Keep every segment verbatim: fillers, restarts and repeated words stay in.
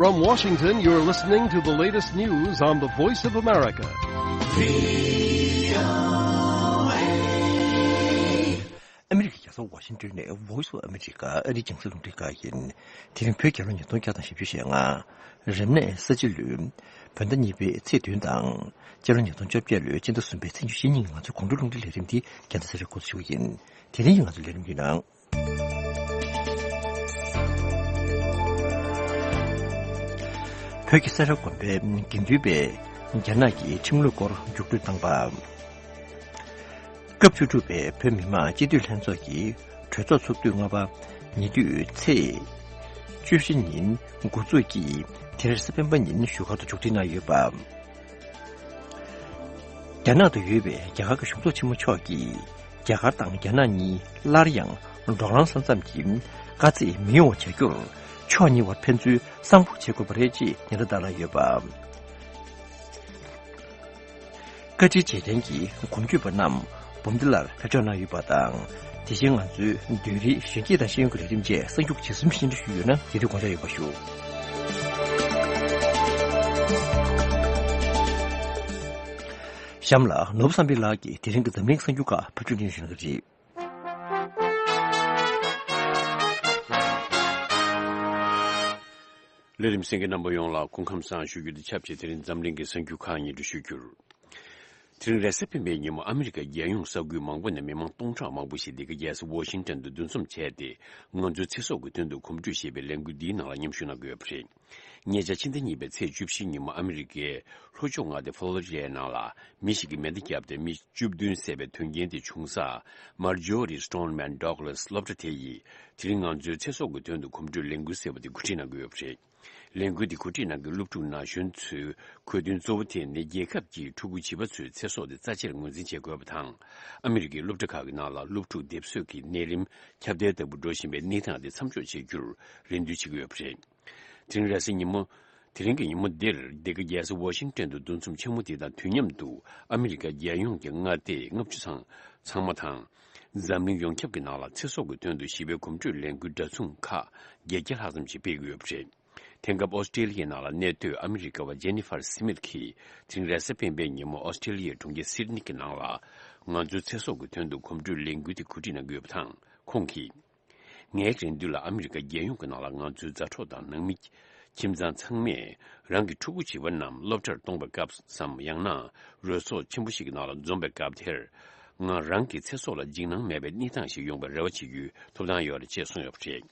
From Washington, you're listening to the latest news on the Voice of America. ཨ་མི་རི་ཀའི་རྒྱལ་ས་ཝ་ཤིང་ཏོན་ནས་Voice of America ཨ་རིའི་རྒྱང་སྲིང་རླུང་འཕྲིན་ཁང་ཡིན། དེ་རིང་བོད་རྒྱལ་ལོ་ཉིས་སྟོང་བརྒྱ་དང་བཞི་བཅུ་ཞེ་ལྔ། རབ་གནས་ས་བྱི་ལོའི་བོད་ཟླ་གཉིས་པའི་ཚེས་བདུན་དང་། སྤྱི་ལོ་ཉིས་སྟོང་བཅོ་བརྒྱད་ལོའི་སྤྱི་ཟླ་གསུམ་པའི་ཚེས་བཅུ་ཞེ་གཉིས་ཉིན་ང་ཚོའི་དགོང་དྲོ་རླུང་འཕྲིན་ལས་རིམ་འདི་རྒྱང་སྲིང་རིགས་འགོ་འཛུགས་ཞུ་གི་ཡིན། དེ་རིང་གི་ང་ཚོའི་ལས་རིམ་འདིའི་ནང་། བོད་ཀྱི་སེ་ར་དགོན་པའི་དགེ་འདུན་པས་རྒྱ་ནག་གི་ཁྲིམས་ལུགས་སྐོར་རྒྱུགས་སྤྲོད་བཏང་པ། སྐབས་བཅུ་དྲུག་པའི་བོད་མི་མང་སྤྱི་འཐུས་ལྷན་ཚོགས་ཀྱི་གྲོས་ཚོགས་ཚོགས་དུས་ལྔ་པ་ཉེ་དུས་ཚེས་བཅུ་བཞི་ཉིན་འགོ་འཛུགས་ཀྱིས་དེ་རིང་གཟའ་སྤེན་པ་ཉིན་བཞུགས་སྒར་དུ་མཇུག་སྒྲིལ་གནང་ཡོད་པ། རྒྱ་ནག་ཏུ་ཡོད་པའི་རྒྱ་གར་གྱི་གཞུང་ཚབ་ཆེན་མོ་མཆོག་གིས་རྒྱ་གར་དང་རྒྱ་ནག་གཉིས་སླར་ཡང་འབྲོག་ལམ་ས་མཚམས་ཀྱི་དཀའ་ཚེགས་མི་ཡོང་བ་བྱ་རྒྱུར་ཕྱོགས་གཉིས་བར་ཕན་ཚུན་གསང་ཕོད་བྱེད་དགོས་པ་རེད་ཅེས་ཉེན་བརྡ་བཏང་གནང་ཡོད་པ། བཀའ་ཁྲིའི་རྗེས་དྲན་གྱི་གོམ་བགྲོད་པ་རྣམས་འབུམ་སྡེ་ལར་ཕེབས་འབྱོར་གནང་ཡོད་པ་དང་། དེ་བཞིན་ང་ཚོའི་བདུན་རེའི་གཞོན་སྐྱེས་དང་ཤེས་ཡོན་གྱི་ལས་རིམ་བཅས་གསར་འཇུག་ཇི་བཟུམ་ཤེས་འདྲི་ཞུས་ཡོད་ན་དེ་དུས་དགོངས་འཇགས་ཡོད་པ་ཞུ། གཤམ་ལ་ནོར་བུ་བསམ་འཕེལ་ལགས་ཀྱིས་དེ་རིང་གི་འཛམ་གླིང་གསར་འགྱུར་ཁག་ཕབ་སྒྱུར་གནང་བཞིན་པ་རེད། ལས་རིམ་གསན་མཁན་རྣམ་པ་ཡོངས་ལ་སྐུ་ཁམས་བཟང་ཞུ་རྒྱུ་དང་ཆབས་ཅིག་དེ་རིང་འཛམ་གླིང་གི་གསར་འགྱུར་ཁག་སྙན་སྒྲོན་ཞུ་རྒྱུར། དེ་རིང་རེས་གཟའ་སྤེན་པའི་ཉིན་མོ་ཨ་མི་རི་ཀའི་རྒྱལ་ཡོངས་ས་ཁུལ་མང་པོ་ནས་མི་མང་སྟོང་ཕྲག་མང་པོ་ཞིག་འདི་ག་རྒྱལ་ས་ཝོ་ཤིང་ཏོན་དུ་འདུ་འཛོམས་བྱས་ཏེ། ང་ཚོའི་ཚེ་སྲོག་གི་དོན་དུ་གོམ་བགྲོད་ཞེས་པའི་ལས་འགུལ་འདིའི་ནང་ལ་མཉམ་ཞུགས་གནང་གི་ཡོད་པ་རེད། ཉེ་ཆར་ཕྱི་ཟླ་གཉིས་པའི་ཚེས་བཅུ་བཞི་ཉིན་མོ་ཨ་མི་རི་ཀའི་ལྷོ་ཕྱོགས་མངའ་སྡེ་ཕོ་ལོ་རི་ཌའི་ནང་ལ་མི་ཞིག་གིས་མེ་མདའ་བརྒྱབ་སྟེ་མི་བཅུ་བདུན་བསད་པའི་དོན་རྐྱེན་དེ་བྱུང་ས། མར་ཇོ་རི་སི་ཊོན་མན་ཌོག་ལེ་སི་སློབ་གྲྭ་དེ་ཡིས་དེ་རིང་ང་ཚོའི་ཚེ་སྲོག་གི་དོན་དུ་གོམ་བགྲོད་ལས་འགུལ་ཟེར་བ་དེ་གོ་སྒྲིག་གནང་གི་ཡོད་པ་རེད། ལས་འགུལ་འདི་གོ་སྒྲིག་གནང་མཁན་སློབ་ཕྲུག་ན་གཞོན་ཚོའི་གོ་དོན་གཙོ་བོ་དེ་ནི་རྒྱལ་ཁབ་ཀྱི་ཕྲུ་གུ་བྱིས་པ་ཚོའི་ཚེ་སྲོག་དེ་རྩ་ཆེར་ངོས་འཛིན་བྱེད་དགོས་པ་དང་། ཨ་མི་རི་ཀའི་སློབ་གྲྭ་ཁག་གི་ནང་ལ་སློབ་ཕྲུག་སྡེབ་གསོད་ཀྱི་གནས་རིམ་ཁྱབ་གདལ་ལྟ་བུ་འགྲོ་བཞིན་པའི་གནས་སྟངས་དེ་མཚམས་འཇོག་བྱེད་རྒྱུར་རེ་འདུན་བྱེད་ཀྱི་ཡོད་པ་རེད། དེ་རིང་རེས་གཟའ་ཉིན་མོ། དེ་རིང་གི་ཉིན་མོ་འདིར་འདི་ག་རྒྱལ་ས་ཝ་ཤིང་ཏོན་དུ་འདུ་འཛོམས་ཆེན་མོ་དེ་དང་དུས་མཉམ་དུ་ཨ་མི་རི་ཀ་རྒྱལ་ཡོངས་ཀྱི་མངའ་སྡེ་ལྔ་བཅུ་ཚང་ཚང་མ་དང་། འཛམ་གླིང་ཡོངས་ཁྱབ་ཀྱི་ནང་ལ་ཚེ་སྲོག་གི་དོན་དུ་ཞི་བའི་གོམ་བགྲོད་ལས་འགུལ་འདྲ་མཚུངས་ཁག་བརྒྱད་བརྒྱ་ལྷག་ཙམ་ཞིག་སྤེལ་གྱི་ཡོད་པ་རེད། དེང་སྐབས་ཨོ་སི་ཀྲེ་ལི་ཡའི་ནང་ལ་གནས་སྡོད་ཨ་མི་རི་ཀ་བ་ཇེ་ནི་ཧྥར་སི་མིད་ཀྱིས་དེ་རིང་རེས་གཟའ་སྤེན་པའི་ཉིན་མོ་ཨོ་སི་ཀྲེ་ལི་ཡའི་གྲོང་ཁྱེར་སིད་ནི་གི་ནང་ལ་ང་ཚོའི་ཚེ་སྲོག་གི་དོན་དུ་གོམ་བགྲོད་ལས་འགུལ་དེ་གོ་སྒྲིག་གནང་གི་ཡོད་པ་དང་། ཁོང་གིས། ངའི་རེ་འདུན་ལ་ཨ་མི་རི་ཀ་རྒྱལ་ཡོངས་ཀྱི་ནང་ལ་ང་ཚོའི་མཛའ་གྲོགས་དང་ནང་མི། ཁྱིམ་ཚང་ཚང་མས་རང་གི་ཕྲུ་གུ་བྱིས་པ་རྣམས་སློབ་གྲྭར་གཏོང་བའི་སྐབས་སམ་ཡང་ན་རོལ་ཚོགས་ཆེན་པོ་ཞིག་གི་ནང་ལ་འཛོམས་པའི་སྐབས་དེར། ང་རང་གི་ཚེ་སྲོག་ལ་འཇིགས་སྣང་མེད་པའི་གནས་སྟངས་ཤིག་ཡོང་བའི་རེ་བ་བྱེད་རྒྱུའི་ཐོབ་ཐང་ཡོད་རེད་ཅེས་གསུངས་ཡོད་པ་རེད།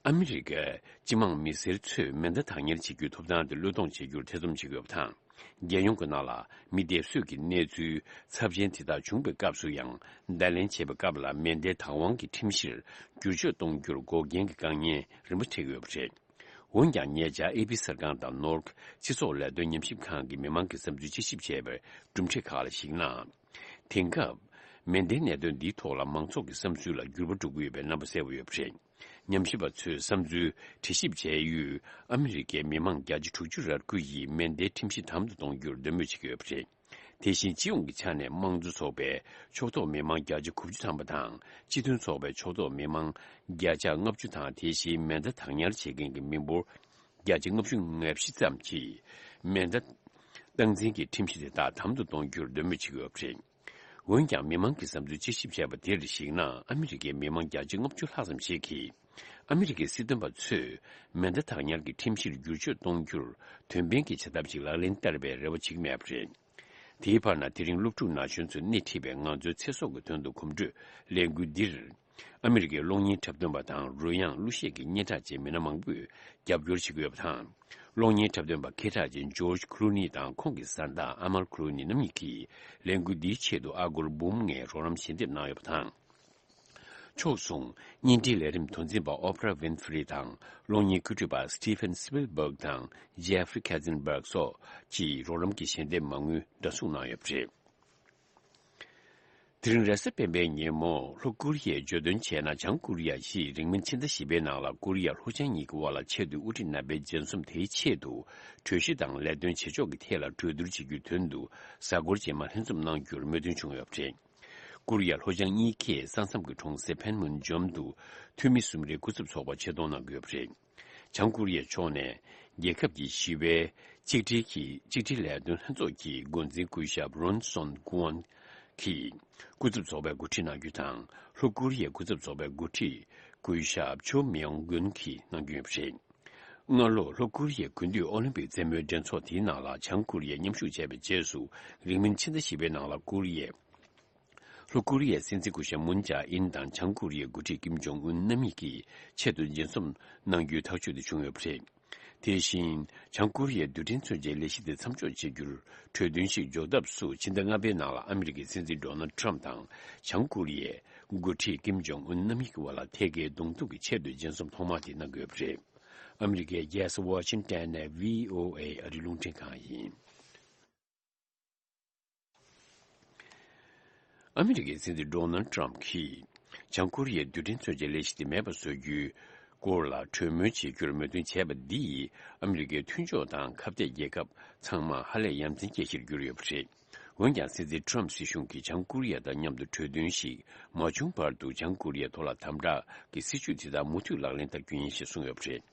ཨ་མི་རི་ཀའི་སྤྱི་དམངས་མི་སེར་ཚོས་མེ་མདའ་བདག་གཉེར་བྱེད་རྒྱུའི་ཐོབ་ཐང་དེ་བློས་གཏོང་བྱེད་རྒྱུར་ཐེ་ཚོམ་བྱེད་ཀྱི་ཡོད་པ་དང་། རྒྱལ་ཡོངས་ཀྱི་ནང་ལ་མི་སྡེབ་གསོད་ཀྱི་གནས་ཚུལ་ཚབས་ཆེན་དེ་དག་བྱུང་བའི་སྐབས་སུ་ཡང་བརྡ་ལན་བྱེད་པའི་སྐབས་ལ་མེ་མདའི་བདག་དབང་གི་ཁྲིམས་གཞིར་བསྒྱུར་བཅོས་གཏོང་རྒྱུར་འགོག་རྐྱེན་གྱི་དཀའ་ངལ་རིམ་པ་འཕྲད་ཀྱི་ཡོད་པ་རེད། འོན་ཀྱང་ཉེ་ཆར་ཨེ་པི་གསར་ཁང་དང་ནོར་ཝེ་སྤྱི་ཚོགས་ལས་དོན་ཉམས་ཞིབ་ཁང་གིས་མི་མང་གི་བསམ་ཚུལ་དཔྱད་ཞིབ་བྱས་པའི་གྲུབ་འབྲས་ཁག་ལ་གཞིགས་ན། དེང་སྐབས་མེ་མདའི་གནད་དོན་འདིའི་ཐོག་ལ་མང་ཚོགས་ཀྱི་བསམ་ཚུལ་ལ་འགྱུར་བ་འགྲོ་གི་ཡོད་པའི་རྣམ་པ་གསལ་པོ་ཡོད་པ་རེད། ཉམས་ཞིབ་པ་ཚོས་བསམ་ཚུལ་དྲི་ཞིབ་བྱས་ཡུལ་ཨ་མི་རི་ཀའི་མི་མང་བརྒྱ་ཆ་དྲུག་ཅུ་རེ་དགུ་ཡིས་མེ་མདའི་ཁྲིམས་གཞི་དམ་དུ་གཏོང་རྒྱུར་འདོད་མོས་བྱེད་ཀྱི་ཡོད་པ་རེད། དེ་བཞིན་སྤྱི་ཡོངས་ཀྱི་ཆ་ནས་དམངས་གཙོ་ཚོགས་པའི་ཕྱོགས་གཏོགས་མི་མང་བརྒྱ་ཆ་དགུ་བཅུ་ཐམ་པ་དང་སྤྱི་མཐུན་ཚོགས་པའི་ཕྱོགས་གཏོགས་མི་མང་བརྒྱ་ཆ་ལྔ་བཅུ་དང་དེ་བཞིན་མེ་མདའ་བདག་ཉར་བྱེད་མཁན་གྱི་མི་འབོར་བརྒྱ་ཆ་ལྔ་བཅུ་ང་བཞི་ཙམ་གྱིས་མེ་མདའ་སྟངས་འཛིན་གྱི་ཁྲིམས་གཞི་དེ་དག་དམ་དུ་གཏོང་རྒྱུར་འདོད་མོས་བྱེད་ཀྱི་ཡོད་པ་རེད། འོན་ཀྱང་མི་མང་གི་བསམ་ཚུལ་དཔྱད་ཞིབ་བྱས་པ་དེར་གཞིགས་ན་ཨ་མི་རི་ཀའི་མི་མང་བརྒྱ་ཆ་ལྔ་བཅུ་ལྷག་ཙམ་ཞིག་གིས་ཨ་མི་རི་ཀའི་སྲིད་དོན་པ་ཚོས་མེ་མདའ་བདག་ཉར་གྱི་ཁྲིམས་གཞིར་བསྒྱུར་བཅོས་གཏོང་རྒྱུར་དོན་ཕན་གྱི་བྱ་ཐབས་ཤིག་ལག་ལེན་བསྟར་བའི་རེ་བ་བྱེད་ཀྱི་མེད་པ་རེད། དེའི་བར་ན་དེ་རིང་སློབ་ཕྲུག་ན་གཞོན་ཚོས་སྣེ་ཁྲིད་པའི་ང་ཚོའི་ཚེ་སྲོག་གི་དོན་དུ་གོམ་བགྲོད་ལས་འགུལ་འདིར། ཨ་མི་རི་ཀའི་གློག་བརྙན་འཁྲབ་སྟོན་པ་དང་རོལ་དབྱངས་གླུ་གཞས་ཀྱི་སྙན་གྲགས་ཅན་མི་སྣ་མང་པོས་རྒྱབ་སྐྱོར་བྱེད་ཀྱི་ཡོད་པ་དང་། གློག་བརྙན་འཁྲབ་སྟོན་པ་མཁས་གྲགས་ཅན་ཇོརྗ་ཁུ་ལུ་ནི་དང་ཁོང་གི་བཟའ་ཟླ་ཨ་མལ་ཁུ་ལུ་ནི་རྣམ་གཉིས་ཀྱིས་ལས་འགུལ་འདིའི་ཆེད་དུ་ཨ་སྒོར་འབུམ་ལྔའི་རོགས་རམ་ཞལ་འདེབས་གནང་ཡོད་པ་དང་། ཕྱོགས་མཚུངས་བརྙན་འཕྲིན་ལས་རིམ་མདོ་འཛིན་པ་ཨོ་པ་ར་ཝིན་ཧྥི་རི་དང་གློག་བརྙན་བཀོད་སྒྲིག་པ་སི་ཏི་ཕན་སི་པིལ་བྷག་དང་ཇེ་ཧྥི་རི་ཁ་ཛིན་བྷག་སོགས་ཀྱིས་རོགས་རམ་གྱི་ཞལ་འདེབས་མ་དངུལ་འདྲ་མཚུངས་གནང་ཡོད་པ་རེད། དེ་རིང་རེས་གཟའ་སྤེན་པའི་ཉིན་མོ་ལྷོ་ཀོ་རི་ཡས་བརྗོད་དོན་བྱས་ན་བྱང་ཀོ་རི་ཡ་ཡིས་རིང་མིན་ཕྱི་ཟླ་བཞི་པའི་ནང་ལ་ཀོ་རི་ཡ་ལྷོ་བྱང་གཉིས་ཀྱི་དབར་ལ་ཆེས་མཐོའི་དབུ་ཁྲིད་རྣམ་པའི་མཇལ་འཛོམས་དེའི་ཆེད་དུ་གྲོས་གཞི་དང་ལས་དོན་བྱེད་ཕྱོགས་ཀྱི་ཐད་ལ་གྲོས་བསྡུར་བྱེད་རྒྱུའི་དོན་དུ་གཟའ་འཁོར་རྗེས་མ་ལྷན་འཛོམས་གནང་རྒྱུར་མོས་མཐུན་བྱུང་ཡོད་པ་རེད། ཀོ་རི་ཡ་ལྷོ་བྱང་གཉིས་ཀས་ས་མཚམས་ཀྱི་གྲོང་གསེབ་ཕན་མུན་ཇོམ་དུ་འཐུས་མི་ཟུང་འབྲེལ་སྐུ་ཚབ་ཚོགས་པ་ཆེད་གཏོང་གནང་གི་ཡོད་པ་རེད། བྱང་ཀོ་རི་ཡའི་ཕྱོགས་ནས་ རྒྱལ་ཁབ་ཀྱི་ཞི་བའི་གཅིག་སྒྲིལ་གྱི་གཅིག་སྒྲིལ་ལས་དོན་ལྷན་ཚོགས་ཀྱི་འགོ་འཛིན་སྐུ་ཞབས་རོན་སོན་ཀུའོན་གྱིས་སྐུ་ཚབ་ཚོགས་པའི་འགོ་ཁྲིད་གནང་རྒྱུ་དང་། ལྷོ་ཀོ་རི་ཡའི་སྐུ་ཚབ་ཚོགས་པའི་འགོ་ཁྲིད་སྐུ་ཞབས་ཆོ་མིང་གུན་གྱིས་གནང་རྒྱུ་ཡོད་པ་རེད། སྔ་ལོ་ལྷོ་ཀོ་རི་ཡའི་དགུན་དུས་ཨོ་ལིམ་པིག་རྩེད་མོའི་འགྲན་ཚོགས་དེའི་ནང་ལ་བྱང་ཀོ་རི་ཡས་མཉམ་ཞུགས་བྱས་པའི་རྗེས་སུ། རིང་མིན་ཕྱི་ཟླ་བཞི་པའི་ནང་ལ་ཀོ་རི་ཡས། ལྷོ་ཀོ་རི་ཡའི་སྲིད་འཛིན་སྐུ་ཞབས་མུན་ཇཱ་ཨིན་དང་བྱང་ཀོ་རི་ཡའི་འགོ་ཁྲིད་ཀིམ་ཇོང་ཨུན་རྣམ་གཉིས་ཀྱིས་ཆེད་དུ་འཛིན་བཟུང་གནང་རྒྱུའི་ཐག་གཅོད་དེ་བྱུང་ཡོད་པ་རེད། དེ་བཞིན་བྱང་ཀོ་རི་ཡའི་རྡུལ་ཕྲན་མཚོན་ཆའི་ལས་གཞི་དེ་མཚམས་འཇོག་བྱེད་རྒྱུར་གྲོས་མཐུན་ཞིག་འཇོག་ཐབས་སུ། ཕྱི་ཟླ་ལྔ་པའི་ནང་ལ་ཨ་མི་རི་ཀའི་སྲིད་འཛིན་ཌོ་ནལ་ཌི་ཊརམ་དང་བྱང་ཀོ་རི་ཡའི་འགོ་ཁྲིད་ཀིམ་ཇོང་ཨུན་རྣམ་གཉིས་ཀྱི་བར་ལ་ཐད་ཀའི་གདོང་ཐུག་གི་ཆེད་དུ་འཛིན་བཟུང་ཐོག་མ་དེ་གནང་དགོས་པ་རེད། ཨ་མི་རི་ཀའི་རྒྱལ་ས་ཝ་ཤིང་ཊོན་ནས་བྷི་ཨོ་ཨེ་ཨ་རིའི་རླུང་འཕྲིན་ཁང་ཡིན། ཨ་མི་རི་ཀའི་སྲིད་འཛིན་ཌོ་ནལ་ཌི་ཊརམ་གྱིས་བྱང་ཀོ་རི་ཡའི་རྡུལ་ཕྲན་མཚོན་ཆའི་ལས་གཞི་དེ་མེད་པ་བཟོ་རྒྱུའི་སྐོར་ལ་གྲོས་མོལ་བྱེད་རྒྱུར་མོས་མཐུན་བྱས་པ་འདིས་ཨ་མི་རི་ཀའི་མཐུན་ཕྱོགས་དང་ཁ་གཏད་རྒྱལ་ཁབ་ཚང་མ་ཧ་ལས་ཡ་མཚན་སྐྱེ་གཞིར་གྱུར་ཡོད་པ་རེད། འོན་ཀྱང་སྲིད་འཛིན་ཊརམ་སྲིད་གཞུང་གིས་བྱང་ཀོ་རི་ཡ་དང་མཉམ་དུ་གྲོས་མཐུན་ཞིག་མ་བྱུང་བར་དུ་བྱང་ཀོ་རི་ཡའི་ཐོག་ལ་དམ་དྲག་གི་སྲིད་ཇུས་དེ་དག་མུ་མཐུད་ལག་ལེན་བསྟར་རྒྱུ་ཡིན་ཞེས་གསུངས་ཡོད་པ་རེད།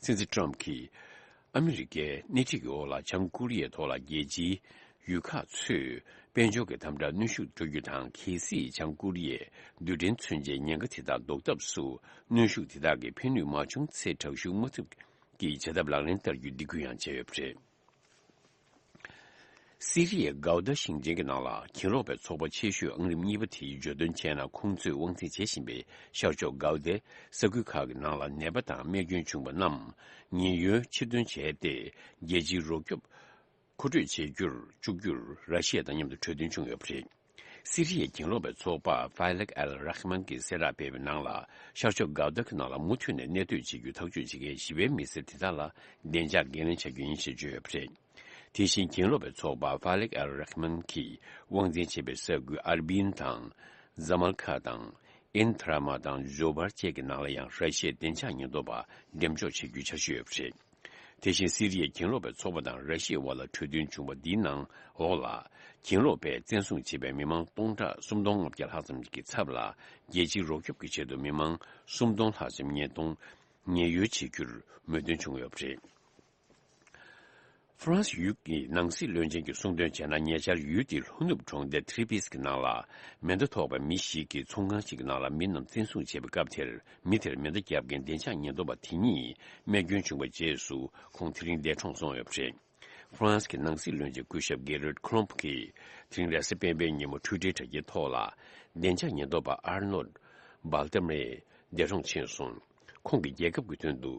སྲིད་འཛིན་ཊརམ་གྱིས་ཨ་མི་རི་ཀའི་སྣེ་ཁྲིད་ཀྱི་འོག་ལ་བྱང་ཀོ་རི་ཡའི་ཐོག་ལ་རྒྱལ་སྤྱིའི་ཡུལ་ཁག་ཚོས་དཔལ་འབྱོར་གྱི་དམ་དྲག་གནོན་ཤུགས་སྤྲོད་རྒྱུ་དང་། གལ་སྲིད་བྱང་ཀོ་རི་ཡས་རྡུལ་ཕྲན་མཚོན་ཆའི་ཉེན་ཁ་དེ་དག་ཟློག་ཐབས་སུ་གནོན་ཤུགས་དེ་དག་གིས་ཕན་ནུས་མ་བྱུང་ཚེ། དྲག་ཤུགས་དམག་འཐབ་ཀྱི་བྱེད་ཐབས་ལག་ལེན་བསྟར་རྒྱུའི་སྡིགས་སྐུལ་ཡང་བྱས་ཡོད་པ་རེད། སི་རི་ཡའི་གའུ་ད་ཞིང་ཆེན་གྱི་ནང་ལ་གྱེན་ལོག་པའི་ཚོགས་པ་ཆེ་ཤོས་ཨང་རིམ་གཉིས་པ་དེའི་བརྗོད་དོན་བྱས་ན། ཁོང་ཚོས་དབང་འཛིན་བྱེད་བཞིན་པའི་ཤར་ཕྱོགས་གའུ་ད་ས་ཁུལ་ཁག་གི་ནང་ལ་ནད་པ་དང་རྨས་སྐྱོན་བྱུང་བ་རྣམས་ཉེན་གཡོལ་ཕྱིར་ཐོན་བྱས་ཏེ། རྒྱལ་སྤྱིའི་རོགས་སྐྱོབ་མཁོ་སྤྲོད་བྱེད་རྒྱུར་བཅུག་རྒྱུར་ར་ཤི་ཡ་དང་མཉམ་དུ་གྲོས་མཐུན་བྱུང་ཡོད་པ་རེད། སི་རི་ཡའི་གྱེན་ལོག་པའི་ཚོགས་པ་ཧྥ་ལག་ཨལ་ར་ཧི་མན་གྱིས་གསལ་བསྒྲགས་སྤེལ་བའི་ནང་ལ། ཤར་ཕྱོགས་གའུ་ད་གི་ནང་ལ་མུ་མཐུད་ནས་གནས་སྡོད་བྱེད་རྒྱུའི་ཐག་གཅོད་བྱེད་མཁན་ཞི་བའི་མི་སེར་དེ་དག་ལ་བདེ་འཇགས་འགན་ལེན་བྱ་རྒྱུ་ཡིན་ཞེས་བརྗོད་ཡོད་པ་རེད། དེ་བཞིན་གྱེན་ལོག་པའི་ཚོགས་པ་ཧྥ་ལག་ཨལ་ར་ཧི་མན་གྱིས་དབང་འཛིན་བྱེད་པའི་ས་ཁུལ་ཨར་བིན་དང་། ཛ་མལ་ཁ་དང་། ཨིན་ཐ་ར་མ་དང་ཇོ་བར་བཅས་ཀྱི་ནང་ལ་ཡང་ར་ཤི་ཡའི་བདེ་འཇགས་ཉེན་རྟོག་པ་འགྲེམས་འཇོག་བྱེད་རྒྱུའི་འཆར་གཞི་ཡོད་པ་རེད། དེ་བཞིན་སི་རི་ཡའི་གྱེན་ལོག་པའི་ཚོགས་པ་དང་ར་ཤི་ཡའི་དབར་ལ་གྲོས་མཐུན་བྱུང་བ་འདིའི་ནང་འོག་ལ། གྱེན་ལོག་པས་བཙན་བཟུང་བྱས་པའི་མི་མང་སྟོང་ཕྲག་སུམ་སྟོང་ལྔ་བརྒྱ་ལྷག་ཙམ་གྱི་ཚབ་ལ། རྒྱལ་སྤྱིའི་རོགས་སྐྱོབ་ཀྱི་ཆེད་དུ་མི་མང་སུམ་སྟོང་ལྷག་ཙམ་ཉེན་གཏོང་ཉེན་གཡོལ་བྱེད་རྒྱུར་མོས་མཐུན་བྱུང་ཡོད་པ་རེད། ཧྥ་རན་སི་ཡུལ་གྱི་ནང་སྲིད་བློན་ཆེན་གྱིས་གསུངས་དོན་བྱས་ན། ཉེ་ཆར་ཡུལ་དེའི་ལྷོ་ནུབ་གྲོང་སྡེ་ཐི་རི་པིས་ཀྱི་ནང་ལ་མེ་མདའ་ཐོགས་པའི་མི་ཞིག་གིས་ཚོང་ཁང་ཞིག་གི་ནང་ལ་མི་རྣམས་བཙན་བཟུང་བྱས་པའི་སྐབས་དེར། མི་དེར་མེ་མདའ་བརྒྱབ་མཁན་བདེ་འཇགས་ཉེན་རྟོག་པ་དེ་གཉིས་རྨས་སྐྱོན་བྱུང་བའི་རྗེས་སུ། ཁོང་དེ་རིང་འདས་གྲོངས་སོང་ཡོད་པ་རེད། ཧྥ་རན་སི་གི་ནང་སྲིད་བློན་ཆེན་སྐུ་ཞབས་གེ་རེཊ་ཁོ་ལོམ་གྱིས་དེ་རིང་རེས་གཟའ་སྤེན་པའི་ཉིན་མོ་ཊུ་ཊར་དྲ་རྒྱའི་ཐོག་ལ། བདེ་འཇགས་ཉེན་རྟོག་པ་ཨར་ནོལ་སྦལ་ཏེ་མེ་འདས་གྲོངས་ཕྱིན་སོང་། ཁོང་གིས་རྒྱལ་ཁབ་ཀྱི་དོན་དུ་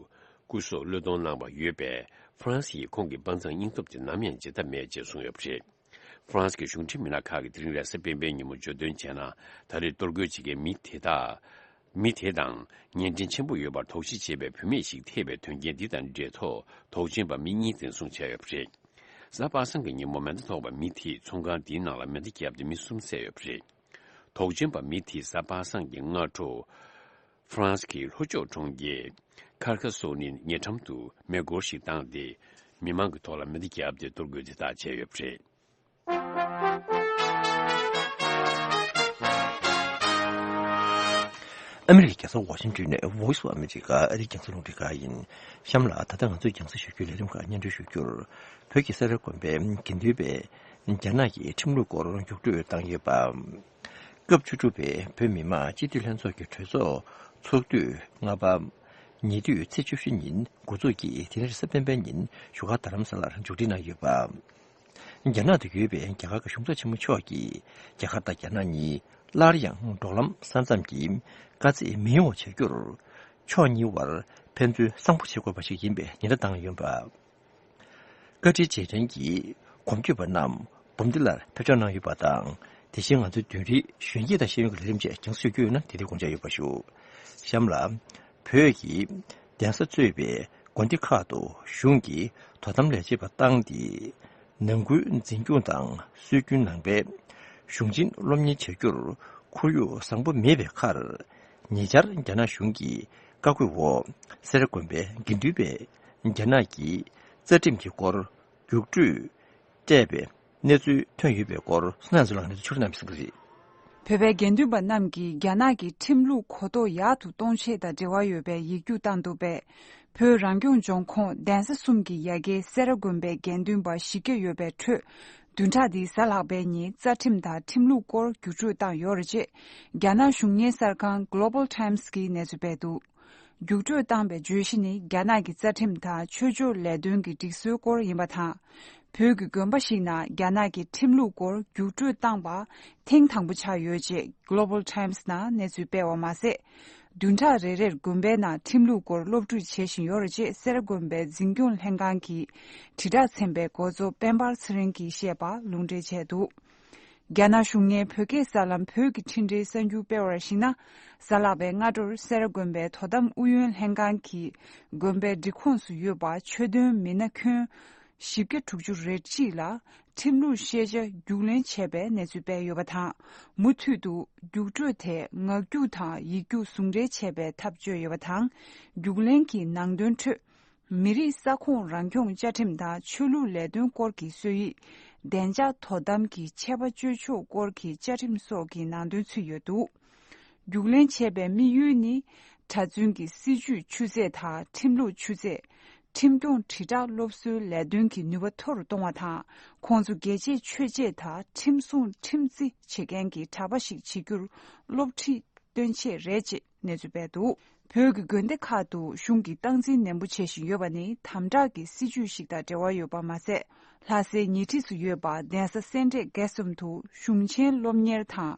སྐུ་སྲོག་བློས་གཏོང་གནང་བ་ཡོད་པས། ཧྥ་རན་སི་ཡིས་ཁོང་གི་དཔའ་མཛངས་སྙིང་སྟོབས་དེ་ནམ་ཡང་བརྗེད་ཐབས་མེད་ཅེས་གསུངས་ཡོད་པ་རེད། ཧྥ་རན་སི་གི་གཞུང་འབྲེལ་མི་སྣ་ཁག་གིས་དེ་རིང་རེས་གཟའ་སྤེན་པའི་ཉིན་མོ་བརྗོད་དོན་བྱས་ན། ད་རེས་གཏོར་རྒོལ་བྱེད་མཁན་མི་དེ་དག་མི་དེ་དང་ཉེ་འབྲེལ་ཆེན་པོ་ཡོད་པར་དོགས་གཞི་བྱེད་པའི་བུད་མེད་ཞིག་ཐེ་བའི་དོན་རྐྱེན་འདི་དང་འབྲེལ་ཐོག་དོགས་ཟོན་པ་མི་གཉིས་འཛིན་བཟུང་བྱས་ཡོད་པ་རེད། གཟའ་པ་སངས་ཀྱི་ཉིན་མོ་མེ་མདའ་ཐོགས་པ་མི་དེས་ཚོང་ཁང་དེའི་ནང་ལ་མེ་མདའ་བརྒྱབ་སྟེ་མི་གསུམ་བསད་ཡོད་པ་རེད། དོགས་ཟོན་པ་མི་དེས་གཟའ་པ་སངས་ཀྱི་སྔ་དྲོ། ཧྥ་རན་སི་གི་ལྷོ་ཕྱོགས་གྲོང་ཁྱེར་ཁར་ཁ་སོ་ནི་ཉེ་འགྲམ་དུ་མེ་འཁོར་ཞིག་བཏང་སྟེ། མི་མང་གི་ཐོག་ལ་མེ་མདའ་བརྒྱབ་སྟེ་གཏོར་རྒོལ་དེ་དག་བྱས་ཡོད་པ་རེད། ཨ་མི་རི་ཀའི་རྒྱལ་ས་ཝ་ཤིང་ཊོན་ནས་Voice of America ཨ་རིའི་རྒྱང་སྲིང་རླུང་འཕྲིན་ཁང་ཡིན། གཤམ་ལ་ད་ལྟ་ང་ཚོས་རྒྱང་སྲིང་ཞུ་རྒྱུའི་ལས་རིམ་ཁག་སྙན་སྒྲོན་ཞུ་རྒྱུར། བོད་ཀྱི་སེ་ར་དགོན་པའི་དགེ་འདུན་པས་རྒྱ་ནག་གི་ཁྲིམས་ལུགས་སྐོར་རྒྱུགས་སྤྲོད་བཏང་ཡོད་པ། སྐབས་བཅུ་དྲུག་པའི་བོད་མི་མང་སྤྱི་འཐུས་ལྷན་ཚོགས་ཀྱི་གྲོས་ཚོགས་ཚོགས་དུས་ལྔ་པ། ཉེ་དུས་ཚེས་བཅུ་བཞི་ཉིན་འགོ་འཛུགས་ཀྱིས་དེ་རིང་རེས་གཟའ་སྤེན་པའི་ཉིན་བཞུགས་སྒར་རྡ་རམ་ས་ལར་མཇུག་སྒྲིལ་གནང་ཡོད་པ། རྒྱ་ནག་ཏུ་ཡོད་པའི་རྒྱ་གར་གྱི་གཞུང་ཚབ་ཆེན་མོ་མཆོག་གིས། རྒྱ་གར་དང་རྒྱ་ནག་གཉིས་སླར་ཡང་འབྲོག་ལམ་ས་མཚམས་ཀྱི་དཀའ་ཚེགས་མི་ཡོང་བ་བྱ་རྒྱུར། ཕྱོགས་གཉིས་དབར་ཕན་ཚུན་གསང་པོ་བྱེད་དགོས་པ་ཞིག་ཡིན་པའི་ཉེན་བརྡ་བཏང་ཡོད་པ། བཀའ་ཁྲིའི་རྗེས་དྲན་གྱིས་གོམ་བགྲོད་པ་རྣམས་འབུམ་སྡེ་ལར་ཕེབས་འབྱོར་གནང་ཡོད་པ་དང་། དེ་བཞིན་ང་ཚོའི་བདུན་རེའི་གཞོན་སྐྱེས་དང་ཤེས་ཡོན་གྱི་ལས་རིམ་བཅས་རྒྱང་སྲིང་ཞུ་རྒྱུ་ཡོད་ན། དེ་དེ་དགོངས་འཇགས་ཡོད་པ་ཞུ། གཤམ་ལ། བོད་ཀྱི་གདན་ས་གཙོས་པའི་དགོན་སྡེ་ཁག་ཏུ་གཞུང་གིས་དོ་དམ་ལས་བྱེད་པ་བཏང་སྟེ། ནང་ཁུལ་འཛིན་སྐྱོང་དང་སྲོལ་རྒྱུན་ནང་པའི་གཞུང་ཆེན་སློབ་གཉེར་བྱ་རྒྱུར་ཁོར་ཡུག་བཟང་པོ་མེད་པའི་ཁར། ཉེ་ཆར་རྒྱ་ནག་གཞུང་གི་བཀའ་བཀོད་འོག་སེ་ར་དགོན་པའི་དགེ་འདུན་པས་རྒྱ་ནག་གི་རྩ་ཁྲིམས་ཀྱི་སྐོར་རྒྱུགས་སྤྲོད་སྤྲད་པའི་གནས་ཚུལ་ཐོན་ཡོད་པའི་སྐོར་བསོད་ནམས་ཚེ་རིང་ལགས་ནས་ཕྱོགས་སྒྲིག་གནང་བ་ཞིག་རེད། བོད་པའི་དགེ་འདུན་པ་རྣམས་ཀྱིས་རྒྱ་ནག་གི་ཁྲིམས་ལུགས་གོ་རྟོགས་ཡག་ཏུ་གཏོང་ཆེད་དང་འབྲེལ་བ་ཡོད་པའི་ཡིག་རྒྱུགས་བཏང་འདུག་པས། བོད་རང་སྐྱོང་ལྗོངས་ཁོངས་གདན་ས་གསུམ་གྱི་ཡ་གྱལ་སེ་ར་དགོན་པའི་དགེ་འདུན་པ་བཞི་བརྒྱ་ཡོད་པའི་ཁྲོད། བདུན་ཕྲག་འདིའི་གཟའ་ལྷག་པའི་ཉིན་རྩ་ཁྲིམས་དང་ཁྲིམས་ལུགས་སྐོར་རྒྱུགས་སྤྲོད་བཏང་ཡོད་རེད་ཅེས། རྒྱ་ནག་གཞུང་གཉེར་གསར་ཁང་Global Times་གིས་གནས་ཚུལ་སྤེལ་འདུག་རྒྱུགས་སྤྲོད་བཏང་པའི་བརྗོད་གཞི་ནི་རྒྱ་ནག་གི་རྩ་ཁྲིམས་དང་ཆོས་ཕྱོགས་ལས་དོན་གྱི་སྒྲིག་སྲོལ་སྐོར་ཡིན་པ་དང་། བོད་ཀྱི་དགོན་པ་ཞིག་ནང་རྒྱ་ནག་གི་ཁྲིམས་ལུགས་སྐོར་རྒྱུགས་སྤྲོད་བཏང་པ་ཐེངས་དང་པོ་ཆགས་ཡོད་ཅེས་Global Times་ནང་གནས་ཚུལ་སྤེལ་བ་མ་ཟད། བདུན་ཕྲག་རེ་རེར་དགོན་པའི་ནང་ཁྲིམས་ལུགས་སྐོར་སློབ་ཁྲིད་བྱེད་བཞིན་ཡོད་རེད་ཅེས་སེ་ར་དགོན་པའི་འཛིན་སྐྱོང་ལྷན་ཁང་གི་དྲིལ་བསྒྲགས་ཚན་པའི་འགོ་གཙོ་དཔལ་འབར་ཚེ་རིང་གིས་བཤད་པ་ལུང་འདྲེན་བྱས་འདུག་རྒྱ་ནག་གཞུང་ངོས་བོད་སྐད་གསར་ལམ་བོད་ཀྱི་འཕྲིན་སྦྲེལ་གསར་འགྱུར་སྤེལ་བར་གཞིགས་ན། གཟའ་ལྷག་པའི་སྔ་དྲོར་སེ་ར་དགོན་པའི་དོ་དམ་ཨུ་ཡོན་ལྷན་ཁང་གིས་དགོན་པའི་སྒྲིག་ཁོངས་སུ་ཡོད་པ་ཆོས་དོན་མི་སྣ་ཁྱོན་བཞི་བརྒྱ་དྲུག་ཅུ་རེ་གཅིག་ལ་ཁྲིམས་ལུགས་ཤེས་བྱ་རྒྱུགས་ལེན་བྱས་པའི་གནས་ཚུལ་སྤེལ་ཡོད་པ་དང་། མུ་མཐུད་དུ་རྒྱུགས་སྤྲོད་དེ་ངག་རྒྱུགས་དང་ཡིག་རྒྱུགས་ཟུང་འབྲེལ་བྱས་པའི་ཐབས་བྱུས་ཡོད་པ་དང་། རྒྱུགས་ལེན་གྱི་ནང་དོན་ཁྲོད། མི་རིགས་ས་ཁོངས་རང་སྐྱོང་བཅའ་ཁྲིམས་དང་ཆོས་ལུགས་ལས་དོན་སྐོར་གྱི་སྲོལ་ཡིག་བདེ་འཇགས་དོ་དམ་གྱི་ཆད་པ་གཅོད་ཕྱོགས་སྐོར་གྱི་བཅའ་ཁྲིམས་སོགས་ཀྱི་ནང་དོན་ཚུད་ཡོད་འདུག་རྒྱུགས་ལེན་བྱས་པའི་དམིགས་ཡུལ་ནི། གྲྭ་བཙུན་གྱི་སྲིད་བྱུས་ཆུ་ཚད་དང་ཁྲིམས་ལུགས་ཆུ་ཚད། ཁྲིམས་སྐྱོང་དྲིལ་བསྒྲགས་སློབ་གསོའི་ལས་དོན་གྱི་ནུས་པ་མཐོ་རུ་གཏོང་བ་དང་། ཁོང་ཚོ་རྒྱལ་གཅེས་ཆོས་གཅེས་དང་ཁྲིམས་སྲུང་ཁྲིམས་བརྩི་བྱེད་མཁན་གྱི་གྲྭ་པ་ཞིག་བྱེད་རྒྱུར་སློབ་ཁྲིད་སྟོན་ཆེད་རེད་ཅེས། གནས་ཚུལ་སྤེལ་འདུག་བོད་ཀྱི་དགོན་སྡེ་ཁག་ཏུ་གཞུང་གིས་སྟངས་འཛིན་ནན་པོ་བྱེད་བཞིན་ཡོད་པ་ནི་དམ་དྲག་གི་སྲིད་བྱུས་ཤིག་དང་འབྲེལ་བ་ཡོད་པ་མ་ཟད། ལྷ་སའི་ཉེ་འཁྲིས་སུ་ཡོད་པ་གདན་ས་སེ་འབྲས་དགེ་གསུམ་དུ་གཞུང་ཆེན་སློབ་གཉེར་དང་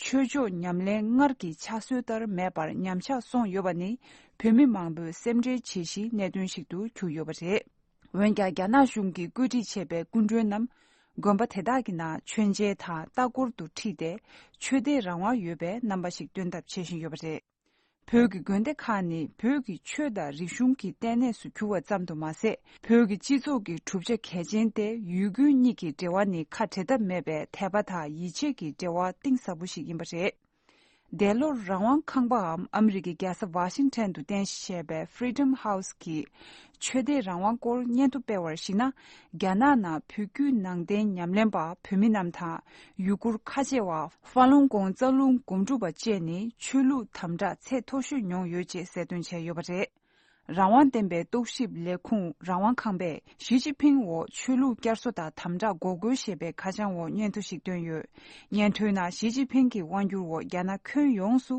ཆོས་ཕྱོགས་ཉམས་ལེན་སྔར་གྱི་ཕྱག་སྲོལ་ལྟར་མེད་པར་ཉམས་ཆག་སོང་ཡོད་པ་ནི་བོད་མི་མང་པོས་སེམས་ཁྲལ་བྱེད་གཞིའི་གནད་དོན་ཞིག་ཏུ་གྱུར་ཡོད་པ་རེད། འོན་ཀྱང་རྒྱ་ནག་གཞུང་གིས་བཀོད་སྒྲིག་བྱས་པའི་སྐུ་མགྲོན་རྣམས་དགོན་པ་དེ་དག་གི་ནང་མཆོད་མཇལ་དང་ལྟ་སྐོར་དུ་ཁྲིད་དེ་ཆོས་དད་རང་དབང་ཡོད་པའི་རྣམ་པ་ཞིག་སྟོན་ཐབས་བྱེད་བཞིན་ཡོད་པ་རེད། བོད་ཀྱི་དགོན་སྡེ་ཁག་ནི་བོད་ཀྱི་ཆོས་དང་རིག་གཞུང་གི་ལྟེ་གནས་སུ་གྱུར་བ་ཙམ་དུ་མ་ཟད། བོད་ཀྱི་སྤྱི་ཚོགས་ཀྱི་གྲུབ་ཆ་གལ་ཆེན་ཏེ་ཡུལ་དགོན་གཉིས་ཀྱི་འབྲེལ་བ་ནི་ཁ་བྲལ་ཐབས་མེད་པའི་དད་པ་དང་ཡིད་ཆེས་ཀྱི་འབྲེལ་བ་གཏིང་ཟབ་པོ་ཞིག་ཡིན་པ་རེད། འདས་ལོར་རང་དབང་ཁང་པའམ་ཨ་མི་རི་ཀའི་རྒྱལ་ས་ཝ་ཤིང་ཊོན་དུ་རྟེན་གཞི་བྱས་པའི་Freedom House་གིས་ཆོས་དད་རང་དབང་སྐོར་སྙན་ཐོ་སྤེལ་བར་གཞིགས་ན། རྒྱ་ནག་ནང་བོད་བརྒྱུད་ནང་བསྟན་ཉམས་ལེན་པ་བོད་མི་རྣམས་དང་ཡུ་གུར་ཁ་ཆེ་བ་ཧྥ་ལུན་གོང་རྩ་རླུང་སྒོམ་སྒྲུབ་པ་བཅས་ནི་ཆོས་ལུགས་དམ་དྲག་ཚད་མཐོ་ཤོས་མྱོང་ཡོད་ཅེས་གསལ་སྟོན་བྱས་ཡོད་པ་རེད། རང་དབང་ལྡན་པའི་རྟོག་ཞིབ་ལས་ཁུངས་རང་དབང་ཁང་པས་ཞི་ཅིན་ཕིང་འོག་ཆོས་ལུགས་བསྐྱར་གསོ་དང་དམ་དྲག་འགོག་རྒོལ་ཞེས་པའི་ཁ་བྱང་འོག་སྙན་ཐོ་ཞིག་བཏོན་ཡོད། སྙན་ཐོའི་ནང་ཞི་ཅིན་ཕིང་གི་དབང་སྒྱུར་འོག་རྒྱ་ནག་ཁྱོན་ཡོངས་སུ་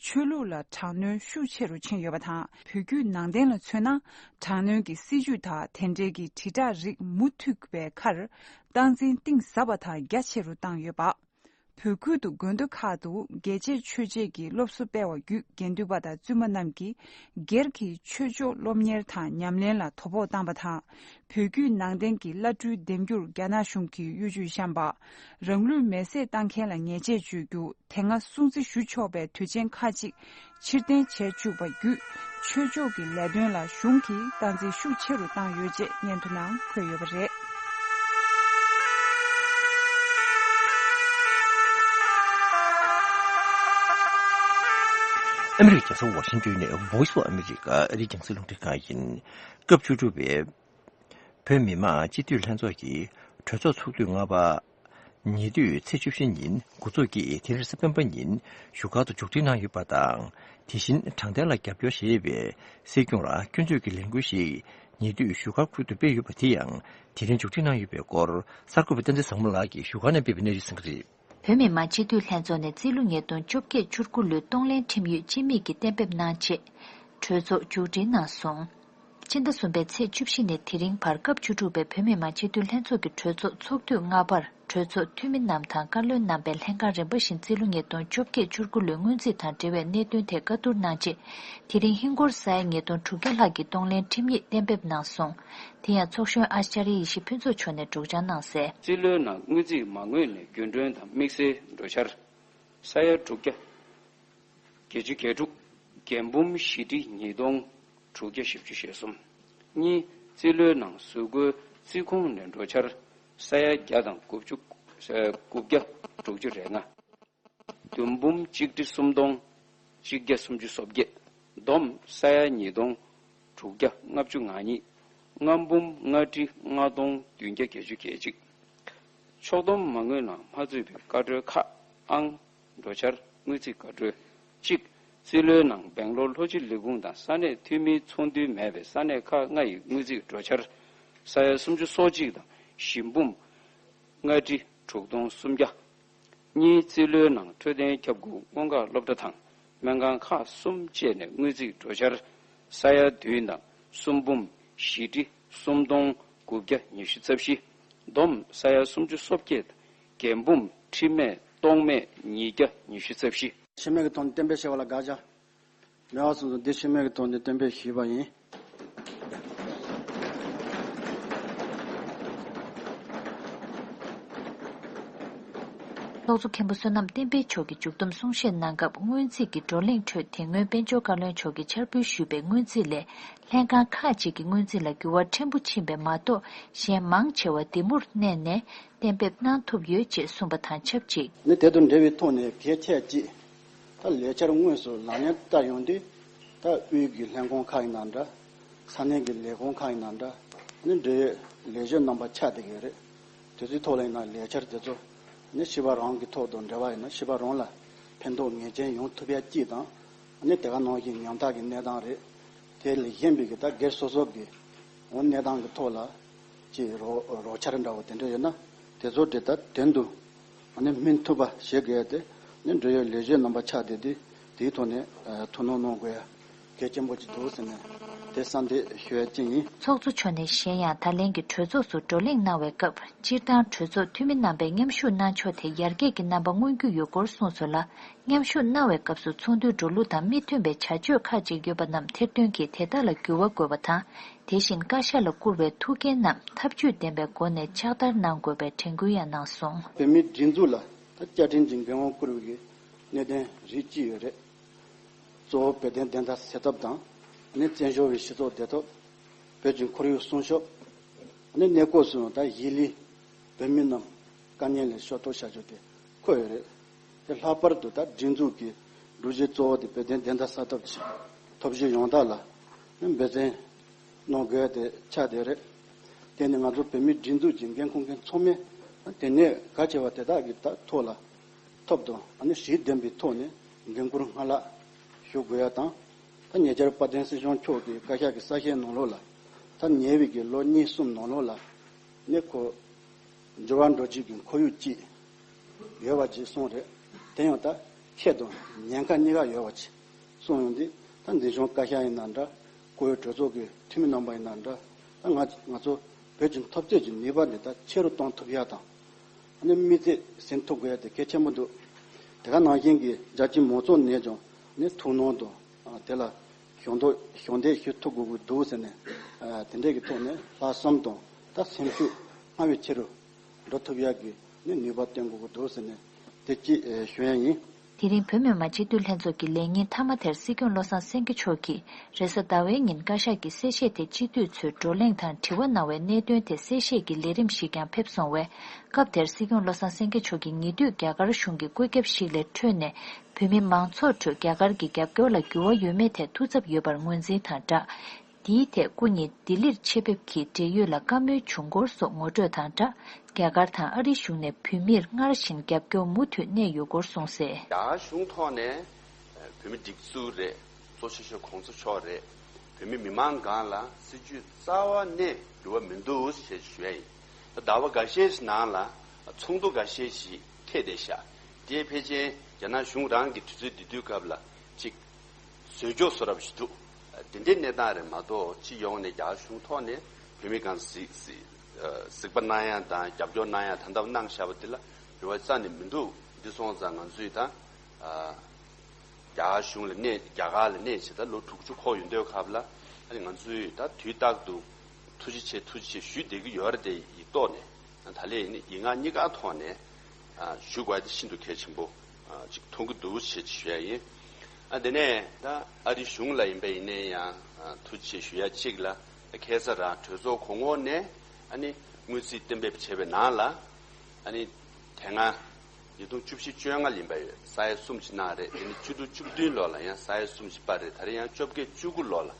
ཆོས་ལུགས་ལ་དྲག་གནོན་ཤུགས་ཆེ་རུ་ཕྱིན་ཡོད་པ་དང་། བོད་བརྒྱུད་ནང་བསྟན་ལ་མཚོན་ན། དྲག་གནོན་གྱི་སྲིད་བྱུས་དང་དེ་འབྲེལ་གྱི་དྲིལ་བསྒྲགས་རིགས་མུ་མཐུད་པའི་ཁར་སྟངས་འཛིན་གཏིང་ཟབ་པ་དང་རྒྱ་ཆེ་རུ་བཏང་ཡོད་པ། བོད་ཁུལ་དུ་དགོན་སྡེ་ཁག་ཏུ་རྒྱལ་གཅེས་ཆོས་གཅེས་ཀྱི་སློབ་གསོ་སྤེལ་བ་བརྒྱུད་དགེ་འདུན་པ་དང་བཙུན་མ་རྣམས་ཀྱིས་སྒེར་གྱི་ཆོས་ཕྱོགས་སློབ་གཉེར་དང་ཉམས་ལེན་ལ་དོ་ཕོག་བཏང་པ་དང་། བོད་བརྒྱུད་ནང་བསྟན་གྱི་བླ་སྤྲུལ་འདེམས་རྒྱུར་རྒྱ་ནག་གཞུང་གིས་གཡོ་ཇུས་བཤམས་པ། རང་ལུས་མེར་སྲེག་བཏང་མཁན་ལ་ཉེས་ཆད་གཅོད་རྒྱུ། དེ་སྔ་སྲུང་བརྩི་ཞུ་ཆོག་པའི་དུས་ཆེན་ཁག་ཅིག་ཕྱིར་འཐེན་བྱས་བཅུག་པ་བརྒྱུད། ཆོས་ཕྱོགས་ཀྱི་ལས་དོན་ལ་གཞུང་གིས་སྟངས་འཛིན་ཤུགས་ཆེ་རུ་བཏང་ཡོད་ཅེས་སྙན་ཐོ་ནང་འཁོད་ཡོད་པ་རེད། ཨ་མི་རི་ཀའི་རྒྱལ་ས་ཝ་ཤིང་ཏོན་ནས་Voice of America་ཨ་རིའི་རྒྱང་སྲིང་རླུང་འཕྲིན་ཁང་ཡིན། སྐབས་བཅུ་དྲུག་པའི་བོད་མི་མང་སྤྱི་འཐུས་ལྷན་ཚོགས་ཀྱི་གྲོས་ཚོགས་ཚོགས་དུས་ལྔ་པ། ཉེ་དུས་ཚེས་བཅུ་བཞི་ཉིན་འགོ་འཛུགས་ཀྱིས་དེ་རིང་སེབ་ཏམ་པ་ཉིན་བཞུགས་སྒར་དུ་མཇུག་སྒྲིལ་གནང་ཡོད་པ་དང་། དེ་བཞིན་དྲང་བདེན་ལ་རྒྱབ་སྐྱོར་ཞེས་པའི་སྲིད་སྐྱོང་ལ་སྐྱོན་བརྗོད་ཀྱི་ལས་འགུལ་ཞིག་ཉེ་དུས་བཞུགས་སྒར་ཁུལ་དུ་སྤེལ་ཡོད་པ་དེ་ཡང་དེ་རིང་མཇུག་སྒྲིལ་གནང་ཡོད་པའི་སྐོར་གསར་འགོད་པ་བསྟན་འཛིན་བཟང་མོ་ལགས་ཀྱིས་བཞུགས་སྒར་ནས་སྤེལ་བའི་གནས་ཚུལ་གསན་གྱི་རེད། བོད་མི་མང་སྤྱི་འཐུས་ལྷན་ཚོགས་ནས་རྩིས་ལོ་ཉིས་སྟོང་བཅོ་བརྒྱད་བཅུ་དགུ་ལོའི་གཏོང་ལེན་ཁྲིམས་ཡིག་སྤྱི་མོས་ཀྱིས་གཏན་འབེབས་གནང་རྗེས། གྲོས་ཚོགས་མཇུག་སྒྲིལ་གནང་སོང་། སྤྱི་ཟླ་གསུམ་པའི་ཚེས་བཅུ་བཞི་ནས་དེ་རིང་བར་སྐབས་བཅུ་དྲུག་པའི་བོད་མི་མང་སྤྱི་འཐུས་ལྷན་ཚོགས་ཀྱི་གྲོས་ཚོགས་ཚོགས་དུས་ལྔ་པར་གྲོས་ཚོགས་འཐུས་མི་རྣམས་དང་བཀའ་བློན་རྣམ་པས་ལྷན་ཁང་རིམ་པ་བཞིན་རྩིས་ལོ་ཉིས་སྟོང་བཅོ་བརྒྱད་བཅུ་དགུ་ལོའི་སྔོན་རྩིས་དང་འབྲེལ་བའི་གནད་དོན་ཐད་བཀའ་བསྡུར་གནང་རྗེས། དེ་རིང་ཧིན་སྒོར་ས་ཡ་ཉིས་སྟོང་དྲུག་བརྒྱ་ལྷག་གི་གཏོང་ལེན་ཁྲིམས་ཡིག་གཏན་འབེབས་གནང་སོང་། དེ་ཡང་ཚོགས་གཞོན་ཨཱ་ཅཱརྱ་ཡེ་ཤེས་ཕུན་ཚོགས་མཆོག་ནས་སྒྲོག་སྦྱང་གནང་གསལ། རྩིས་ལོའི་ནང་སྔོན་རྩིས་མ་དངོས་ནས་རྒྱུན་གྲོན་དང་དམིགས་བསལ་འགྲོ་འཆར། ས་ཡ་དྲུག་བརྒྱ། བརྒྱད་ཅུ་གྱ་དྲུག་རྒྱན་འབུམ་བཞི་ཁྲི་ཉིས་སྟོང་དྲུག་བརྒྱ་བཞི་བཅུ་ཞེ་གསུམ། གཉིས། རྩིས་ལོའི་ནང་གཟུགས་སྒོའི་རྩིས་ཁུངས་ནས་འགྲོ་འཆར་ས་ཡ་བརྒྱ་དང་དགུ་བཅུ། དགུ་བརྒྱ་དྲུག་ཅུ་རེ་ལྔ། བདུན་འབུམ་གཅིག་ཁྲི་སུམ་སྟོང་གཅིག་བརྒྱ་སུམ་ཅུ་སོ་བརྒྱད། བསྡོམས་ས་ཡ་ཉིས་སྟོང་དྲུག་བརྒྱ་ལྔ་བཅུ་ང་གཉིས། ལྔ་འབུམ་ལྔ་ཁྲི་ལྔ་སྟོང་བདུན་བརྒྱ་བརྒྱད་ཅུ་གྱ་གཅིག་ཕྱོགས་བསྡོམས་མ་དངུལ་ནང་མ་ཚུད་པའི་བཀའ་འཁྲོལ་ཁག་ཨང་ འགྲོ་འཆར་དངུལ་རྩིས་འགག་སྒྲོལ་གཅིག་རྩིས་ལོའི་ནང་སྦེང་ལོར་ལྷོ་སྤྱི་ལས་ཁུངས་དང་ས་གནས་འཐུས་མིའི་ཚོགས་འདུའི་མེད་པའི་ས་གནས་ཁག་ལྔ་ཡི་དངུལ་རྩིས་འགྲོ་འཆར་ས་ཡ་སུམ་ཅུ་སོ་གཅིག་དང་ཞིང་འབུམ་ལྔ་ཁྲི་དྲུག་སྟོང་སུམ་བརྒྱ། གཉིས་རྩིས་ལོའི་ནང་འཕྲོད་བསྟེན་ཁྱབ་ཁོངས་སྔོན་འགོག་སློབ་གྲྭ་དང་སྨན་ཁང་ཁག་གསུམ་བཅས་ནས་དངུལ་རྩིས་འགྲོ་འཆར་ས་ཡ་བདུན་དང་སུམ་འབུམ་བཞི་ཁྲི་སུམ་སྟོང་དགུ་བརྒྱ་ཉི་ཤུ་རྩ་བཞི། བསྡོམས་ས་ཡ་སུམ་ཅུ་སོ་བརྒྱད་དང་རྒན་འབུམ་ཁྲི་མེད་སྟོང་མེད་ཉིས་བརྒྱ་ཉི་ཤུ་རྩ་བཞི། ཤི་རྨས་ཀྱི་ཐོག་ནས་གཏན་འབེབས་བྱས་པ་ལ་དགག་བྱ་མེད་པ་སོང་ཙང་འདི་ཤི་རྨས་ཀྱི་ཐོག་ནས་གཏན་འབེབས་ཞུས་པ་ཡིན། ཚོགས་གཙོ་མཁན་པོ་བསོད་ནམས་བསྟན་འཕེལ་མཆོག་གིས་མཇུག་བསྡོམས་གསུང་བཤད་གནང་སྐབས། སྔོན་རྩིས་ཀྱི་བགྲོ་གླེང་ཁྲོད་དེ་སྔོན་དཔལ་འབྱོར་བཀའ་བློན་མཆོག་གིས་འཆར་འབུལ་ཞུས་པའི་སྔོན་རྩིས་ལས། ལྷན་ཁང་ཁག་ཅིག་གི་སྔོན་རྩིས་ལ་འགྱུར་བ་ཕྲན་བུ་ཕྱིན་པ་མ་གཏོགས། གཞན་མང་ཆེ་བ་འདི་མུར་གནས་ནས་གཏན་འབེབས་གནང་ཐུབ་ཡོད་ཅེས་གསུངས་པ་དང་ཆབས་ཅིག་ནི་དེ་དང་འབྲེལ་བའི་ཐོག་ནས་གལ་ཆེ་ཅིག་ད་ལས་འཆར་དངོས་སུ་ལག་ལེན་བསྟར་ཡོང་དུས། ད་དབུས་ཀྱི་ལྷན་ཁང་ཁག་ཡིན་ན་འདྲ། ས་གནས་ཀྱི་ལས་ཁུངས་ཁག་ཡིན་ན་འདྲ། ནི་འབྲེལ་ཡོད་ལས་བྱེད་རྣམ་པ་ཆགས་བསྡད་ཀྱི་རེད། དེ་ཚོའི་ཐོག་ལ་ཡིན་ན་ལས་འཆར་དེ་ཚོ་ནི་ཤི་བ་རང་གི་ཐོག་ཏུ་འབྲེལ་བ་ཡིན་ན་ཤི་བ་རང་ལ་ཕན་ཐོགས་ངེས་ཅན་ཡོང་ཐུབ་ཡ་གཅིག་དང་། ནི་དེ་ག་ནང་བཞིན་ཉམ་ཐག་གི་གནས་སྟངས་རེད། དེ་ལས་གཞན་པའི་གི་ད་སྒེར་སོ་སོ་གི་འོ་གནས་སྟངས་ཀྱི་ཐོག་ལ་ཅིག་རོགས་རོགས་འཆར་འདྲ་བོ་དེ་འདྲ་ཡོད་ན་དེ་ཚོ་དེ་ད་དོན་དུ་ཨ་ནི་སྨིན་ཐུབ་པ་བྱེད་དགོས་ཏེ་ནི་འབྲེལ་ཡོད་ལས་བྱེད་རྣམ་པ་ཆགས་བསྡད་དེ་དེའི་ཐོག་ནས་ཐུགས་སྣང་གནང་དགོས་ཡ་གལ་ཆེན་པོ་ཅིག་འདུག་ཟེར་ནས་དེ་གསལ་འདེབས་ཞུ་ཡ་ཅིག་ཡིན། ཚོགས་གཙོ་མཆོག་ནས་གཞན་ཡང་ད་ལན་གྱི་གྲོས་ཚོགས་སུ་བགྲོ་གླེང་གནང་བའི་སྐབས། སྤྱིར་བཏང་གྲོས་ཚོགས་འཐུས་མི་རྣམ་པས་མཉམ་ཞུགས་གནང་ཕྱོགས་དེ་ཡར་རྒྱས་ཀྱི་རྣམ་པ་མངོན་རྒྱུ་ཡོད་སྐོར་གསུངས་སོང་ལ། མཉམ་ཞུགས་གནང་བའི་སྐབས་སུ་ཚོགས་འདུའི་འགྲོ་ལུགས་དང་མི་མཐུན་པའི་བྱ་སྤྱོད་ཁག་ཅིག་ཡོད་པ་རྣམས་ཐེར་འདོན་གྱིས་དེ་དག་ལ་འགྱུར་བ་དགོས་པ་དང་། དེ་བཞིན་བཀའ་ཤག་ལ་བསྐུར་བའི་ཐུགས་འགན་རྣམས་ཐབས་ཇུས་ལྡན་པའི་སྒོ་ནས་ཕྱག་བསྟར་གནང་དགོས་པའི་དྲན་སྐུལ་ཡང་གནང་སོང་། བོད་མིའི་སྒྲིག་འཛུགས་ལ་ད་བཅའ་ཁྲིམས་ཀྱི་འགན་དབང་བསྐུར་བའི་གནད་དོན་རིགས་གཅིག་ཡོད་རེད། གཙོ་བོ་བོད་དོན་བདེན་མཐའ་གསལ་ཐབས་དང་། ནི་བཙན་བྱོལ་བའི་སྤྱི་ཚོགས་བདེ་ཐབས། བོད་ཀྱི་ཁོར་ཡུག་སྲུང་སྐྱོབ། ནི་གནས་སྐབས་སུ་ད་གཞིས་ལུས་བོད་མི་རྣམས་དཀའ་ངལ་ལས་ཤོར་ཐབས་བྱ་རྒྱུ་དེ་འཁོད་ཡོད་རེད། དེ་ལྷག་པར་དུ་ད་སྒྲིག་འཛུགས་ཀྱི་སྒྲུབ་བྱེད་གཙོ་བོ་དེ་བོད་དོན་བདེན་མཐའ་གསལ་ཐབས་ཀྱི་ཐབས་ཇུས་ཡང་དག་ལ་ནི་འབད་བརྩོན་གནང་དགོས་དེ་ཆགས་བསྡད་རེད། དེ་ནི་ང་ཚོ་བོད་མིའི་སྒྲིག་འཛུགས་ཀྱི་འགན་འཁུར་མཁན་ཚང་མས་དེ་ནས་གལ་ཆེ་བ་དེ་དག་གི་ད་ཐོག་ལ་ཐོབ་དང་ཨ་ནི་གཞི་ལྡན་པའི་ཐོག་ནས་འགན་འཁུར་སྔར་ལྷག་ཞུ་དགོས་ཡ་དང་། ད་ཉེ་ཆར་དཔལ་ལྡན་སྲིད་སྐྱོང་མཆོག་གིས་བཀའ་ཤག་གི་གསལ་བཤད་ནང་ལོགས་ལ། ད་ཉེ་བའི་གི་ལོ་གཉིས་གསུམ་ནང་ལོགས་ལ། ནི་ཁོ། འགྱུར་བ་འགྲོ་རྒྱུ་གི་ཁོར་ཡུག་ཅིག་ཡོད་པ་ཅིག་གསུངས་རེད། དེ་ཡང་ད་ཁེ་དང་ཉེན་ཁ་གཉིས་ཀ་ཡོད་པ་ཅིག་གསུངས་ཡོང་དུས་ད་འཛིན་སྐྱོང་བཀའ་ཤག་ཡིན་ན་འདྲ། བཀུར་འོས་གྲོས་ཚོགས་ཀྱི་འཐུས་མི་རྣམ་པ་ཡིན་ན་འདྲ། ད་ང་ང་ཚོ་བོད་ཀྱི་འཐབ་རྩོད་ཀྱི་ནུས་པ་འདི་ད་ཆེ་རུ་གཏོང་ཐུབ་ཡ་དང་། ཨ་ནི་མི་ཚེ་ཟིན་ཐུབ་དགོས་ཡ་དེ་གལ་ཆེན་པོ་འདུག་དེ་ག་ནང་བཞིན་གྱི་རྒྱལ་སྤྱིའི་མང་ཚོགས་ནས་ཀྱང་ནི་ཐུགས་སྣང་དང་དེ་ལ་ཞུ་གཏུག་ཞུ་འདེགས་ཞུ་ཐུབ་དགོས་ཀྱི་འདུག་ཟེར་ནས་དེ་འདྲས་ཀྱི་ཐོག་ནས་ལྷག་བསམ་དང་ད་སེམས་ཤུགས་སྔར་བས་ཆེ་རུ་འགྲོ་ཐུབ་ཡ་གི་ནི་ནུས་པ་བཏོན་དགོས་ཀྱི་འདུག་ཟེར་ནས་དེ་གཅིག་ཞུ་ཡ་ཡིན། དེ་རིང་བོད་མི་མང་སྤྱི་འཐུས་ལྷན་ཚོགས་ཀྱི་ལས་ཉིན་མཐའ་མ་དེར་སྲིད་སྐྱོང་བློ་བཟང་སེང་གེ་མཆོག་གིས་རེས་གཟའ་ཟླ་བའི་ཉིན་བཀའ་ཤག་གི་གསལ་བཤད་དེ་སྤྱི་འཐུས་ཚོས་བགྲོ་གླེང་དང་དྲི་བ་གནང་བའི་གནད་དོན་དེ་གསལ་བཤད་ཀྱི་ལས་རིམ་ཞིག་ཀྱང་ཕེབས་སོང་བས། སྐབས་དེར་སྲིད་སྐྱོང་བློ་བཟང་སེང་གེ་མཆོག་གིས་ཉེ་དུས་རྒྱ་གར་གཞུང་གི་བཀོད་ཁྱབ་ཞིག་ལས་འཕྲོས་ནས་བོད་མི་མང་ཚོགས་ཁྲོད་རྒྱ་གར་གྱི་རྒྱབ་སྐྱོར་ལ་འགྱུར་བ་ཡོད་མེད་ཐད་ཐུགས་འཚབ་ཡོད་པར་ངོས་འཛིན་དང་སྦྲགས། དེའི་ཐད་སྐུ་ཉིད་ལྡི་ལིར་ཆེད་ཕེབས་ཀྱིས་འབྲེལ་ཡོད་ལ་བཀའ་མོལ་བྱུང་སྐོར་སོགས་ངོ་སྤྲོད་དང་སྦྲགས། རྒྱ་གར་དང་ཨ་རིའི་གཞུང་ནས་བོད་མིར་སྔར་བཞིན་རྒྱབ་སྐྱོར་མུ་མཐུད་གནས་ཡོད་སྐོར་གསུངས་གསལ། རྒྱ་གཞུང་ཐོག་ནས་བོད་མི་སྒྲིག་འཛུགས་རེད། གཙོ་ཆེ་ཤོས་གོང་ས་མཆོག་རེད། བོད་མི་མི་མང་སྒང་ལ་སྲིད་ཇུས་རྩ་བ་ནས་འགྱུར་བ་མི་འདུག་ཞེས་ཞུ་ཡ་ཡིན། ཟླ་བ་འགའ་ཤས་ཤིག་ནང་ལ་ཚོགས་འདུ་འགའ་ཤས་ཤིག་འཕྲད་བསྡད་ཤག་དེ་ཕལ་ཆེར་རྒྱ་ནག་གཞུང་རང་གི་དུས་ཚོད་འདི་དུས་སྐབས་ལ་ཅིག་བཟོས་འཇོག་བཟོ་འདྲ་ཞིག་འདུག་དེ་འདྲའི་གནས་སྟངས་རེད་མ་གཏོགས་སྤྱི་ཡོངས་ནས་རྒྱ་གཞུང་ཐོག་ནས་བོད་མི་སྒང་གཟིགས་གཟིགས་གཟིགས་པ་གནང་ཡ་དང་རྒྱབ་སྐྱོར་གནང་ཡ་ད་ལྟ་གནང་བཞག་པ་དེ་ལ་འགྱུར་བ་རྩ་ནས་མི་འདུག་འདི་སོང་ཙང་ང་ཚོས་ད་རྒྱ་གཞུང་ལ་གནས་རྒྱ་གར་ལ་གནས་བྱས་ད་ལོ་དྲུག་ཅུ་འཁོར་ཡོང་དུས་སྐབས་ལ་ང་ཚོས་ད་དུས་རྟག་ཏུ་ཐུགས་རྗེ་ཆེ་ཐུགས་རྗེ་ཆེ་ཞུས་བསྡད་ཀྱི་ཡོད་རེད་དེ་ཡིག་ཐོག་ནས། ད་ལན་ཡིན་ཡིན་ང་གཉིས་ཀ་ཐོག་ནས་ཞུ་དགོས་དེ་ཤིན་ཏུ་གལ་ཆེན་པོ་ཅིག་མཐོང་གི་འདུག་ཞེས་ཞུ་ཡ་ཡིན། ཨ་དེ་ནས་ད་ཨ་རི་གཞུང་ལ་ཡིན་པ་ཡིན་ནའི་ཡང་ཐུགས་རྗེ་ཆེ་ཞུ་ཡ་གཅིག་ལ་ཁ་སང་རང་གྲོས་ཚོགས་གོང་འོག་ནས་ཨ་ནི་དངུལ་རྩིས་གཏན་འབེབས་བྱས་པའི་ནང་ལ་ཨ་ནི་དེ་སྔ་ཉིས་སྟོང་བཅུ་བཞི་བཅོ་ལྔ་ལ་ཡིན་པ་ཡོད་ས་ཡ་གསུམ་གྱི་ནང་རེད། དེ་ནི་བཅུ་དྲུག་བཅུ་བདུན་ལོ་ལ་ཡང་ས་ཡ་གསུམ་གྱི་པར་རེད། ད་རེས་ཡང་བཅོ་བརྒྱད་བཅུ་དགུ་ལོ་ལ་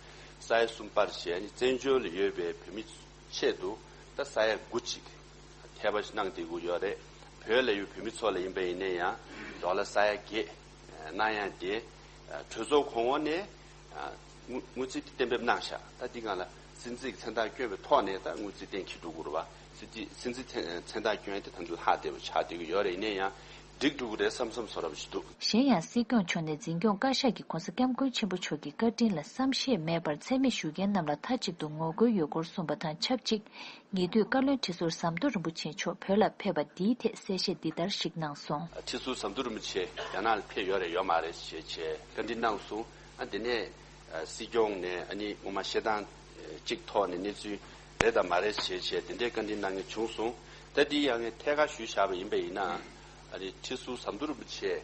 ས་ཡ་གསུམ་པར་བྱས་ནི་བཙན་བྱོལ་ལ་ཡོད་པའི་བོད་མི་ཆེད་དུ་ད་ས་ཡ་དགུ་ཅིག་ཐེ་བ་ཞིག་གནང་བསྡད་ཀྱི་ཡོད་རེད། བོད་ལ་ཡོད་བོད་མི་ཚོ་ལ་ཡིན་པ་ཡིན་ན་ཡང་ ཌོ་ལར་ས་ཡ་བརྒྱད་གནང་ཡ་དེ་གྲོས་ཚོགས་གོང་འོག་ནས་དངུལ་དངུལ་རྩིས་གཏན་འབེབས་གནང་ཤག་ད་འདི་སྒང་ལ་སྲིད་འཛིན་གྱི་མཚན་རྟགས་བསྐྱོན་པའི་ཐོག་ནས་ད་དངུལ་རྩིས་གཏན་འཁེལ་འགྲོ་དགོས་རེད་བ། སྲིད་འཛིན་སྲིད་འཛིན་མཚན་མཚན་རྟགས་བསྐྱོན་ཡ་དེ་ད་ལྟ་ལྷག་བསྡད་པ་ཆགས་བསྡད་ཀྱི་ཡོད་རེད། ཡིན་ན་ཡང་འགྲིག་འགྲོ་གི་རེད་བསམ་བསམ་བཟོ་འདྲ་པོ་ཞིག་འདུག་གཞན་ཡང་སྲིད་སྐྱོང་མཆོག་ནས་འཛིན་སྐྱོང་བཀའ་ཤག་གི་༸གོང་ས་༸སྐྱབས་མགོན་ཆེན་པོ་མཆོག་གི་བཀའ་དྲིན་ལ་བསམ་ཤེས་མེད་པར་མཚན་སྨད་ཞུ་མཁན་རྣམས་ལ་མཐའ་གཅིག་ཏུ་ངོ་རྒོལ་ཡོད་སྐོར་གསུངས་པ་དང་ཆབས་ཅིག་ཉེ་དུས་བཀའ་བློན་ཁྲི་ཟུར་ཟམ་གདོང་རིན་པོ་ཆེ་མཆོག་བོད་ལ་ཕེབས་པ་འདིའི་ཐད་གསལ་བཤད་འདི་ལྟར་ཞིག་གནང་སོང་། ཁྲི་ཟུར་ཟམ་གདོང་རིན་པོ་ཆེ་རྒྱ་ནག་ལ་ཕེབས་ཡོད་རེད་ཡོད་མ་རེད་ཞེས་བྱས་བཀའ་འདྲི་གནང་སོང་། ཨ་དེ་ནས་ཨ་སྲིད་སྐྱོང་ནས་ཨ་ནི་སྔོན་མ་བཤད་སྟངས་གཅིག་ཐོག་ནས་གནས་ཚུལ་རེད་དམ་མ་རེད་ཞེས་བྱས་དེ་འདྲའི་བཀའ་འདྲི་གནང་མཁན་བྱུང་སོང་། ད་འདི་ཡང་ངས་ཐད་ཀར་ཞུས་བཞག་པ་ཡིན་པ་ཡིན་ན་ཨ་ནི་ཁྲི་ཟུར་ཟམ་གདོང་རིན་པོ་ཆེ་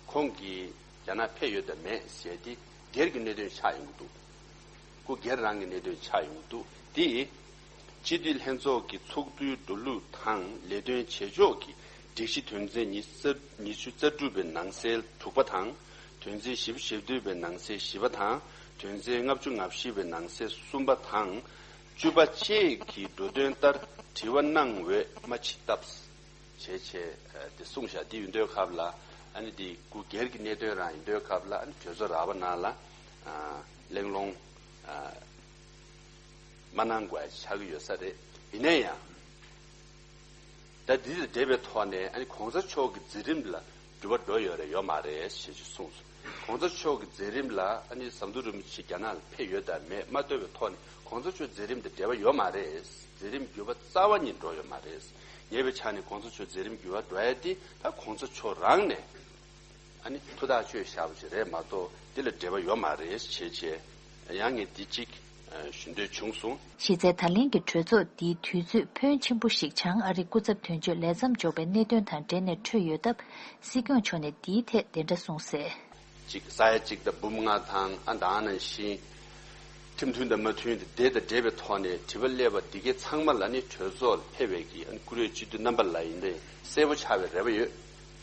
ཁོང་གིས་རྒྱ་ནག་ཕེབས་ཡོད་དམ་མེད་ཞེས་དེ་སྒེར་གྱི་གནད་དོན་ཆགས་ཡོང་གི་འདུག་སྐུ་སྒེར་རང་གི་གནད་དོན་ཆགས་ཡོང་གི་འདུག་དེ་སྤྱི་འཐུས་ལྷན་ཚོགས་ཀྱི་ཚོགས་དུས་འགྲོ་ལུགས་དང་ལས་དོན་བྱེད་ཕྱོགས་ཀྱི་སྒྲིག་གཞི་དོན་ཚན་ཉི་ཤུ་རྩ་ཉི་ཤུ་རྩ་དྲུག་པའི་ནང་གསེས་དྲུག་པ་དང་། དོན་ཚན་བཞི་བཅུ་ཞེ་བདུན་པའི་ནང་གསེས་བཞི་པ་དང་། དོན་ཚན་ལྔ་བཅུ་ང་བཞི་པའི་ནང་གསེས་གསུམ་པ་དང་། བཅུ་པ་བཅས་ཀྱི་འགྲོ་དོན་ལྟར་དྲི་བ་གནང་འོས་མ་མཆིས་སྟབས། བྱས་བྱས་དེ་གསུངས་བཞག་དེ་ཡིན་དུས་སྐབས་ལ་ཨ་ནི་དེ་སྐུ་སྒེར་གྱི་གནད་དོན་རང་ཡིན་དུས་སྐབས་ལ་ཨ་ནི་གྲོས་ཚོགས་ར་བ་ནང་ལ་གླེང་སློང་མ་གནང་དགོས་ཆགས་ཀྱི་ཡོད་ས་རེད། ཡིན་ན་ཡང་། ད་འདི་དང་འབྲེལ་བའི་ཐོག་ནས་ཨ་ནི་གོང་ས་མཆོག་གི་མཛད་རིམ་ལ་འགྱུར་བ་འགྲོ་ཡོད་རེད་ཡོད་མ་རེད་ཞེས་ཞུ་གསུངས་སོང་། གོང་ས་མཆོག་གི་མཛད་རིམ་ལ་ཨ་ནི་ཟམ་གདོང་རིན་པོ་ཆེ་རྒྱ་ནག་ལ་ཕེབས་ཡོད་དམ་མེད་མ་ལྟོས་པའི་ཐོག་ནས་གོང་ས་མཆོག་མཛད་རིམ་དང་འབྲེལ་བ་ཡོད་མ་རེད། མཛད་རིམ་འགྱུར་བ་རྩ་བ་ཉིད་འགྲོ་ཡོད་མ་རེད། ཉེ་བའི་ཆ་ནས་གོང་ས་མཆོག་མཛད་རིམ་འགྱུར་བ་འགྲོ་ཡ་དེ་ད་གོང་ས་མཆོག་རང་ནས་ཨ་ནི་ཐུགས་ཐག་གཅོད་བཞག་པ་ཞིག་རེད་མ་གཏོགས་འདི་ལ་འབྲེལ་བ་ཡོད་མ་རེད་ཞེས་བྱས། ཡང་ངས་འདི་གཅིག་ཨ་ཞུ་འདོད་བྱུང་སོང་། གཞི་རྩའི་ད་ལན་གྱི་གྲོས་ཚོགས་འདིའི་དུས་ཚོད་ཕོན་ཆེན་པོ་ཞིག་བྱང་ཨ་རིའི་སྐུ་ཚབ་དོན་གཅོད་ལས་མཚམས་འཇོག་པའི་གནད་དོན་དང་འབྲེལ་ནས་འཕྲོད་ཡོད་སྟབས། སྲིད་སྐྱོང་མཆོག་ནས་འདིའི་ཐད་དེ་འདྲ་གསུངས་གསལ། གཅིག་ས་ཡ་གཅིག་དང་འབུམ་ལྔ་དང་ཨ་ད་ནང་བཞིན་ཁྲིམས་མཐུན་དང་མ་མཐུན་དེ་དེ་དང་འབྲེལ་བའི་ཐོག་ནས་དྲི་བ་སླེབས་པ་འདི་གའི་ཚང་མ་ལ་ནི་གྲོས་ཚོགས་ལ་ཕེབས་པའི་གི་ཨ་བཀུར་འོས་སྤྱི་འཐུས་རྣམ་པ་ལ་ཡིན་ཏེ་གསལ་པོ་ཆགས་པའི་རེ་བ་ཡོད།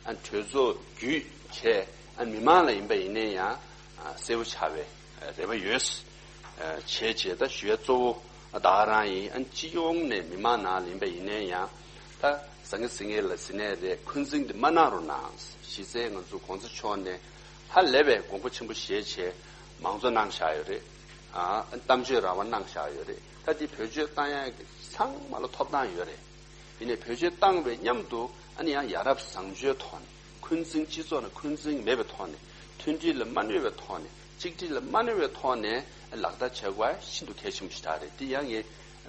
ཨ་གྲོས་ཚོགས་བརྒྱུད་བྱས་ཨ་མི་མང་ལ་ཡིན་པ་ཡིན་ནའི་ཡང་ཨ་གསལ་པོ་ཆགས་པའི་རེ་བ་ཡོད། ཨ་བྱས་བྱས་ད་ཞུ་ཡ་གཙོ་བོ་ཨ་ད་ག་རང་ཡིན། ཨ་སྤྱི་ཡོངས་ནས་མི་མང་ནང་ལ་ཡིན་པ་ཡིན་ནའི་ཡང་ད་ཟང་ངེ་ཟིང་ངེ་ལ་ཟིན་ནའི་རེད། འཁོན་འཛིན་འདི་མ་གནང་རོགས་གནང་། གཞི་རྩའི་ང་ཚོ་གོང་ས་མཆོག་ནས་ཧ་ལས་པའི་དགོངས་པ་ཆེན་པོ་བཞེས་བྱས་མང་གཙོ་གནང་བཞག་ཡོད་རེད། ཨ་གཏམ་བརྗོད་རང་དབང་གནང་བཞག་ཡོད་རེད། ད་འདི་བེད་སྤྱོད་བཏང་ཡ་གི་ཚང་མ་ལ་ཐོབ་ཐང་ཡོད་རེད། ཡིན་ནའི་བེད་སྤྱོད་བཏང་བའི་མཉམ་དུ་ཨ་ནི་ཡང་ཡ་རབས་བཟང་སྤྱོད་ཐོག་ནས་འཁོན་འཛིན་སྤྱི་ཚོགས་ནང་འཁོན་འཛིན་མེད་པའི་ཐོག་ནས་མཐུན་སྒྲིལ་ལ་མ་གནོད་པའི་ཐོག་ནས་གཅིག་སྒྲིལ་ལ་མ་གནོད་པའི་ཐོག་ནས་ལག་བསྟར་བྱེད་དགོས་ཤིན་ཏུ་གལ་ཆེན་པོ་ཞིག་རེད། འདི་ཡང་ངས་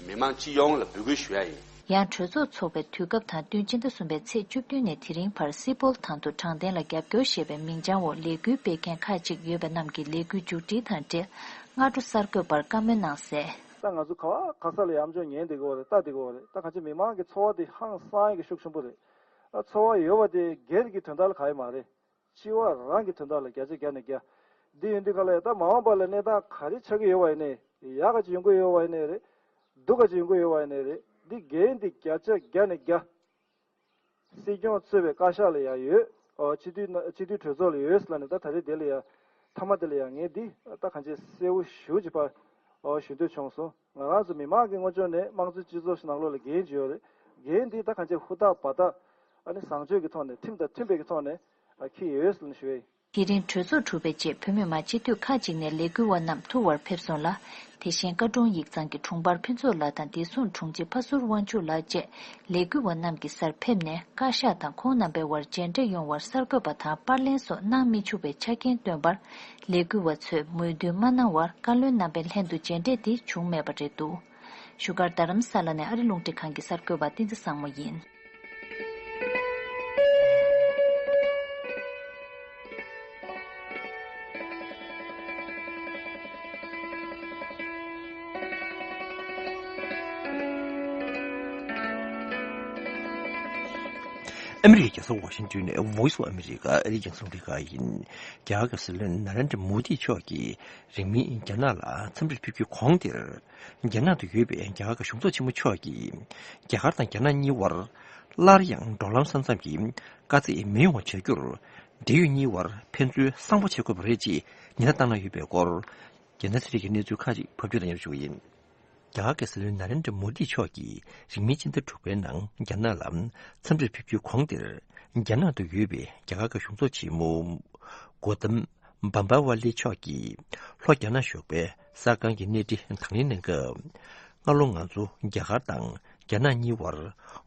མི་མང་སྤྱི་ཡོངས་ལ་འབོད་སྐུལ་ཞུ་ཡ་ཡིན། ཡང་གྲོས་ཚོགས་འཚོགས་པའི་དུས་སྐབས་དང་བསྟུན་སྤྱི་ཟླ་གསུམ་པའི་ཚེས་བཅུ་བདུན་ནས་དེ་རིང་བར་སི་པོལ་དང་དུ་དྲང་བདེན་ལ་རྒྱབ་སྐྱོར་ཞེས་པའི་མིང་རྐྱང་འོག་ལས་འགུལ་སྤེལ་མཁན་ཁག་ཅིག་ཡོད་པ་རྣམས་ཀྱི་ལས་འགུལ་མཇུག་སྒྲིལ་དང་འབྲེལ་སྔ་དྲོ་གསར་འགོད་པར་བཀའ་མོལ་གནང་གསལ། ད་ང་ཚོ་ག་བ་ག་ས་ལ་ཡ་ཨམ་ཅོག་ཉན་བསྡད་ཀྱི་ཡོད་རེད། ལྟ་བསྡད་ཀྱི་ཡོད་རེད། ད་གང་ཅི་མི་མང་གི་ཚོར་བ་དེ་ཧང་སང་ཡ་གི་ཤུགས་ཆེན་པོ་རེད། ཨ་ཚོར་བ་ཡོད་པ་དེ་སྒེར་གྱི་དོན་དག་ལ་ག་ཡི་མ་རེད། སྤྱི་བ་རང་གི་དོན་དག་ལ་བརྒྱ་ཆ་བརྒྱ་ནས་བརྒྱ། འདི་ཡིན་དུས་ག་ལ་ཡ་ད་མ་འོངས་པ་ལ་གནས་སྟངས་ག་རེ་ཆགས་ཀྱི་ཡོད་པ་ཡིན་ནའི་ཡག་ག་ཅིག་ཡོང་གི་ཡོད་པ་ཡིན་ནའི་རེད། སྡུག་ག་ཅིག་ཡོང་གི་ཡོད་པ་ཡིན་ནའི་རེད། འདི་འགན་འདི་བརྒྱ་ཆ་བརྒྱ་ནས་བརྒྱ། སྲིད་སྐྱོང་གཙོས་པའི་བཀའ་ཤག་ལ་ཡང་ཡོད། ཨོ་སྤྱི་འཐུས་ན་སྤྱི་འཐུས་གྲོས་ཚོགས་ལ་ཡོད་ཟེར་ལབ་ནས་ད་ད་རེས་དེ་ལ་ཡང་མཐའ་མ་དེ་ལ་ཡང་ངས་འདི་ད་གང་ཅི་གསལ་བོ་ཞེ་པོ་ཅིག་ཕར་ཨོ་ཞུ་འདོད་བྱུང་སོང་། ང་རང་ཚོ་མི་མང་གི་ངོས་ཕྱོགས་ནས་དམངས་གཙོའི་སྤྱི་ཚོགས་ཤིག་ནང་ལོགས་ལ་འགན་ཅིག་ཡོད་རེད། འགན་འདི་ད་གང་ཅི་ཧུར་ཐག་འབད་ཐག་ཨ་ནི་བཟང་སྤྱོད་ཀྱི་ཐོག་ནས་ཁྲིམས་དང་མཐུན་པའི་གི་ཐོག་ནས་ཨ་འཁྱེར་ཡོད་ཟེར་ནས་ཞུ་ཡ་ཡིན། དེ་རིང་གྲོས་ཚོགས་གྲུབ་པའི་རྗེས་བོད་མི་མང་སྤྱི་འཐུས་ཁག་ཅིག་ནས་ལས་འགུལ་བ་རྣམས་ཐུག་པར་ཕེབས་སོང་ལ། དེ་བཞིན་བཀའ་དྲུང་ཡིག་ཚང་གི་དྲུང་འཕར་ཕུན་ཚོགས་ལགས་དང་བདེ་སྲུང་དྲུང་ཆེ་ཕ་ཟུར་དབང་ཕྱུག་ལགས་བཅས་ལས་འགུལ་བ་རྣམས་ཀྱི་སར་ཕེབས་ནས་བཀའ་ཤག་དང་ཁོང་རྣམ་པའི་དབར་མཇལ་འཕྲད་ཡོང་བར་གསར་འགོད་པ་དང་པར་ལེན་སོགས་གནང་མི་ཆུག་པའི་ཆ་རྐྱེན་བཏོན་པར་ལས་འགུལ་བ་ཚོས་མོས་མཐུན་མ་གནང་བར་བཀའ་བློན་རྣམ་པའི་ལྷན་དུ་མཇལ་འཕྲད་དེ་བྱུང་མེད་པ་རེད་འདུག་བཞུགས་སྒར་རྡ་རམ་ས་ལ་ནས་ཨ་རི་རླུང་འཕྲིན་ཁང་གི་གསར་འགོད་པ་བསྟན་འཛིན་བཟང་མོ་ཡིན། ཨ་མི་རི་ཀའི་རྒྱལ་ས་ཝ་ཤིང་ཏོན་ནས་Voice of America ཨ་རིའི་རྒྱང་སྲིང་རླུང་འཕྲིན་ཁང་ཡིན། རྒྱ་གར་གྱི་སྲིད་བློན་ན་རེན་དྲ་མོ་དི་མཆོག་གིས་རིང་མིན་རྒྱ་ནག་ལ་འཚམས་འདྲིར་ཕེབས་རྒྱུའི་གོང་དེར། རྒྱ་ནག་ཏུ་ཡོད་པའི་རྒྱ་གར་གྱི་གཞུང་ཚབ་ཆེན་མོ་མཆོག་གིས་རྒྱ་གར་དང་རྒྱ་ནག་གཉིས་བར་སླར་ཡང་འགྲོ་ལམ་ས་མཚམས་ཀྱི་དཀའ་ཚེགས་མི་ཡོང་བ་བྱ་རྒྱུར་འབྲེལ་ཡོད་གཉིས་བར་ཕན་ཚུན་གསང་པོ་བྱེད་དགོས་པ་རེད་ཅེས་ཉེན་བརྡ་བཏང་གནང་ཡོད་པའི་སྐོར་རྒྱལ་སྟངས་ཚན་རིག་གི་གནས་ཚུལ་ཁག་ཅིག་ཕབ་སྒྱུར་དང་སྙན་སྒྲོན་ཞུ་བ་ཡིན། རྒྱ་གར་གྱི་སྲིད་བློན་ནཱ་རེན་དྲ་མོ་དི་མཆོག་གིས་རིང་མིན་ཕྱི་ཟླ་དྲུག་པའི་ནང་རྒྱ་ནག་ལ་འཚམས་འདྲིར་ཕེབས་རྒྱུའི་གོང་དེར། རྒྱ་ནག་ཏུ་ཡོད་པའི་རྒྱ་གར་གྱི་གཞུང་ཚོགས་ཆེན་མོ་གོ་ཏམ་བམ་བ་ཝ་ལི་མཆོག་གིས་ལྷོ་རྒྱ་ནག་གཞུང་པའི་གསར་ཁང་གི་གནས་འདྲི་དང་ལེན་གནང་སྐབས། སྔ་ལོ་ང་ཚོ་རྒྱ་གར་དང་རྒྱ་ནག་གཉིས་བར་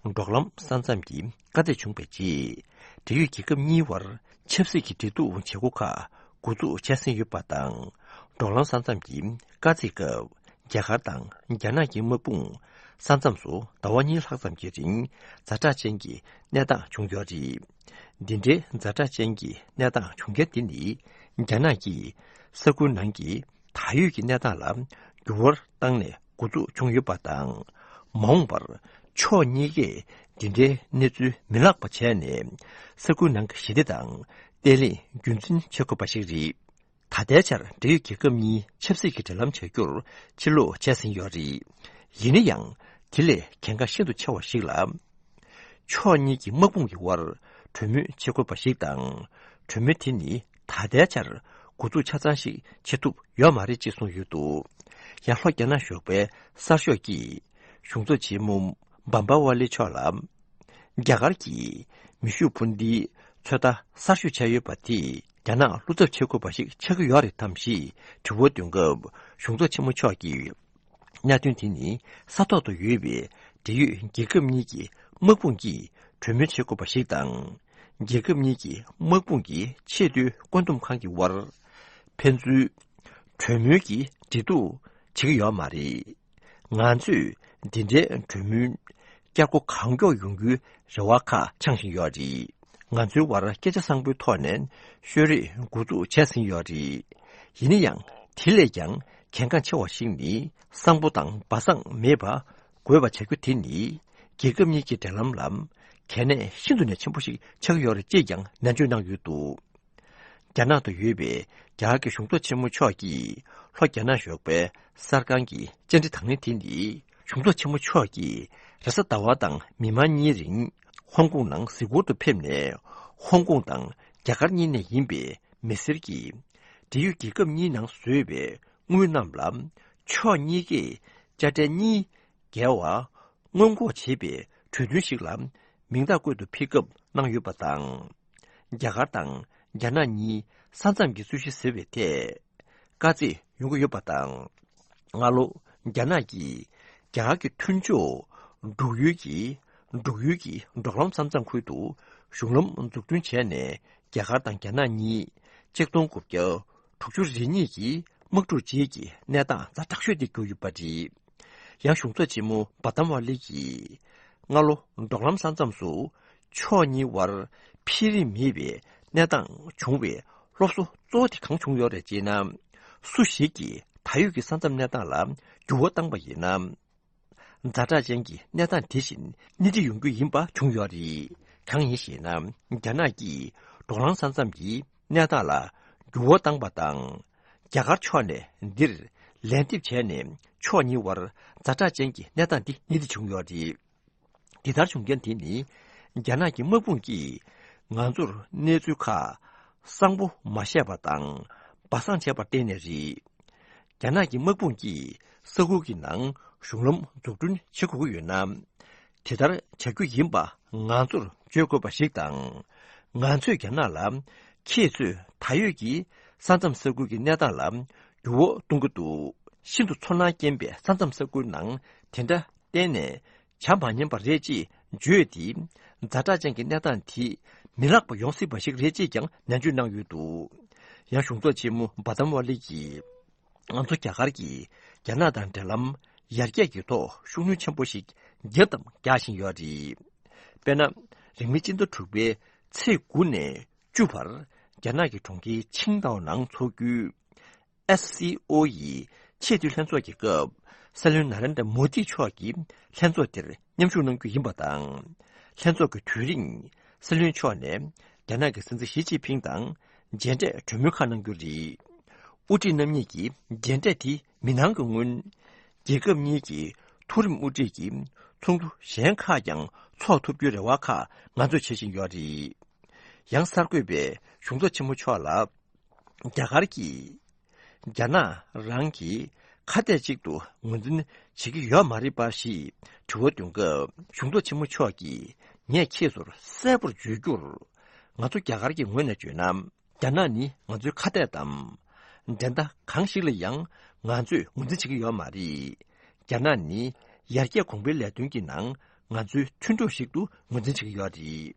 འབྲོག་ལམ་ས་མཚམས་ཀྱི་དཀའ་ཚེགས་བྱུང་བའི་རྗེས། འབྲེལ་ཡོད་རྒྱལ་ཁབ་གཉིས་བར་ཆབ་སྲིད་ཀྱི་འབྲེལ་གཏུག་བྱེད་སྒོ་ཁག་འགོ་འཛུགས་བྱས་ཟིན་ཡོད་པ་དང་། འབྲོག་ལམ་ས་མཚམས་ཀྱི་དཀའ་ཚེགས་སྐབས། རྒྱ་གར་དང་རྒྱ་ནག་གི་དམག་དཔུང་ས་མཚམས་སུ་ཟླ་བ་གཉིས་ལྷག་ཙམ་གྱི་རིང་ཛ་དྲག་ཅན་གྱི་གནས་སྟངས་བྱུང་ཡོད་རེད། འདི་འདྲའི་ཛ་དྲག་ཅན་གྱི་གནས་སྟངས་བྱུང་རྐྱེན་དེ་ནི། རྒྱ་ནག་གིས་ས་ཁུལ་ནང་གི་ད་ཡོད་ཀྱི་གནས་སྟངས་ལ་འགྱུར་བ་བཏང་ནས་འགོ་འཛུགས་བྱུང་ཡོད་པ་དང་། མ་འོངས་པར་ཕྱོགས་གཉིས་ཀས་འདི་འདྲའི་གནས་ཚུལ་མི་ལྷག་པ་བྱས་ནས། ས་ཁུལ་ནང་གི་ཞི་བདེ་དང་བརྟན་ལྷིང་རྒྱུན་འཛིན་བྱེད་དགོས་པ་ཞིག་རེད། ད་ལྟའི་ཆར་འབྲེལ་ཡོད་རྒྱལ་ཁབ་གཉིས་ཆབ་སྲིད་ཀྱི་འབྲེལ་ལམ་བྱ་རྒྱུར་ཕྱིར་ལོག་བྱས་ཟིན་ཡོད་རེད། ཡིན་ན་ཡང་། དེ་ལས་གལ་འགངས་ཤིན་ཏུ་ཆེ་བ་ཞིག་ལ། ཕྱོགས་གཉིས་ཀྱི་དམག་དཔུང་གི་དབར་གྲོས་མོལ་བྱེད་དགོས་པ་ཞིག་དང་། གྲོས་མོལ་དེ་ནི་ད་ལྟའི་ཆར་འགོ་འཛུགས་ཆ་ཚང་ཞིག་བྱེད་ཐུབ་ཡོད་མ་རེད་ཅེས་གསུངས་ཡོད་འདུག་ཡང་ལྷོ་རྒྱ་ནག་གཞུང་པའི་གསར་ཤོག་གིས་གཞུང་ཚོགས་ཆེན་མོ་བམ་བ་ཝ་ལི་མཆོག་ལ། རྒྱ་གར་གྱིས་མེ་ཤུགས་འཕུར་མདེལ་ཚོད་ལྟ་གསར་ཞུ་བྱས་ཡོད་པ་དེས་རྒྱ་ནག་བློ་འཚབ་བྱེད་དགོས་པ་ཞིག་ཆགས་ཀྱི་ཡོད་རེད་དམ་ཞེས་དྲི་བ་འདོན་སྐབས། གཞུང་ཚོགས་ཆེན་མོ་མཆོག་གིས་གནད་དོན་དེ་ནི་ས་ཐོག་ཏུ་ཡོད་པའི་འབྲེལ་ཡོད་རྒྱལ་ཁབ་གཉིས་ཀྱི་དམག་དཔུང་གིས་གྲོས་མོལ་བྱེད་དགོས་པ་ཞིག་དང་། རྒྱལ་ཁབ་གཉིས་ཀྱི་དམག་དཔུང་གི་ཆེས་མཐོའི་བཀོད་འདོམས་ཁང་གི་དབར་ཕན་ཚུན་གྲོས་མོལ་གྱི་འབྲེལ་གཏུག་བྱེད་ཀྱི་ཡོད་མ་རེད། ང་ཚོས་འདི་འདྲའི་གྲོས་མོལ་བསྐྱར་སྒོ་གང་མགྱོགས་ཡོང་རྒྱུའི་རེ་བ་ཁག་འཆང་བཞིན་ཡོད་རེད། ང་ཚོའི་བར་སྐད་ཆ་བཟང་པོའི་ཐོག་ནས་ཤོད་རེས་འགོ་འཛུགས་བྱས་ཟིན་ཡོད་རེད། ཡིན་ན་ཡང་། དེ་ལས་ཀྱང་གལ་འགངས་ཆེ་བ་ཞིག་ནི། གསང་པོ་དང་སྦ་གསང་མེད་པ་དགོས་པ་བྱ་རྒྱུ་དེ་ནི། རྒྱལ་ཁབ་གཉིས་ཀྱི་འབྲེལ་ལམ་ལ་གལ་གནད་ཤིན་ཏུ་ནས་ཆེན་པོ་ཞིག་ཆགས་ཀྱི་ཡོད་རེད་ཅེས་ཀྱང་ནན་བརྗོད་གནང་ཡོད་འདུག་རྒྱ་ནག་ཏུ་ཡོད་པའི་རྒྱ་གར་གྱི་གཞུང་ཚོགས་ཆེན་མོ་མཆོག་གིས་ལྷོ་རྒྱ་ནག་གཞུང་པའི་གསར་ཁང་གི་བཅར་འདྲི་དང་ལེན་དེ་ནི། གཞུང་ཚོགས་ཆེན་མོ་མཆོག་གིས་རེས་གཟའ་ཟླ་བ་དང་མི་མང་གཉིས་རིང་ཧོང་ཀོང་ནང་གཟིགས་སྐོར་དུ་ཕེབས་ནས། ཧོང་ཀོང་དང་རྒྱ་གར་གཉིས་ནས་ཡིན་པའི་མི་སེར་གྱིས་འབྲེལ་ཡོད་རྒྱལ་ཁབ་གཉིས་ནང་བཟོས་པའི་དངུལ་རྣམས་ལ་ཕྱོགས་གཉིས་ཀས་དཔྱ་ཁྲལ་གཉིས་བརྒལ་བ་སྔོན་འགོག་བྱེད་པའི་གྲོས་མཐུན་ཞིག་ལ་མིང་རྟགས་བཀོད་དུ་ཕེབས་སྐབས་གནང་ཡོད་པ་དང་། རྒྱ་གར་དང་རྒྱ་ནག་གཉིས་ས་མཚམས་ཀྱི་རྩོད་གཞི་ཟེར་བའི་ཐད་དཀའ་ཚེགས་ཡོང་གི་ཡོད་པ་དང་། སྔ་ལོ་རྒྱ་ནག་གིས་རྒྱ་གར་གྱི་མཐུན་ཕྱོགས་འབྲུག་ཡུལ་གྱི་འབྲུག་ཡུལ་གྱི་འབྲོག་ལམ་ས་མཚམས་ཁུལ་དུ་གཞུང་ལམ་འཛུགས་སྐྲུན་བྱས་ནས། རྒྱ་གར་དང་རྒྱ་ནག་གཉིས་ཆིག་སྟོང་དགུ་བརྒྱ་དྲུག་ཅུ་རེ་གཉིས་ཀྱི་དམག་འཁྲུག་རྗེས་ཀྱི་གནས་སྟངས་ཛ་དྲག་ཤོས་དེ་གྱུར་ཡོད་པ་རེད། ཡང་གཞུང་ཚོགས་ཆེན་མོ་བ་དམ་ཝ་ལི་ཡིས་སྔ་ལོ་འབྲོག་ལམ་ས་མཚམས་སུ་ཕྱོགས་གཉིས་དབར་འཕེལ་རིམ་མེད་པའི་གནས་སྟངས་བྱུང་བའི་སློབ་གསོ་གཙོ་བོ་དེ་གང་བྱུང་ཡོད་རེད་ཅེ་ན། སུ་ཞིག་གིས་ད་ཡོད་ཀྱི་ས་མཚམས་གནས་སྟངས་ལ་འགྱུར་བ་བཏང་པ་ཡིན་ན། ཛ་དྲག་ཅན་གྱི་གནས་སྟངས་དེ་བཞིན་སྣེ་ཁྲིད་ཡོང་རྒྱུ་ཡིན་པ་བྱུང་ཡོད་རེད། གང་ཡིན་ཞེ་ན། རྒྱ་ནག་གིས་འབྲོག་ལམ་ས་མཚམས་ཀྱི་གནས་སྟངས་ལ་འགྱུར་བ་བཏང་པ་དང་། རྒྱ་གར་ཕྱོགས་ནས་འདིར་ལན་འདེབས་བྱས་ནས་ཕྱོགས་གཉིས་བར་ཛ་དྲག་ཅན་གྱི་གནས་སྟངས་འདི་སྣེ་ཁྲིད་བྱུང་ཡོད་རེད། འདི་ལྟར་བྱུང་རྐྱེན་དེ་ནི། རྒྱ་ནག་གི་དམག་དཔུང་གིས་ང་ཚོར་གནས་ཚུལ་ཁག་གསང་པོ་མ་བཤད་པ་དང་སྦ་གསང་བྱས་པར་བརྟེན་ནས་རེད། རྒྱ་ནག་གི་དམག་དཔུང་གིས་ས་ཁུལ་གྱི་ནང་གཞུང་ལམ་འཛུགས་སྐྲུན་བྱེད་དགོས་ཀྱི་ཡོད་ན། དེ་ལྟར་བྱ་རྒྱུ་ཡིན་པ་ང་ཚོར་བརྗོད་དགོས་པ་ཞིག་དང་། ང་ཚོས་རྒྱ་ནག་ལ། ཁྱེད་ཚོས་ད་ཡོད་ཀྱི་ས་མཚམས་ས་ཁུལ་གྱི་གནས་སྟངས་ལ་འགྱུར་བ་གཏོང་གི་འདུག་ཤིན་ཏུ་ཚོར་སྣང་སྐྱེན་པའི་ས་མཚམས་ས་ཁུལ་ནང་དེ་འདྲ་གཏན་ནས་བྱ་མ་ཉན་པ་རེད་ཅེས་བརྗོད་དེ། ཛ་དྲག་ཅན་གྱི་གནས་སྟངས་དེ་མི་ལེགས་པ་ཡོང་སྲིད་པ་ཞིག་རེད་ཅེས་ཀྱང་ནན་བརྗོད་གནང་ཡོད་འདུག་ཡང་གཞུང་ཚོགས་ཆེན་མོ་བ་དམ་ཝ་ལི་ཡིས། ང་ཚོ་རྒྱ་གར་གྱིས་རྒྱ་ནག་དང་འབྲེལ་ལམ་ཡར་རྒྱས་ཀྱི་ཐོག་ཤུགས་སྣོན་ཆེན་པོ་ཞིག་བརྒྱབ་དང་རྒྱག་བཞིན་ཡོད་རེད། དཔེར་ན། རིང་མིན་སྤྱི་ཟླ་དྲུག་པའི་ཚེས་དགུ་ནས་བཅུ་བར་རྒྱ་ནག་གི་གྲོང་ཁྱེར་ཆིང་ཏའོ་ནང་འཚོགས་རྒྱུའི། ཨེས་སི་ཨོ་ཡི་ཆེས་མཐོའི་ལྷན་ཚོགས་ཀྱི་སྐབས། སྲིད་བློན་ནཱ་རེན་དྲ་མོ་དི་མཆོག་གིས་ལྷན་ཚོགས་དེར་མཉམ་ཞུགས་གནང་རྒྱུ་ཡིན་པ་དང་། ལྷན་ཚོགས་ཀྱི་དུས་རིང་། སྲིད་བློན་མཆོག་ནས་རྒྱ་ནག་གི་སྲིད་འཛིན་ཞི་ཅིན་ཕིང་དང་མཇལ་འཕྲད་གྲོས་མོལ་ཁག་གནང་རྒྱུ་རེད། དབུ་ཁྲིད་རྣམ་གཉིས་ཀྱི་མཇལ་འཕྲད་དེ་མི་གནང་གི་སྔོན། རྒྱལ་ཁབ་གཉིས་ཀྱི་མཐོ་རིམ་དབུ་ཁྲིད་ཀྱི་ཚོགས་འདུ་གཞན་ཁག་ཀྱང་འཚོགས་ཐུབ་རྒྱུའི་རེ་བ་ཁག་ང་ཚོས་བྱེད་བཞིན་ཡོད་རེད། ཡང་གསར་འགོད་པས་གཞུང་ཚོགས་ཆེན་མོ་མཆོག་ལ། རྒྱ་གར་གྱིས་རྒྱ་ནག་རང་གི་ ཁ་གཏད་གཅིག་ཏུ་ངོས་འཛིན་བྱེད་ཀྱི་ཡོད་མ་རེད་པ་ཞེས་དྲི་བ་བཏོན་སྐབས། གཞུང་ཚོགས་ཆེན་མོ་མཆོག་གིས་ངས་ཁྱེད་ཚོར་གསལ་པོར་བརྗོད་རྒྱུར། ང་ཚོ་རྒྱ་གར་གྱི་ངོས་ནས་བརྗོད་ན། རྒྱ་ནག་ནི་ང་ཚོའི་ཁ་གཏད་དམ། འགྲན་ཟླ་གང་ཞིག་ལ་ཡང་ང་ཚོས་ངོས་འཛིན་བྱེད་ཀྱི་ཡོད་མ་རེད། རྒྱ་ནག་ནི་ཡར་རྒྱས་གོང་འཕེལ་ལས་དོན་གྱི་ནང་ང་ཚོའི་མཐུན་གྲོགས་ཤིག་ཏུ་ངོས་འཛིན་བྱེད་ཀྱི་ཡོད་རེད།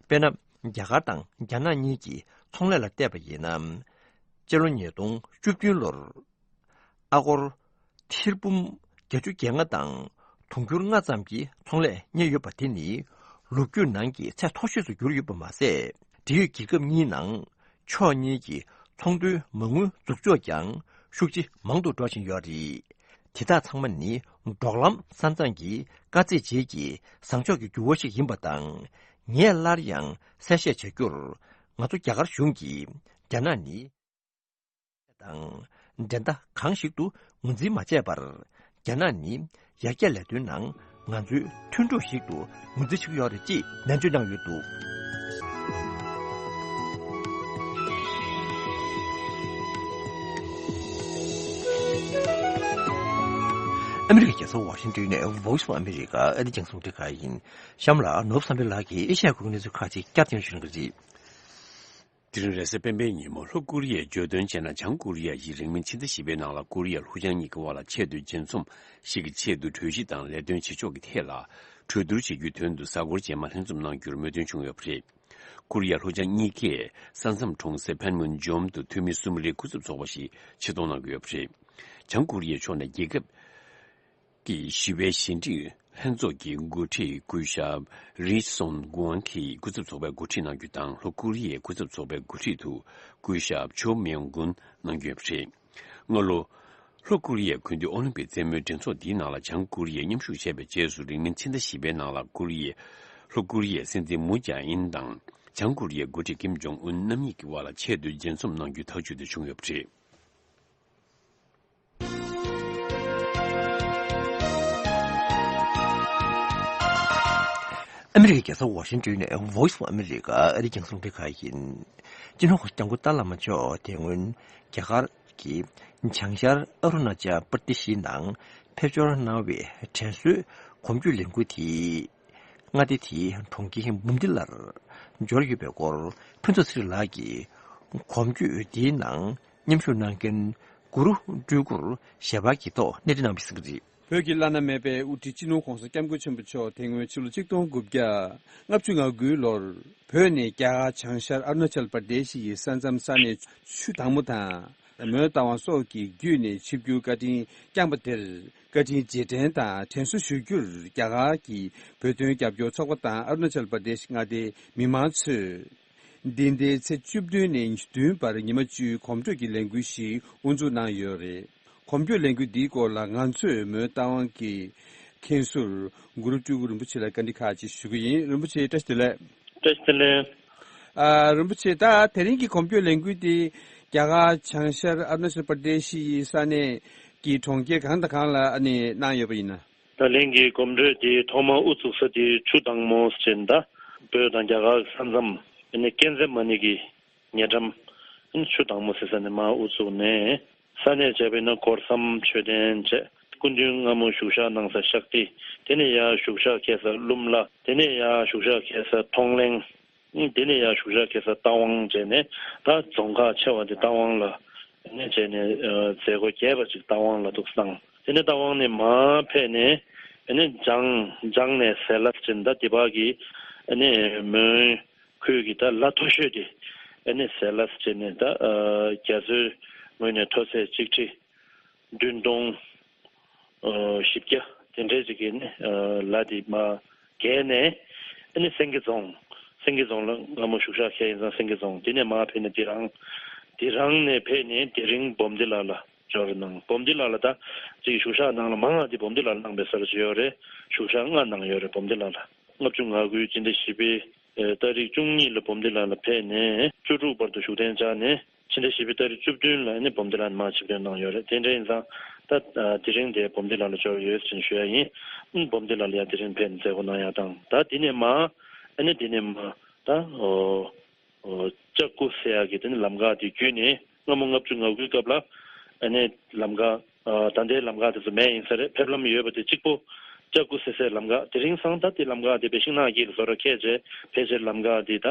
དཔེར་ན། རྒྱ་གར་དང་རྒྱ་ནག་གཉིས་ཀྱི་ཚོང་ལས་ལ་བལྟས་པ་ཡིན་ན། སྤྱི་ལོ་ཉིས་སྟོང་བཅུ་བདུན་ལོར། ཨ་སྒོར་ཐེར་འབུམ་བརྒྱད་ཅུ་གྱ་ལྔ་དང་དུང་ཕྱུར་ལྔ་ཙམ་གྱི་ཚོང་ལས་གཉེར་ཡོད་པ་དེ་ནི་ལོ་རྒྱུས་ནང་གི་ཚད་མཐོ་ཤོས་སུ་གྱུར་ཡོད་པ་མ་ཟད། འབྲེལ་ཡོད་རྒྱལ་ཁབ་གཉིས་ནང་ཕྱོགས་གཉིས་ཀྱི་ཚོང་དོན་མ་དངུལ་འཛུགས་ཕྱོགས་ཀྱང་ཤུགས་ཆེ་མང་དུ་འགྲོ་བཞིན་ཡོད་རེད། དེ་དག་ཚང་མ་ནི་འབྲོག་ལམ་ས་མཚམས་ཀྱི་དཀའ་ཚེགས་རྗེས་ཀྱི་བཟང་ཕྱོགས་ཀྱི་འགྱུར་བ་ཞིག་ཡིན་པ་དང་། ངས་སླར་ཡང་གསལ་བཤད་བྱ་རྒྱུར། ང་ཚོ་རྒྱ་གར་གཞུང་གིས་རྒྱ་ནག་ནི། དང་འགྲན་ཟླ་གང་ཞིག་ཏུ་ངོས་འཛིན་མ་བྱས་པར། རྒྱ་ནག་ནི་ཡར་རྒྱས་ལས་དོན་ནང་ང་ཚོའི་མཐུན་གྲོགས་ཤིག་ཏུ་ངོས་འཛིན་བྱེད་ཀྱི་ཡོད་རེད་ཅེས་ནན་བརྗོད་གནང་ཡོད་འདུག། ཨ་མི་རི་ཀའི་རྒྱལ་ས་ཝ་ཤིང་ཏོན་ནས་Voice of America ཨ་རིའི་རྒྱང་སྲིང་རླུང་འཕྲིན་ཁང་ཡིན། གཤམ་ལ་ནོར་བུ་བསམ་འཕེལ་ལགས་ཀྱིས་ཨེ་ཤ་ཡའི་ཁུལ་གྱི་གནས་ཚུལ་ཁག་ཅིག་བསྐྱར་དུ་སྙན་ཞུ་གནང་གི་རེད། དེ་རིང་རེས་གཟའ་སྤེན་པའི་ཉིན་མོ། ལྷོ་ཀོ་རི་ཡས་བརྗོད་དོན་བྱས་ན། བྱང་ཀོ་རི་ཡ་ཡིས་རིང་མིན་ཕྱི་ཟླ་བཞི་པའི་ནང་ལ་ཀོ་རི་ཡ་ལྷོ་བྱང་གཉིས་ཀྱི་དབར་ལ་ཆེས་མཐོའི་འབྱེད་འཛོམས་ཤིག་གི་ཆེད་དུ་གྲོས་གཞི་དང་ལས་དོན་བྱེད་ཕྱོགས་ཀྱི་ཐད་ལ་གྲོས་བསྡུར་བྱེད་རྒྱུའི་དོན་དུ་གཟའ་འཁོར་རྗེས་མ་ལྷན་འཛོམས་གནང་རྒྱུར་མོས་མཐུན་བྱུང་ཡོད་པ་རེད། ཀོ་རི་ཡ་ལྷོ་བྱང་གཉིས་ཀས་ས་མཚམས་གྲོང་གསེབ་ཕན་མུན་ཇོམ་དུ་འཐུས་མི་གསུམ་རེའི་སྐུ་ཚབ་ཚོགས་པ་ཞིག་ཆེད་གཏོང་གནང་གི་ཡོད་པ་རེད། བྱང་ཀོ་རི་ཡའི་ཕྱོགས་ནས་རྒྱལ་ཁབ་ཀྱི་བཞི་པའི་ཞི་འགྲིག་ལྷན་ཚོགས་ཀྱི་འགོ་ཁྲིད་སྐུ་ཞབས་རི་སོན་གུའང་གིས་སྐུ་ཚབ་ཚོགས་པའི་འགོ་ཁྲིད་གནང་རྒྱུ་དང་། ལྷོ་ཀོ་རི་ཡའི་སྐུ་ཚབ་ཚོགས་པའི་འགོ་ཁྲིད་དུ་སྐུ་ཞབས་ཆོ་མེ་ཡོང་གུན་གནང་རྒྱུ་ཡོད་པ་རེད། སྔ་ལོ། ལྷོ་ཀོ་རི་ཡའི་དགུན་དུས་ཨོ་ལིམ་པིག་རྩེད་མོའི་འགྲན་ཚོགས་འདིའི་ནང་ལ་བྱང་ཀོ་རི་ཡས་མཉམ་ཞུགས་བྱས་པའི་རྗེས་སུ། རིང་མིན་ཕྱི་ཟླ་བཞི་པའི་ནང་ལ་ཀོ་རི་ཡའི། ལྷོ་ཀོ་རི་ཡའི་སྲིད་འཛིན་མུ་ཇཱ་ཨིན་དང་། བྱང་ཀོ་རི་ཡའི་འགོ་ཁྲིད་ཀིམ་ཇོང་ཨུན་རྣམ་གཉིས་ཀྱི་དབར་ལ་ཆེད་དུ་མཇལ་འཛོམས་གནང་རྒྱུའི་ཐག་གཅོད་དེ་བྱུང་ཡོད་པ་རེད། ཨ་མི་རི་ཀའི་རྒྱལ་ས་ཝ་ཤིང་ཏོན་ནས་Voice of America ཨ་རིའི་རྒྱང་སྲིང་རླུང་འཕྲིན་ཁང་ཡིན། སྤྱི་ནོར་༧གོང་ས་༧སྐྱབས་མགོན་ཏཱ་བླ་མ་མཆོག་དེ་སྔོན་རྒྱ་གར་གྱི་བྱང་ཤར་ཨ་རུ་ན་ཅལ་པར་དེ་ཤིའི་ནང་ཕེབས་འབྱོར་གནང་བའི་དྲན་གསོའི་གོམ་བགྲོད་ལས་འགུལ་དེ། མངའ་སྡེ་དེའི་གྲོང་ཁྱེར་འབུམ་སྡེ་ལར་འབྱོར་ཡོད་པའི་སྐོར་ཕུན་ཚོགས་ཚེ་རིང་ལགས་ཀྱིས་གོམ་བགྲོད་འདིའི་ནང་མཉམ་ཞུགས་གནང་མཁན་གུ་རུ་སྤྲུལ་སྐུར་ཞལ་པར་གྱི་ཐོག་གནས་འདྲི་གནང་བ་ཞིག་རེད། བོད་ཀྱི་བླ་ན་མེད་པའི་དབུ་ཁྲིད་སྤྱི་ནོར་༧གོང་ས་༧སྐྱབས་མགོན་ཆེན་པོ་མཆོག་དེ་སྔོན་ཕྱི་ལོ་ཆིག་སྟོང་དགུ་བརྒྱ་ལྔ་བཅུ་ང་དགུའི་ལོར་བོད་ནས་རྒྱ་གར་བྱང་ཤར་ཨ་རུ་ན་ཅལ་པར་དེ་ཤི་ཡི་ས་མཚམས་ས་གནས་ཆུ་དྭངས་མོ་དང་། མོན་རྟ་དབང་སོགས་ཀྱི་བརྒྱུད་ནས་ཆིབས་བསྒྱུར་བཀའ་དྲིན་བསྐྱངས་པ་དེར་བཀའ་དྲིན་རྗེས་དྲན་དང་དྲན་གསོ་ཞུ་རྒྱུར། རྒྱ་གར་གྱི་བོད་དོན་རྒྱབ་སྐྱོར་ཚོགས་པ་དང་ཨ་རུ་ན་ཅལ་པར་དེ་ཤི་མངའ་སྡེའི་མི་མང་ཚོས། འདི་ཟླའི་ཚེས་བཅུ་བདུན་ནས་ཉེར་བདུན་བར་ཉི་མ་བཅུའི་གོམ་བགྲོད་ཀྱི་ལས་འགུལ་ཞིག་དབུ་འཛུགས་གནང་ཡོད་རེད། གོམ་བགྲོད་ལས་འགུལ་འདིའི་སྐོར་ལ་ང་ཚོས་མོན་རྟ་དབང་གི་མཁན་ཟུར་གུ་རུ་སྤྲུལ་སྐུ་རིན་པོ་ཆེ་ལ་བཀའ་འདྲི་ཁག་ཅིག་ཞུ་གི་ཡིན། རིན་པོ་ཆེ་བཀྲ་ཤིས་བདེ་ལེགས། བཀྲ་ཤིས་བདེ་ལེགས། ཨ། རིན་པོ་ཆེ། ད་དེ་རིང་གི་གོམ་བགྲོད་ལས་འགུལ་འདི་རྒྱ་གར་བྱང་ཤར་ཨ་རུ་ན་ཅལ་པར་དེ་ཤི་ཡི་ས་གནས་ཀྱི་གྲོང་ཁྱེར་གང་དང་གང་ལ་ཨ་ནི་གནང་ཡོད་པ་ཡིན་ན། ད་ལན་གྱི་གོམ་བགྲོད་དེ་ཐོག་མར་དབུ་བཙུགས་ས་དེ་ཆུ་དྭངས་མོ་ཟེར་ནས། ད་བོད་དང་རྒྱ་གར་ས་མཚམས་ཨ་ནི་ཀན་ཛེ་མ་ནི་གི་ཉེ་འགྲམ་ཨ་ནི་ཆུ་དྭངས་མོ་ཟེར་ས་ནས་མར་དབུ་བཙུགས་ནས། ས་གནས་བྱས་པ་ཡིན་ན་སྒོ་སམ་མཆོད་རྟེན་བྱས། སྐུ་མདུན་སྔ་མོ་བཞུགས་ཞག་གནང་ས་ཤག་ཏི། དེ་ནས་ཡར་བཞུགས་ཞག་འཁེལ་ས་ཀླུ་མ་ལ། དེ་ནས་ཡར་བཞུགས་ཞག་འཁེལ་ས་མཐོང་གླེང་། དེ་ནས་ཡར་བཞུགས་ཞག་འཁེལ་ས་རྟ་དབང་བྱས་ནས། ད་རྫོང་ཁག་ཆེ་བ་དེ་རྟ་དབང་ལ་ཨ་ནི་བྱས་ནས། ཨ། མཛད་སྒོ་རྒྱས་པ་ཅིག་རྟ་དབང་ལ་འདུག་སེ་གནང་། དེ་ནས་རྟ་དབང་ནས་མར་ཕེབས་ནས་ཨ་ནི་ལྗང་ལྗང་ནས་ཟེ་ལ་ཟེར་ནས། ད་འདི་བར་གྱི་ཨ་ནི་མོན་ཁུལ་གྱི་ད་ལ་མཐོ་ཤོས་དེ་ཨ་ནི་ཟེ་ལ་ཟེར་ནས། ད། ཨ། རྒྱ་མཚོའི་ངོས་ནས་མཐོ་ཚད་ཆིག་ཁྲི་བདུན་སྟོང་ཨ། བཞི་བརྒྱ་དེ་འདྲའི་ཅིག་གི་ནི། ཨ། ལ་དེ་མར་བརྒལ་ནས་ཨ་ནི་སེང་གེ་རྫོང་། སེང་གེ་རྫོང་ལ་སྔ་མོ་བཞུགས་ཞག་འཁེལ་ཡིན་ཙང་སེང་གེ་རྫོང་། དེ་ནས་མར་ཕེབས་ནས་དེ་རིང་། དེ་རིང་ནས་ཕེབས་ནས་དེ་རིང་འབུམ་སྡེ་ལ་ལ་འབྱོར་གནང་། འབུམ་སྡེ་ལ་ལ་ད་ཅིག་བཞུགས་ཞག་ནང་ལ་མང་བ་དེ་འབུམ་སྡེ་ལ་ལ་གནང་བའི་ས་ཆ་ཅིག་ཡོད་རེད། བཞུགས་ཞག་ལྔ་གནང་ཡོད་རེད་འབུམ་སྡེ་ལ་ལ། ལྔ་བཅུ་ང་དགུའི་སྤྱི་ཟླ་བཞི་པའི་ཨ་ཏ་རིག་བཅུ་གཉིས་ལ་འབུམ་སྡེ་ལ་ལ་ཕེབས་ནས་བཅུ་དྲུག་བར་དུ་བཞུགས་གདན་འཇགས་ནས། ཕྱི་ཟླ་བཞི་པའི་ཏ་རིག་བཅུ་བདུན་ལ་ནི་འབུམ་སྡེ་ལ་མར་ཆིབས་བསྒྱུར་གནང་ཡོད་རེད། དེ་འདྲ་ཡིན་ཙང་ད་དེ་རིང་དེ་འབུམ་སྡེ་ལ་ལ་འབྱོར་ཡོད་ཅེས་ཞུ་ཡ་ཡིན། འབུམ་སྡེ་ལ་ལ་ཡ་དེ་རིང་ཕེབས་ནས་མཛད་སྒོ་གནང་ཡ་དང་། ད་དེ་ནས་མར་ཨ་ནི་དེ་ནས་མར་ད་ཨོ་ཨོ་ལྕགས་སྐུ་ཟེར་ཡ་གི་དེ་ནི་ལམ་ཁ་དེ་བརྒྱུད་ནས། སྔ་མོ་ལྔ་བཅུ་ང་དགུའི་སྐབས་ལ་ཨ་ནི་ལམ་ཁ་ ད་ལྟའི་ལམ་ཁ་དེ་ཚོ་མེད་ཡིན་ས་རེད། ཕེབས་ལམ་ཡོད་པ་དེ་གཅིག་པོ་ལྕགས་སྐུ་གསོལ་སའི་ལམ་ཁ། དེ་རིང་སང་ད་དེ་ལམ་ཁ་དེ་པེ་ཤིང་ནགས་དཀྱིལ་ལ་བཟོ་འདྲ་ཁད་བྱས་ཕལ་ཆེར་ལམ་ཁ་དེ་ད་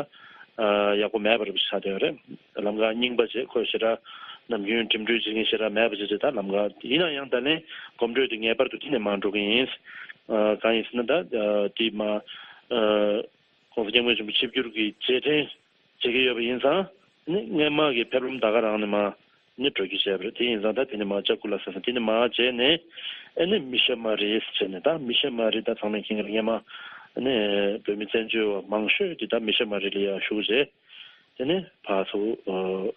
ཡག་པོ་མེད་པ་རེད་པ་ཆགས་བསྡད་ཡོད་རེད། ལམ་ཁ་རྙིང་པ་བྱས་ཁོ་ཞེ་དྲག་ནམ་རྒྱུན་འགྲིམ་འགྲུལ་བྱེད་མཁན་ཞེ་དྲག་མེད་པ་བྱས་བྱས་ད་ལམ་ཁ་དེ་ཡིན་ན་ཡང་ད་ལན་གོམ་བགྲོད་དེ་ངེས་པར་དུ་དེ་ནས་མར་འགྲོ་གི་ཡིན། གང་ཡིན་ཟེར་ན་ད་དེ་མ་༸གོང་ས་༸སྐྱབས་མགོན་ཆེན་པོ་ཆིབས་བསྒྱུར་གྱི་རྗེས་དྲན་བྱེད་ཀྱི་ཡོད་པ་ཡིན་ཙང་ནི་སྔས་མ་གི་ཕེབས་ལམ་ད་ག་རང་ནས་མ་ནི་འགྲོ་རྒྱུ་བྱས་པ་རེད། དེ་ཡིན་ཙང་ད་དེ་ནས་མ་ལྕགས་སྐུ་ལ་ཟེར་ཙང་དེ་ནས་མ་བྱས་ནས་ཨ་ནི་མི་ཤ་མ་རི་བྱས་ནས་ད་མི་ཤ་མ་རི་ད་ཚང་མས་མཁྱེན་གྱི་རེད། སྔས་མ་ཨ་ནི་བོད་མི་བཙན་བྱོལ་བ་མང་ཤོས་དེ་ད་མི་ཤ་མ་རི་ལ་ཡ་བཞུགས་རྗེས་དེ་ནས་ཕར་ཚུར་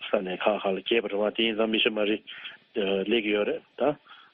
ས་གནས་ཁག་ཁག་ལ་སྐྱེས་པ་རེད་བ། དེ་ཡིན་ཙང་མི་ཤ་མ་རི་སླེབས་ཀྱི་ཡོད་རེད། ད་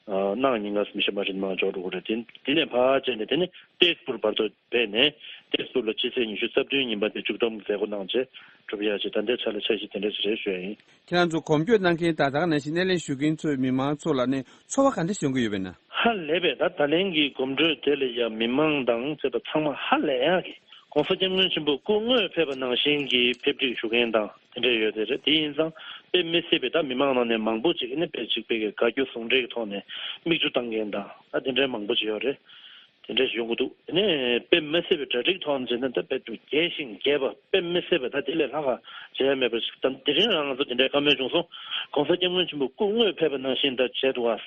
གནངས་ཉིན་ཀ་མི་ཤ་མ་རི་ནས་མ་འཇོག་འགྲོ་གི་རེད། དེ་དེ་ནས་ཕར་བྱས་ནས་དེ་ནས་ཏེས་པུར་བར་དུ་ཕེབས་ནས་ཏེས་པུར་ལ་སྤྱི་ཚེས་ཉི་ཤུ་རྩ་བདུན་ཉིན་པ་དེ་མཇུག་བསྡོམས་མཛད་སྒོ་གནང་རྗེས་གྲུབ་ཡག་ཅིག་ད་ལྟའི་ཆ་ལ་འཆར་གཞི་དེ་འདྲ་ཞིག་རེད་ཞུ་ཡ་ཡིན། ཁྱེད་རང་ཚོ་གོམ་བགྲོད་གནང་མཁན་དང་ད་ག་ནང་བཞིན་སྣེ་ལེན་ཞུ་མཁན་ཚོའི་མི་མང་ཚོ་ལ་ནི་ཚོར་བ་ག་འདྲ་ཞིག་ཡོང་གི་ཡོད་པས་ན། ཧ་ལས་པས། ད་ད་ལན་གྱི་གོམ་བགྲོད་དེ་ལ་ཡ་མི་མང་དང་བཅས་པ་ཚང་མ་ཧ་ལས་ཡག་གི་༸གོང་ས་༸སྐྱབས་མགོན་ཆེན་པོ་སྐུ་དངོས་ཕེབས་པ་ནང་བཞིན་གྱི་ཕེབས་སྒྲིག་ཞུ་མཁན་དང་དེ་འདྲ་ཡོད་དེ་རེད། དེ་ཡིན་ཙང་དཔེ་མི་སྲིད་པའི་ད་མི་མང་ནང་ནས་མང་པོ་ཅིག་ནི་དཔེ་ཅིག་དཔེ་གི་དགའ་སྐྱོ་ཟུང་འབྲེལ་གྱི་ཐོག་ནས་མིག་ཆུ་བཏང་མཁན་དང་ད་དེ་འདྲའི་མང་པོ་ཅིག་ཡོད་རེད། དེ་འདྲ་ཞིག་ཡོང་གི་འདུག་དེ་ནས་དཔེ་མི་སྲིད་པའི་གྲ་སྒྲིག་ཐོག་ནས་བྱས་ན་ད་དཔེ་རྒྱས་ཤིང་རྒྱས་པ་དཔེ་མི་སྲིད་པ་ད་དེ་ལས་ལྷག་ག་བྱས་མེད་པ་ཞིག་ད་དེ་རིང་རང་ང་ཚོ་དེ་འདྲའི་བཀའ་མོལ་བྱུང་སོང་། ༸གོང་ས་༸སྐྱབས་མགོན་ཆེན་པོ་སྐུ་དངོས་ཕེབས་པ་ནང་བཞིན་ད་བྱས་འདུག་ཨ།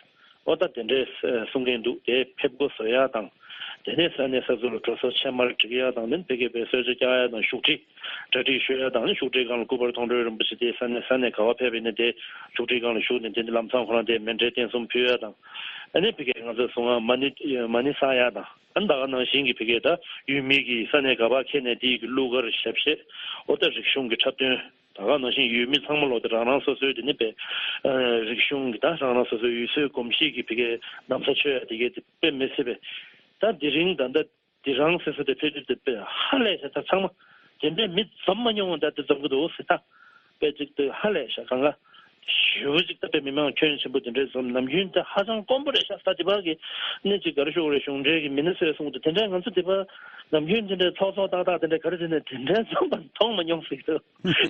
ཨོ་ད་དེ་འདྲས་གསུང་མཁན་འདུག་དེ་ཕེབས་སྒོ་བཟོ་ཡག་དང་། དེ་ནས་ས་གནས་ས་ཚོ་ལ་འགྲོ་སོང་ཕྱེ་མར་སྒྲིག་ཡག་དང་ནི་ཕ་གི་པའི་གསོལ་ཇ་རྒྱག་ཡག་དང་བཞུགས་ཁྲི་གྲ་སྒྲིག་ཞུ་ཡག་དང་ནི་བཞུགས་ཁྲིའི་སྒང་ལ་སྐུ་པར་མཐོང་གྲོལ་རིན་པོ་ཆེ་དེ་ས་གནས་ས་གནས་ག་བ་ཕེབས་པ་ཡིན་ན་དེ་བཞུགས་ཁྲིའི་སྒང་ལ་བཞུགས་ནས་དེ་ནི་ལམ་སང་ཁོ་རང་དེ་མཎྜལ་རྟེན་གསུམ་ཕུལ་ཡག་དང་། ཨ་ནི་ཕ་གི་ང་ཚོ་གསུང་ཡག་མ་ཎི་མ་ཎི་བསང་ཡག་དང་ཨ་ནི་ད་ག་ནང་བཞིན་གྱི་ཕ་གི་ད་ཡུལ་མི་གི་ས་གནས་ག་བ་ཁེལ་ནས་དེ་ཡི་གི་གླུ་གར་ཞབས་གཞས་ཨོ་ད་རིག་གཞུང་གི་འཁྲབ་སྟོན། ད་ག་ནང་བཞིན་ཡུལ་མི་ཚང་མ་ལོག་སྟེ་རང་རང་སོ་སོའི་དེ་ནི་པའི་རིག་གཞུང་གི་ད་རང་རང་སོ་སོའི་ཡུལ་སྲོལ་གོམས་གཤིས་ཀྱི་ཕ་གི་ན་བཟའ་མཆོད་ཡ་དེ་གའི་དེ་དཔེ་མི་སྲིད་པའི་ད་དེ་རིང་ད་ལྟ་དེ་རང་སོ་སོ་དེ་ཕེབས་དུས་དེ་དཔེ་ཧ་ལས་ཤག་ད་ཚང་མ་དེ་འདྲའི་མི་འཛོམས་མ་མྱོང་བ་ད་དེ་འཛོམས་གི་འདུག་ཟེར། ད་དཔེ་ཅིག་དེ་ཧ་ལས་ཤག་གང་ག་ཞེ་པོ་ཅིག་ད་དཔེ་མི་མང་ཁྱོན་ཆེན་པོ་དེ་འདྲའི་འཛོམས་ནམ་རྒྱུན་ད་ཧ་ཅང་དཀོན་པོ་རེད་ཤག་ད་དེ་བར་གི་གནས་ཅིག་ག་རེ་ཞུ་དགོས་རེད། གཞུང་འབྲེལ་གི་མི་སྣ་ཚོས་གསུངས་འདུག་དེ་འདྲའི་ང་ཚོ་དེ་བར་ནམ་རྒྱུན་དེ་འདྲའི་ཚོགས་ཚོགས་ཏག་ཏག་དེ་འདྲའི་ག་རེ་བྱས་ནས་དེ་འདྲའི་འཛོམས་པ་མཐོང་མ་མྱོང་ཟེར་གི་འདུག་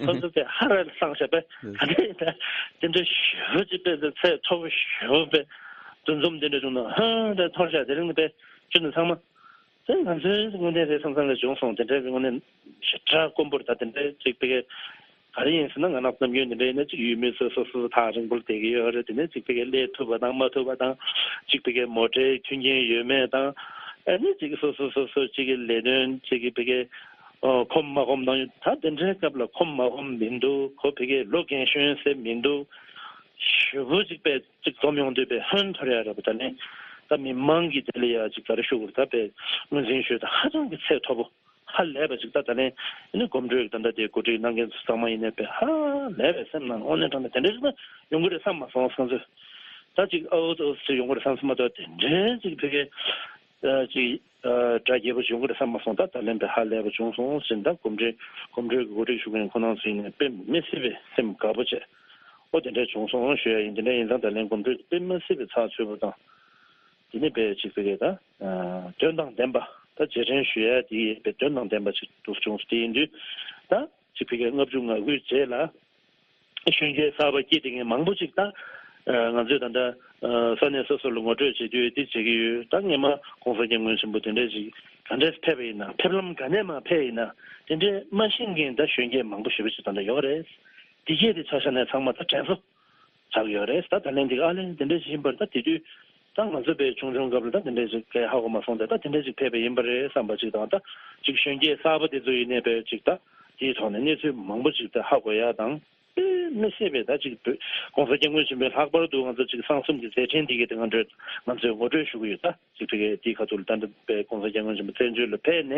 ཁོ་ཚོ་དཔེ་ཧ་ར་སང་ཤག་པས་ག་འདྲ་ཡིན་ད། དེ་འདྲ་ཞེ་པོ་ཅིག་དཔེ་ཚེ་མཐོ་པོ་ཞེ་པོ་དཔེ་འདུ་འཛོམས་དེ་འདྲ་བྱུང་ན་ཧང་དཔེ་མཐོ་ཤག་དེ་རིང་ནི་དཔེ་ཁྱོད་ཚོ་ཚང་མ་དེ་ང་ཚོའི་དངོས་གནས་རེད་བསམ་བསམ་ལ་བྱུང་སོང་། དེ་འདྲའི་དངོས་གནས་ཞེ་དྲག་དཀོན་པོ་རེད། ད་དེ་འདྲའི་ཅིག་དཔེ་ག་རེ་ཡིན་ཟེར་ན་ང་རང་ནམ་རྒྱུན་དེ་འདྲ་ཡིན་ན་ཅིག་ཡུལ་མི་ཚོ་སོ་སོ་ཐག་རིང་པོར་བསྡད་ཀྱི་ཡོད་རེད། དེ་ནས་ཅིག་དཔེ་ག་སླེབས་ཐུབ་པ་དང་མ་ཐུབ་པ་དང་ཅིག་དཔེ་ག་མོ་ཊའི་མཐུན་རྐྱེན་ཡོད་མེད་དང་ཨ་ནི་ཅིག་སོ་སོ་སོ་སོ་ཅིག་གི་ལས་དོན་ཅིག་གི་དཔེ་ག་ཨོ་ཁོམ་མ་ཁོམ་དང་ད་དེ་འདྲའི་སྐབས་ལ་ཁོམ་མ་ཁོམ་མི་འདུག་ཁོ་ཕ་གི་ལོ་རྒན་གཞོན་ཟེར་མི་འདུག་ཞེ་པོ་ཅིག་དཔེ་ཅིག་འཛོམས་ཡོང་དུས་དཔེ་ཧོན་ཐོར་ཡ་རེད་པ། ད་ནི་ད་མི་མང་གི་དེ་ལ་ཡ་ཅིག་ག་རེ་ཞུ་དགོས་རེད། ད་དཔེ་ངོས་འཛིན་ཞུས་ད་ཧ་ཅང་གི་ཚད་མཐོ་པོ་ཧ་ལས་པ་ཅིག་ད་ད་ནི་ཨ་ནི་གོམ་བགྲོད་ད་ལྟ་དེ་གོ་སྒྲིག་གནང་མཁན་ཚོ་ཚང་མ་ཡིན་ནའི་དཔེ་ཧ་ལས་པའི་སེམས་ནང་དངོས་གནས་དྲང་གནས་དེ་འདྲ་ཞིག་ན་ཡོང་གི་རེད་བསམ་མ་སོང་། སང་ཚོད་ད་ཅིག་ཨ་འུ་ཨུ་ཚོ་ཡོང་གི་རེད་བསམ་སོང་མ་གཏོགས་དེ་འདྲའི་ཅིག་ཕ་གི་ཅིག་སྒྲ་རྒྱས་པོ་ཞིག་ཡོང་གི་རེད་བསམ་མ་སོང་། ད་ད་ལན་དཔེ་ཧ་ལས་པ་བྱུང་སོང་ཟེར། ད་གོམ་བགྲོད་གོམ་བགྲོད་ཀྱི་གོ་སྒྲིག་ཞུ་མཁན་ཁོ་རང་ཚོ་ཡིན་ནའི་དཔེ་མི་སྲིད་པའི་སེམས་དགའ་པོ་བྱས། ཨོ་དེ་འདྲ་བྱུང་སོང་ཞུ་ཡ་ཡིན། དེ་འདྲ་ཡིན་ཙང་ད་ལན་གོམ་བགྲོད་དཔེ་མི་སྲིད་པའི་ཚགས་ཚུད་པོ་དང་། དེ་ནས་དཔེ་ཅིག་ཕ་གི་ད་དོན་དང་ལྡན་པ་ད་རྗེས་དྲན་ཞུ་ཡ་དེ་དཔེ་དོན་དང་ལྡན་པ་ཅིག་འདུག་བྱུང་སོང་། དེ་ཡིན་དུས་ད་ཅིག་ཕ་གི་ལྔ་བཅུ་ང་དགུའི་རྗེས་ལ་གཞོན་སྐྱེས་གསར་པ་སྐྱེས་བསྡད་མཁན་མང་པོ་ཅིག་ད་ང་ཚོས་ད་ལྟ་ས་གནས་སོ་སོ་ལ་ངོ་སྤྲོད་བྱེད་དུས་དེ་བྱེད་ཀྱི་ཡོད། ད་སྔས་མ་༸གོང་ས་༸སྐྱབས་མགོན་ཆེན་པོ་དེ་འདྲ་ཅིག་ག་འདྲས་ཕེབས་པ་ཡིན་ན་ཕེབས་ལམ་ག་ནས་མར་ཕེབས་ཡིན་ན་དེ་འདྲས་མ་ཤེས་མཁན་ད་གཞོན་སྐྱེས་མང་པོ་ཞེ་པོ་ཅིག་ད་ལྟ་ཡོད་རེད། དེ་གས་དེ་ཆ་བཞག་ནས་ཚང་མ་ད་དྲན་གསོ་ཆགས་ཡོད་རེད། ད་ད་ལན་འདི་ཨ་ལན་དེ་འདྲ་ཞིག་ཡིན་པར་ད་དེ་དུས་ད་ང་ཚོ་དཔེ་ཆུང་ཆུང་སྐབས་ལ་ད་དེ་འདྲ་ཞིག་གས་ཧ་གོ་མ་སོང་། ད་ད་དེ་འདྲ་ཞིག་ཕེབས་པ་ཡིན་པ་རེད་བསམ་པ་ཅིག་དང་། ད་ཅིག་གཞོན་སྐྱེས་གསར་པ་དེ་ཚོ་ཡིན་ནའི་དཔེ་ཅིག་ད་དེའི་ཐོག་ནས་གནས་ཚུལ་མང་པོ་ཅིག་ད་ཧ་གོ་ཡ་དང་། དཔེ་མི་སྲིད་པའི་ད་ཅིག་༸གོང་ས་༸སྐྱབས་མགོན་ཆེན་པོས་ལྷག་པར་དུ་ང་ཚོ་ཅིག་གསང་གསུམ་གྱི་མཛད་འཕྲིན་དེ་གའི་དེ་ང་ཚོས་ང་ཚོས་ངོ་སྤྲོད་ཞུ་གི་ཡོད། ད་ཅིག་ཕ་གི་དེའི་ཁ་ཐུག་ལ་ད་ལྟ་དཔེ་༸གོང་ས་༸སྐྱབས་མགོན་ཆེན་པོ་བཙན་བྱོལ་ལ་ཕེབས་ནས་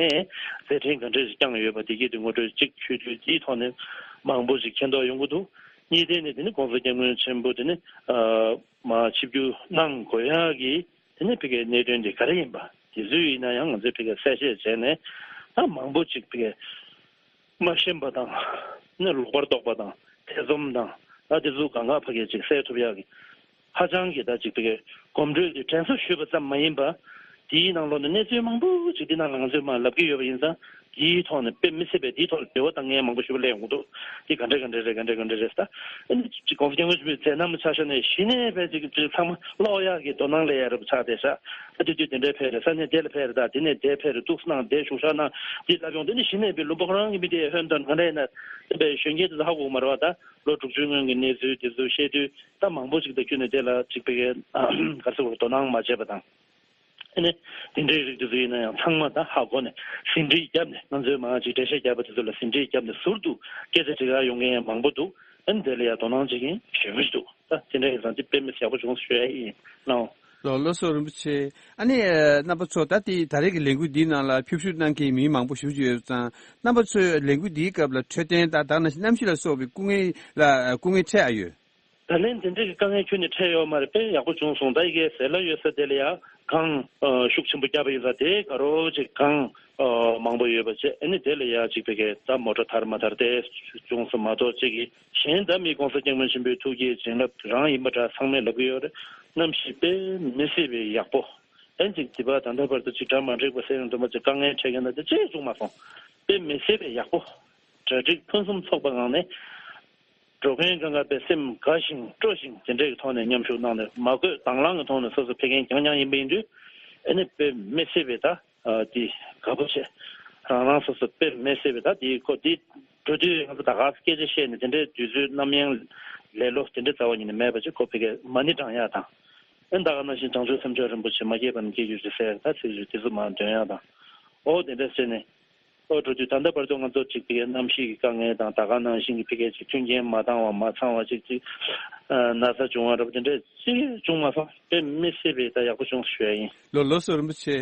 མཛད་འཕྲིན་ག་འདྲས་ཞིག་བསྐྱངས་ཡོད་པ་དེ་གའི་དེ་ངོ་སྤྲོད་ཅིག་ཞུས་དུས་དེའི་ཐོག་ནས་མང་པོ་ཞིག་མཁྱེན་རྟོགས་ཡོང་གི་འདུག་གཉིས་ནས་དེ་ནི་༸གོང་ས་༸སྐྱབས་མགོན་ཆེན་པོ་དེ་ནི་མར་ཆིབས་བསྒྱུར་གནང་དགོས་ཡག་གི་དེ་ནི་ཕ་གིའི་གནད་དོན་དེ་ག་རེ་ཡིན་པ་དེ་ཚོ་ཡིན་ན་ཡང་ང་ཚོས་ཕ་གིར་གསལ་བཤད་བྱས་ནས་ད་མང་པོ་ཅིག་ཕ་གིར་མ་ཤེས་པ་དང་ནི་ལོག་པར་རྟོག་པ་དང་ཐེ་ཚོམ་དང་ད་དེ་ཚོ་གང་ག་ཕ་གིར་ཅིག་སེལ་ཐུབ་ཡག་གི་ཧ་ཅང་གི་ད་ཅིག་ཕ་གིར་གོམ་བགྲོད་དེ་དྲན་གསོ་ཞུས་པ་ཙམ་མ་ཡིན་པ་ འདིའི་ནང་ལོགས་ནས་གནས་ཚུལ་མང་པོ་ཅིག་འདི་ནང་ལ་ང་ཚོས་མར་ལབ་ཀྱི་ཡོད་པ་ཡིན་ཙང་། འདིའི་ཐོག་ནས་དཔེ་མི་སྲིད་པའི་འདིའི་ཐོག་ལ་འབྲེལ་བ་བཏང་མཁན་མང་པོ་ཞིག་སླེབས་ཡོང་གི་འདུག་འདི་ག་འདྲ་ག་འདྲ་རེད། ག་འདྲ་ག་འདྲ་རེད་ཟེར། ཨ་ནི་ཅིག་༸གོང་ས་༸སྐྱབས་མགོན་ཆེན་པོའི་མཛད་རྣམ་ཆ་བཞག་ནས་གཞི་ནས་དཔེ་ཅིག་ཅིག་ཚང་མ་ཀློག་ཡག་གི་དོ་སྣང་སླེབས་ཡག་རེད་པ་ཆགས་བསྡད་ཤག་ད་དུས་དུས་དེ་འདྲའི་ཕེབས་རེད། ས་གནས་དེ་ལ་ཕེབས་རེད། ད་དེ་ནས་དེ་ཕེབས་རེད། ཏོག་ཙམ་ནང་དེ་བཞུགས་ཤག་ནང་འདི་ལབ་ཡོང་། དེ་ནི་གཞི་ནས་དཔེ་ལུང་པ་ཁོ་རང་གི་མི་དེ་ཧོན་ཏོན་ག་འདྲ་ཡིན་ན་དཔེ་གཞོན་སྐྱེས་དེ་ཚོ་ཧ་གོ་གི་མ་རེད་པ། ད་ལོ་དྲུག་ཅུའི་སྔོན་གྱི་གནས་ཚུལ་དེ་ཚོ་བཤད་དུས་ད་མང་པོ་ཅིག་ད་ཁྱོན་ནས་དེ་ལ་ཅིག་དཔེ་ག་རེ་ཟེར་དགོས་རེད། དོ་སྣང་མ་བྱས་པ་དང་། ཨ་ནི་དེ་འདྲའི་རིགས་དེ་ཚོ་ཡིན་ན་ཡང་ཚང་མ་ད་ཧ་གོ་ནས་ཟིན་བྲིས་བརྒྱབ་ནས། ང་ཚོས་མར་ཅིག་འགྲེལ་བཤད་བརྒྱབ་པ་དེ་ཚོ་ལ་ཟིན་བྲིས་བརྒྱབ་ནས་ཟུར་དུ་སྐད་ཆ་དྲི་གར་ཡོང་མཁན་ཡང་མང་པོ་འདུག་ཨ་ནི་དེ་ལ་ཡང་དོ་སྣང་བྱེད་མཁན་ཞེ་པོ་ཅིག་འདུག་ད་དེ་འདྲ་ཡིན་ཙང་དེ་དཔེ་མི་སྲིད་ཡག་པོ་བྱུང་ཟེར་ཞུ་ཡ་ཡིན། ལགས་སོ། ལགས་སོ་རིན་པོ་ཆེ། ཨ་ནི་རྣམ་པ་ཚོ་ད་ལྟའི་ད་རེས་ཀྱི་ལས་འགུལ་འདིའི་ནང་ལ་ཕེབས་བསུ་གནང་མཁན་མི་མང་པོ་ཞེ་པོ་ཅིག་ཡོད་ཙང་། རྣམ་པ་ཚོས་ལས་འགུལ་འདིའི་སྐབས་ལ་འཕྲོད་བསྟེན་དང་དེ་ནང་བཞིན་གནམ་གཤིས་ལ་སོགས་པའི་སྐུ་ངལ་ལ་སྐུ་ངལ་འཕྲད་ཨ་ཡོད། ད་ལན་དེ་འདྲའི་གི་དཀའ་ངལ་ཁྱོན་ནས་འཕྲད་ཡོད་མ་རེད། དཔེ་ཡག་པོ་བྱུང་སོང་། ད་ཡི་གེ་ཟེར་ལ་ཡོད་ས་དེ་ལ་ཡང་གངས་ཨ་ཤུགས་ཆེན་པོ་བརྒྱབ་པ་ཡིན་ཙང་དེ་དགའ་རབ་ཅིག་གངས་ཨ་མང་པོ་ཡོད་པ་བྱས། ཨ་ནི་དེ་ལ་ཡང་ཅིག་དཔེ་གི་ད་མོ་ཊ་དར་མ་དར་དེ་བྱུང་སོང་མ་གཏོགས། ཅིག་གི་གཞན་ད་མི་༸གོང་ས་༸སྐྱབས་མགོན་ཆེན་པོའི་ཐུགས་བསྐྱེད་བྱིན་རླབས་རང་ཡིན་པ་འདྲ་ཚང་མས་ལབ་ཀྱི་ཡོད་རེད། གནམ་གཤིས་དཔེ་མི་སྲིད་པའི་ཡག་པོ། ཨ་ནི་ཅིག་དེ་བར་ད་ལྟ་བར་དུ་ཅིག་གྲ་མ་འགྲིག་པ་ཟེར་ཡོང་དུས་མ་ཅིག་དཀའ་ངལ་འཕྲད་མཁན་ད་དེ་ཅིག་བྱུང་མ་སོང་། དཔེ་མི་སྲིད་པའི་ཡག་པོ། གྲ་སྒྲིག་ཕུན་སུམ་ཚོགས་པའི་ངང་ནས། འགྲོ་མཁན་གང་ག་དཔེ་སེམས་དགའ་ཞིང་སྤྲོ་ཞིང་དེ་འདྲའི་གི་ཐོག་ནས་མཉམ་ཞུགས་གནང་ནས། མ་དགོས་དང་བླངས་ཀྱི་ཐོག་ནས་སོ་སོ་ཕེབས་མཁན་རྐྱང་རྐྱང་ཡིན་པ་ཡིན་དུས། ཨ་ནི་དཔེ་མི་སྲིད་པའི་ད་ཨ་དེ་དགའ་པོ་བྱས། རང་རང་སོ་སོ་དཔེ་མི་སྲིད་པའི་ད་དེའི་ཁོ་དེ་འགྲོ་དུས་ང་ཚོ་ད་ག་སེ་སྐད་ཆ་བཤད་ནས་དེ་འདྲའི་དུས་ཚོད་རྣམ་གཡེང་ལེ་ལོ་དེ་འདྲའི་རྩ་བ་ཉིད་ནས་མེད་པ་ཅིག་ཁོ་ཕ་གིར་མ་ཎི་བགྲང་ཡག་དང་། ཨ་ནི་ད་ག་ནང་བཞིན་བྱང་ཆུབ་སེམས་མཆོག་རིན་པོ་ཆེ་མ་སྐྱེས་པ་ནས་སྐྱེ་གྱུར་ཅིག་ཟེར་ད་ཚིག་རེ་དེ་ཚོ་མར་འདོན་ཡག་དང་། ཨོ་དེ་འདྲ་བྱས་ནས། ཨོ་འགྲོ་དུས་ད་ལྟ་བར་དུ་ང་ཚོ་ཅིག་ཕ་གིའི་གནམ་གཤིས་ཀྱི་དཀའ་ངལ་དང་ད་ག་ནང་བཞིན་གྱི་ཕ་གིའི་ཅིག་མཐུན་རྐྱེན་མ་འདང་བ་མ་ཚང་བ་ཅིག་ཅིག་ཨ་ན་ཚ་བྱུང་བ་འདྲ་པོ་དེ་འདྲ་ཅིག་བྱུང་མ་སོང་། དཔེ་མི་སྲིད་པའི་ད་ཡག་པོ་བྱུང་ཞུ་ཡ་ཡིན། ལགས་ལགས་སོ་རིན་པོ་ཆེ།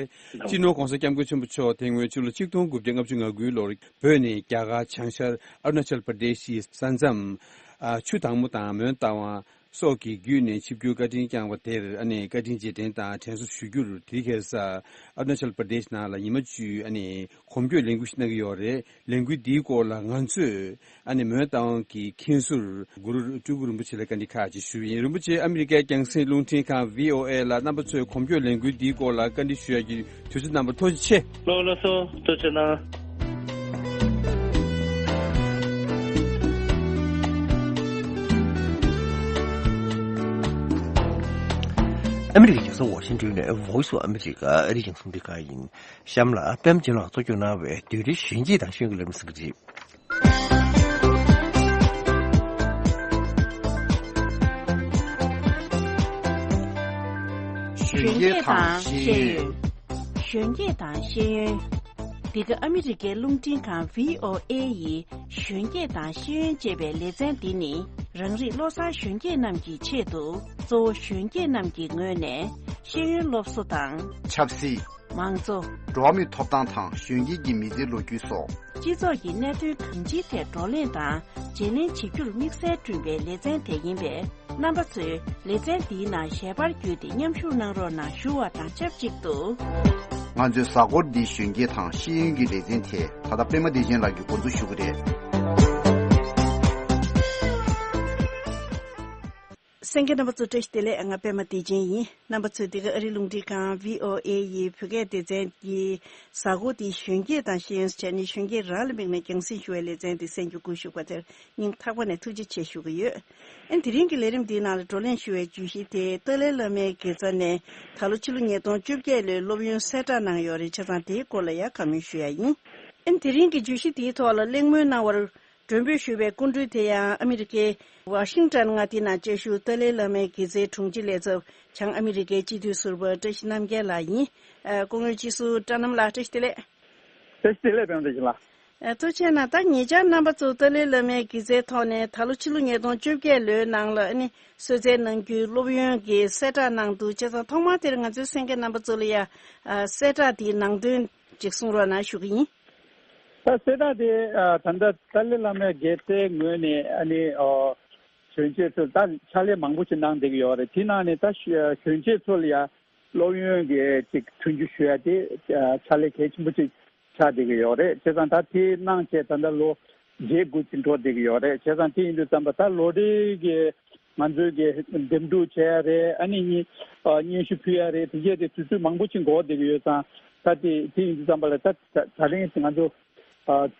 སྤྱི་ནོར་༸གོང་ས་༸སྐྱབས་མགོན་ཆེན་པོ་མཆོག་དེ་སྔོན་ཕྱི་ལོ་ཆིག་སྟོང་དགུ་བརྒྱ་ལྔ་བཅུ་ང་དགུའི་ལོར་བོད་ནས་རྒྱ་གར་བྱང་ཤར་ཨ་རུ་ན་ཅལ་པར་དེ་ཤི་ས་མཚམས་ཨ་ཆུ་དྭངས་མོ་དང་མོན་རྟ་དབང་སོགས་ཀྱི་བརྒྱུད་ནས་ཆིབས་བསྒྱུར་བཀའ་དྲིན་བསྐྱངས་པ་དེར་ཨ་ནི་བཀའ་དྲིན་རྗེས་དྲན་དང་དྲན་གསོ་ཞུ་རྒྱུར། དེ་ཁ་སང་ཨ་རུ་ན་ཅལ་པར་དེ་ཤི་ནང་ལ་ཉི་མ་བཅུའི་ཨ་ནི་གོམ་བགྲོད་ལས་འགུལ་ཞིག་གནང་གི་ཡོད་རེད། ལས་འགུལ་འདིའི་སྐོར་ལ་ང་ཚོས་ཨ་ནི་མོན་རྟ་དབང་གི་མཁན་ཟུར་གུ་རུ་སྤྲུལ་སྐུ་རིན་པོ་ཆེ་ལ་བཀའ་འདྲི་ཁག་ཅིག་ཞུས་པ་ཡིན། རིན་པོ་ཆེ་ཨ་མི་རི་ཀའི་རྒྱང་སྲིང་རླུང་འཕྲིན་ཁང་བྷི་ཨོ་ཨེ་ལ་རྣམ་པ་ཚོས་གོམ་བགྲོད་ལས་འགུལ་འདིའི་སྐོར་ལ་བཀའ་འདྲི་ཞུ་ཡག་གི་དུས་ཚོད་གནང་བར་ཐུགས་རྗེ་ཆེ། ལགས་ལགས་སོ། ཐུགས་རྗེ་གནང་། ཨ་མི་རི་ཀའི་རྒྱལ་ས་ཝ་ཤིང་ཏོན་ནས་Voice of America ཨ་རིའི་རྒྱང་སྲིང་རླུང་འཕྲིན་ཁང་ཡིན། གཤམ་ལ་པད་མ་སྦྱིན་ལགས་གཙོ་སྐྱོང་གནང་བའི་བསྡུས་གྲྭའི་གཞོན་སྐྱེས་དང་ཤེས་ཡོན་གྱི་ལམ་ཟེར་གྱི་རེད། གཞོན་སྐྱེས་དང་ཤེས་ཡོན། གཞོན་སྐྱེས་དང་ཤེས་ཡོན། འདི་ག་ཨ་མི་རི་ཀའི་རླུང་འཕྲིན་ཁང་བྷི་ཨོ་ཨེ་ཡི་གཞོན་སྐྱེས་དང་ཤེས་ཡོན་ཅེས་པའི་ལེ་ཚན་འདི་ནི། རང་རིགས་བློ་བཟང་གཞོན་སྐྱེས་རྣམས་ཀྱི་ཆེད་དུ། གཙོ་བོ་གཞོན་སྐྱེས་རྣམས་ཀྱི་ངོས་ནས་ཤེས་ཡོན་སློབ་གསོ་དང་། ཆབ་སྲིད། མང་གཙོ། འགྲོ་བ་མིའི་ཐོབ་ཐང་དང་གཞོན་སྐྱེས་ཀྱི་མི་ཚེའི་ལོ་རྒྱུས་སོགས། སྤྱི་ཚོགས་ཀྱི་གནད་དོན་གང་ཅིའི་ཐད་བགྲོ་གླེང་དང་བརྗེ་ལེན་བྱེད་རྒྱུར་དམིགས་བསལ་བསྐྲུན་པའི་ལེ་ཚན་དེ་ཡིན་པས། རྣམ་པ་ཚོས་ལེ་ཚན་འདིའི་ནང་ཞལ་པར་བརྒྱུད་དེ་མཉམ་ཞུགས་གནང་རོགས་གནང་ཞུ་བ་དང་ཆབས་ཅིག་ཏུ། ང་ཚོའི་གཟའ་འཁོར་འདིའི་གཞོན་སྐྱེས་དང་ཤེས་ཡོན་གྱི་ལེ་ཚན་དེ་ད་ལྟ་པད་མ་བདེ་ཆེན་ལགས་ཀྱིས་འགོ་འཛུགས་ཞུ་གི་རེད། གསན་མཁན་རྣམ་པ་ཚོ་བཀྲ་ཤིས་བདེ་ལེགས། ང་པད་མ་བདེ་ཆེན་ཡིན། རྣམ་པ་ཚོས་འདི་ག་ཨ་རིའི་རླུང་འཕྲིན་ཁང་བྷི་ཨོ་ཨེ་ཡི་བོད་སྐད་སྡེ་ཚན་གྱི་གཟའ་འཁོར་འདིའི་གཞོན་སྐྱེས་དང་ཤེས་ཡོན་ཟེར་བྱས་ནས་གཞོན་སྐྱེས་རང་ལ་དམིགས་ནས་རྒྱང་སྲིང་ཞུ་བའི་ལེ་ཚན་འདི་གསན་རྒྱུ་བཀོད་བཞག་པ་དེར་སྙིང་ཐག་པ་ནས་ཐུགས་རྗེ་ཆེ་ཞུ་གི་ཡོད། ཨ་ནི་དེ་རིང་གི་ལས་རིམ་འདིའི་ནང་ལ་བགྲོ་གླེང་ཞུ་བའི་བརྗོད་གཞི་དེ་ཏཱ་ལའི་བླ་མའི་དགེ་རྩ་ནས་ད་ལོ་ཕྱི་ལོ་ཉིས་སྟོང་བཅོ་བརྒྱད་ལོའི་སློབ་ཡོན་གསལ་བསྒྲགས་གནང་ཡོད་རེད། བྱས་ཙང་དེའི་སྐོར་ལ་ཡང་བཀའ་མོལ་ཞུ་ཡ་ཡིན། ཨ་ནི་དེ་རིང་གི་བརྗོད་གཞི་དེའི་ཐོག་ལ་གླེང་མོལ་གནང་བར། མགྲོན་འབོད་ཞུས་པའི་སྐུ་མགྲོན་དེ་ཡང་ཨ་མི་རི་ཀའི་ཝ་ཤིང་ཊོན་མངའ་སྡེའི་ནང་བཅའ་བཞུགས་ཏཱ་ལའི་བླ་མའི་དགེ་རྩའི་དྲུང་ཆེ་ལས་ཚབ་བྱང་ཨ་མི་རི་ཀའི་སྤྱི་འཐུས་ཟུར་པ་བཀྲ་ཤིས་རྣམ་རྒྱལ་ལགས་ཡིན། ཨ། སྐུ་ངོ་སྤྱི་ཟུར་བཀྲ་རྣམ་ལགས། བཀྲ་ཤིས་བདེ་ལེགས། བཀྲ་ཤིས་བདེ་ལེགས། པད་མ་བདེ་ཆེན་ལགས། ཨ། ཐུགས་རྗེ་གནང་། ད་ཉེ་ཆར་རྣམ་པ་ཚོ་ཏཱ་ལའི་བླ་མའི་དགེ་རྩའི་ཐོག་ནས་ད་ལོ་ཕྱི་ལོ་ཉིས་སྟོང་བཅོ་བརྒྱད་ལོའི་ནང་ལ་ཨ་ནི་གསོལ་སྩལ་གནང་རྒྱུའི་སློབ་ཡོན་གྱི་གསལ་བསྒྲགས་གནང་འདུག་བྱས་ཙང་ཐོག་མར་དེར་ང་ཚོའི་གསན་མཁན་རྣམ་པ་ཚོ་ལ་ཡང་། ཨ། གསལ་བསྒྲགས་དེའི་ནང་དོན་ཅིག་གསུང་རོགས་གནང་ཞུ་གི་ཡིན། ད་གསལ་བསྒྲགས་དེ་ཨ་ད་ལྟ་ཏཱ་ལའི་བླ་མའི་དགེ་རྩའི་ངོས་ནས་ཨ་ནི་ཨོ་གཞོན་སྐྱེས་ཚོར་ད་ཕྱག་ལས་མང་པོ་ཞིག་གནང་བསྡད་ཀྱི་ཡོད་རེད། དེ་ནང་ནས་ད་གཞོན་སྐྱེས་ཚོ་ལ་ཡ་སློབ་ཡོན་གྱི་ཅིག་མཐུན་འགྱུར་ཞུ་ཡ་དེ་ཨ་ཕྱག་ལས་གལ་ཆེན་པོ་ཅིག་ཆགས་བསྡད་ཀྱི་ཡོད་རེད། བྱས་ཙང་ད་དེ་གནང་བྱས་ད་ལྟ་ལོ་བརྒྱད་དགུ་ཅིག་འགྲོ་བསྡད་ཀྱི་ཡོད་རེད། བྱས་ཙང་དེ་ཡིན་དུས་ཙམ་པ་ད་ལོ་རེ་གི་ ང་ཚོའི་གི་འདེམས་སྒྲུག་བྱས་ཡ་རེད། ཨ་ནི་སྙན་སྙན་ཞུ་ཕུལ་ཡ་རེད། དེ་གས་དེ་དུས་ཚོད་མང་པོ་ཅིག་འགོར་བསྡད་ཀྱི་ཡོད་ཙང་། ད་དེ་དེ་ཡིན་དུས་ཙམ་པ་ལ་ད་ད་ད་རིང་ང་ཚོ་གསལ་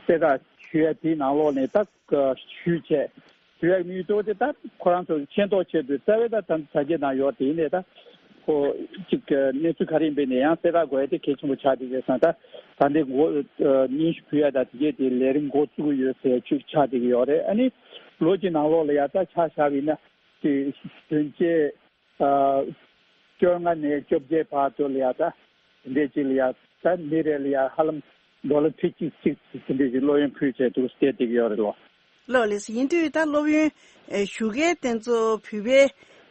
བསྒྲགས་ཞུ་ཡ་དེའི་ནང་ལོགས་ནས་ད་ཞུས་བྱས། ཞུ་ཡ་གི་དམིགས་ཡུལ་གཙོ་བོ་དེ་ད་ཁོ་རང་ཚོ་ཤེས་རྟོགས་ཆེད་དུ་རྩ་བའི་ད་ད་དྲ་རྒྱའི་ནང་ཡོད། དེ་ཡིན་ནའི་ད་ཁོ་ཅིག་གནས་ཚུལ་ག་རེ་ཡིན་པའི་ནས་ཡང་གསལ་བསྒྲགས་དགོས་ཡ་དེ་གལ་ཆེན་པོ་ཆགས་བསྡད་ཀྱི་ཡོད་ཙང་། ད་ད་ལྟའི་འགོ་སྙན་ཞུ་ཕུལ་ཡ་ད་དེ་གས་དེ་ལས་རིམ་འགོ་བཙུགས་ཀྱི་ཡོད་ཟེར་ཅིག་ཆགས་བསྡད་ཀྱི་ཡོད་རེད། ཨ་ནི་ལོ་གཅིག་ནང་ལོགས་ལ་ཡ་ད་ཆ་བཞག་པ་ཡིན་ན་དེ་དོན་བཅས་ཨ་བཅོ་ལྔ་ནས་བཅོ་བརྒྱད་བར་དུ་ལ་ཡ་ད་དེ་འདྲས་ཅིག་ལ་ཡ་ད་མི་རེ་ལ་ཡ་ཧ་ལམ་ཌོ་ལར་ཁྲི་གཅིག་གཅིག་དེ་འདྲས་ཅིག་སློབ་ཡོན་ཕུལ་བྱས་འདུག་བལྟས་བསྡད་ཀྱི་ཡོད་རེད་ལོ། ལགས་ལགས་སོ། ཡིན་དུས་ད་སློབ་ཡོན་ཨེ་ཞུ་མཁན་དེ་ཚོ་བོད་པའི་